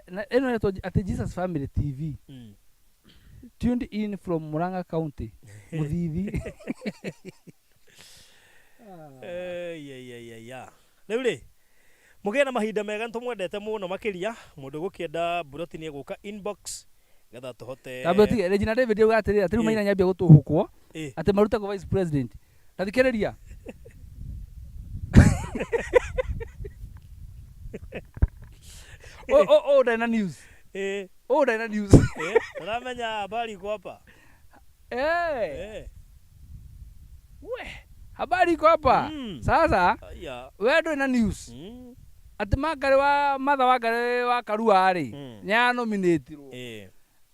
Na ĩno ĩretwo atĩ Jesus Family TV. Tuned in from Murang'a County. Mũthithi. Rĩu rĩ, mũgĩe na mahinda mega nĩtũmwendete mũno makĩria. Mũndũ ũgũkĩenda mburoti nĩ egũka inbox getha tũhote. Tambe ũtige Regina David auga atĩrĩrĩ atĩ rĩu Ĩ. Maina nĩambia gũtũhũkwo Ĩ. atĩ marutagwo vice president. Ta thikĩrĩria. Ũyũ ndarĩ na news. Ĩ. Ũyũ ndarĩ na news. Ĩ, ũramenya habari iko hapa. Eh. We, habari iko hapa. Sasa Aya. we ndũrĩ na news. Atĩ Wangari wa Martha Wangari wa Karua rĩ, nĩanominatirwo.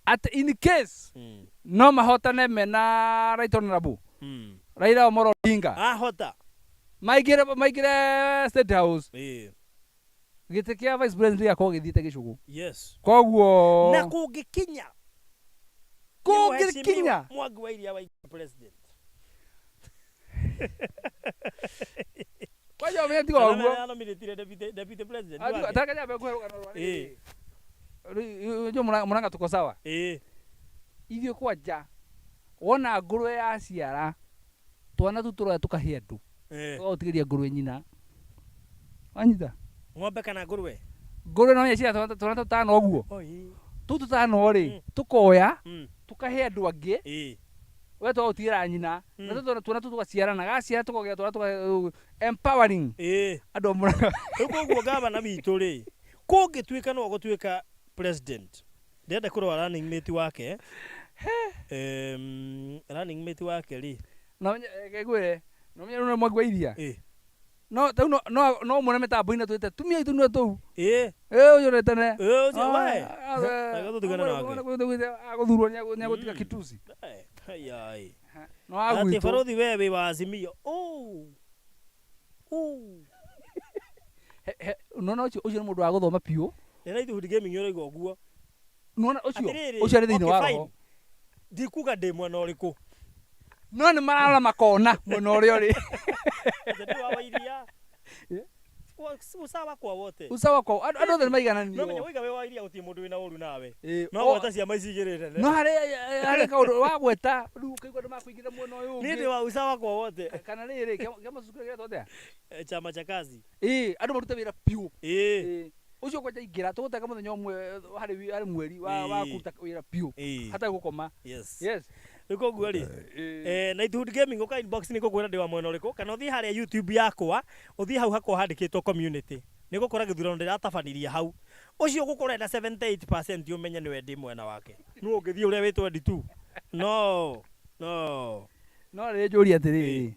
Atĩ in case no mahotane mena Right Honorable Raila Amolo Odinga. Ahota. Maingĩre State House. Gĩtĩ kĩa vice president gĩgakorwo gĩthiĩte gĩcũgũ. Yes. Koguo Na kũngĩkinya. Kũngĩkinya. Mheshimiwa Mwangi wa Iria wa president. Kwanja ũmenye tiga ũguo. Anominatire deputy president. Ah, wake. taka nyambe ngũhe rũgano rwa rĩrĩ. Rĩu, unajua Murang'a tuko sawa. Ithuĩ kwanja wona ngũrwe yaciara twana tu tũroya tũkahe andũ. Tũgagũtigĩria ngũrwe nyina. Wanyita? Ng'ombe kana ngũrwe? Ngũrwe no yaciara twana tũtano ũguo. Oi. Tũu tũtano rĩ, tũkoya, tũkahe andũ angĩ. We tũgagũtigĩra nyina. Na tũtũ twana tũu tũgaciarana. Gaciara tũkogera twana tũka empowering. Andũ a Murang'a. Rĩu koguo gavana witũ rĩ, kũngĩtuĩka no gũtuĩka president. Ndĩrenda kũrora running mate wake. Running mate wake rĩ. Na reke ngwĩre, no ũmenye rĩu nĩ Mwangi wa Iria. No tau no no no muone mĩtambo-inĩ twĩte tumia tũnua tũu. Ĩ ũyũ ũretene. Ĩ ũcio we. Reke tũtigane nake. Agũthurwo nĩagũtiga kitusi. Ai. No Ati agwitwo. barothi we wĩ wa Azimio. Oh. Oh. Nona ũcio ũcio nĩ mũndũ wa gũthoma biũ. Nĩ Knighthood Gaming ũraigua ũguo. Nona ũcio Atĩrĩrĩ, ũcio arĩ thĩinĩ okay, wa fine. roho. Ndikuga ndĩ mwena ũrĩkũ. No nĩ mararora makona mwena ũrĩa ũrĩ. Ndĩ wa Wairia. Usawa kwa wote. Usawa kwa andũ othe nĩ No menya maigananio. waiga wĩ wa iria gũtirĩ mũndũ wĩna ũru nawe. Ĩĩ, No gweta ciama ici igĩrĩ nene. No harĩ kaũndũ wagweta rĩu ũkaigua andũ makũingĩra mwena ũyũ Niĩ ndĩ ũngĩ. wa usawa kwa wote. Kana rĩrĩ kĩama cukuru gĩretwo atĩa? Chama cha kazi. Ĩĩ, andũ marute wĩra biũ. Ĩĩ. Ĩĩ. Ũcio kwanja ingĩra tũgũtenga mũthenya ũmwe harĩ mweri wa kũruta wĩra biũ hatarĩ gũkoma. Yes. Yes. Rĩu koguo rĩ, Knighthood Gaming ũka inbox nĩ ngũkwĩra ndĩ wa mwena ũrĩkũ, kana ũthiĩ harĩa YouTube yakwa, ũthiĩ hau hakwa handĩkĩtwo community, nĩ ũgũkora gĩthurano ndĩratabanirie hau. Ũcio ũgũkora ena 78% ũmenye nĩwe ndĩ mwena wake. Nũ ũngĩthiĩ ũrĩa wĩ 22? No. No. No rĩrĩ njũrie atĩrĩrĩ,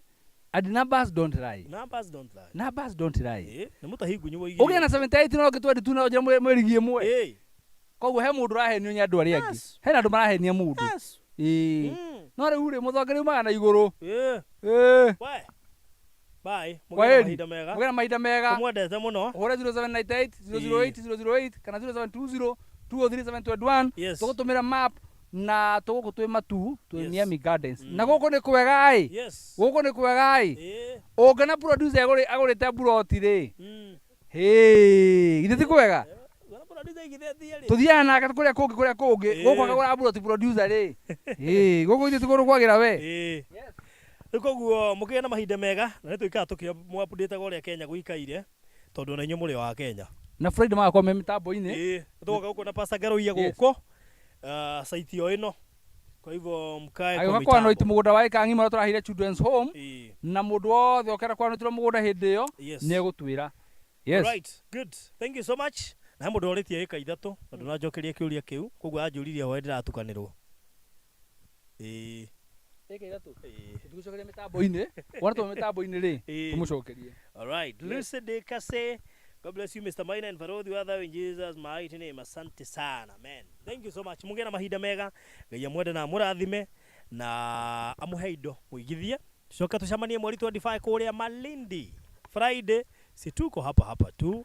and numbers don't lie. Numbers don't lie. Numbers don't lie. Ĩĩ, nĩ mũtahi ngunyu woigire. Ũgĩe na 78 no ũngĩ 22 no njĩra mwĩrigie ĩmwe. Koguo he mũndũ ũrahenio nĩ andũ arĩa angĩ. Yes. Hena andũ marahenia mũndũ. Yes. Ĩĩ. No rĩu rĩ mũthonge rĩu magana igũrũ. Ĩĩ. Ĩĩ. We. Bye. Kwa Mũgĩe na heri. mahinda mega. Mũgĩe na mahinda mega. Tũmwendete mũno. Ũhũre 0798 008 008 kana 0720 203 721. Yes. Tũgũtũmĩra map na tũgũkũ twĩ Matu twĩ Miami Gardens. Na gũkũ nĩ kwega ĩ. Yes. Gũkũ nĩ kwega ĩ. Ĩĩ. Ũngĩona producer agũrĩte buroti rĩ. Hĩ, githĩ ti kwega? Wona producer aigithĩtie rĩ. Tũthiaga nake kũrĩa kũngĩ kũrĩa kũngĩ. Gũkũ akagũra buroti producer rĩ. Hĩ, gũkũ ithuĩ ti kũndũ kwagĩra we. Ĩĩ. Rĩu koguo mũkĩgĩe na mahinda mega na nĩ tũikaraga tũkĩmũ-update ũrĩa Kenya gũikaire tondũ ona inyuĩ mũrĩ o a Kenya. Na Friday magakorwo me mĩtambo-inĩ. Ĩĩ, tũgoka gũkũ na Pastor Ngaruiya Yes. gũkũ site o ĩno. Kwa hivyo mkae kwa Agĩũka kwanũiti mitambo. mũgũnda wa ĩka ng'ima ũrĩa tũraheire Children's Home. Ĩĩ. Na mũndũ wothe ũkenda kwanũitĩrwo mũgũnda hĩndĩ ĩyo Yes. nĩ egũtwĩra. Yes. Right, good. Thank you so much. Na he mũndũ ũrĩtie ĩka ithatũ na ndũnanjokeria kĩũria kĩu koguo anjũririe hwaĩ ndĩratukanĩrwo. Ĩĩ. Ĩka ithatũ. Ĩĩ. Tũtigũcokeria mĩtambo-inĩ. Wona twa mĩtambo-inĩ rĩ, Ĩĩ. tũmũcokerie. All right. Lucy de Kase. God bless you, Mr. Maina and Farodhi Wather in Jesus' mighty name. Asante sana, man. Thank you so much. Mũgĩe na mahinda mega. Ngai amwende na amũrathime na amũhe indo mũigithie. Tucoke tucemanie mweri 25 kũrĩa Malindi. Friday, si tuko hapa hapa tu.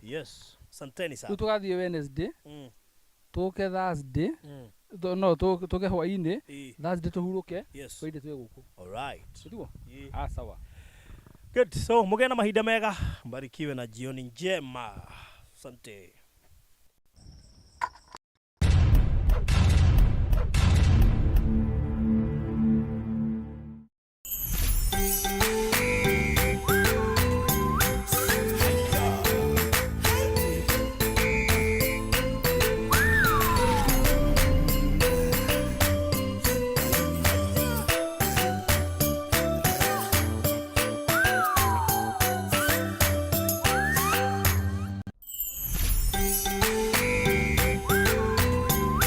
Yes. Asanteni Rĩu sana. tũgathiĩ Wednesday, tũke Thursday, no tũke hwaĩ-inĩ, Ĩĩ. Thursday tũhurũke, Yes. Friday twĩ gũkũ. All right. Tiguo? Ĩĩ. Ah, sawa. Good. So, mũgĩe na mahinda mega. Mbarikiwe na jioni njema. Asante.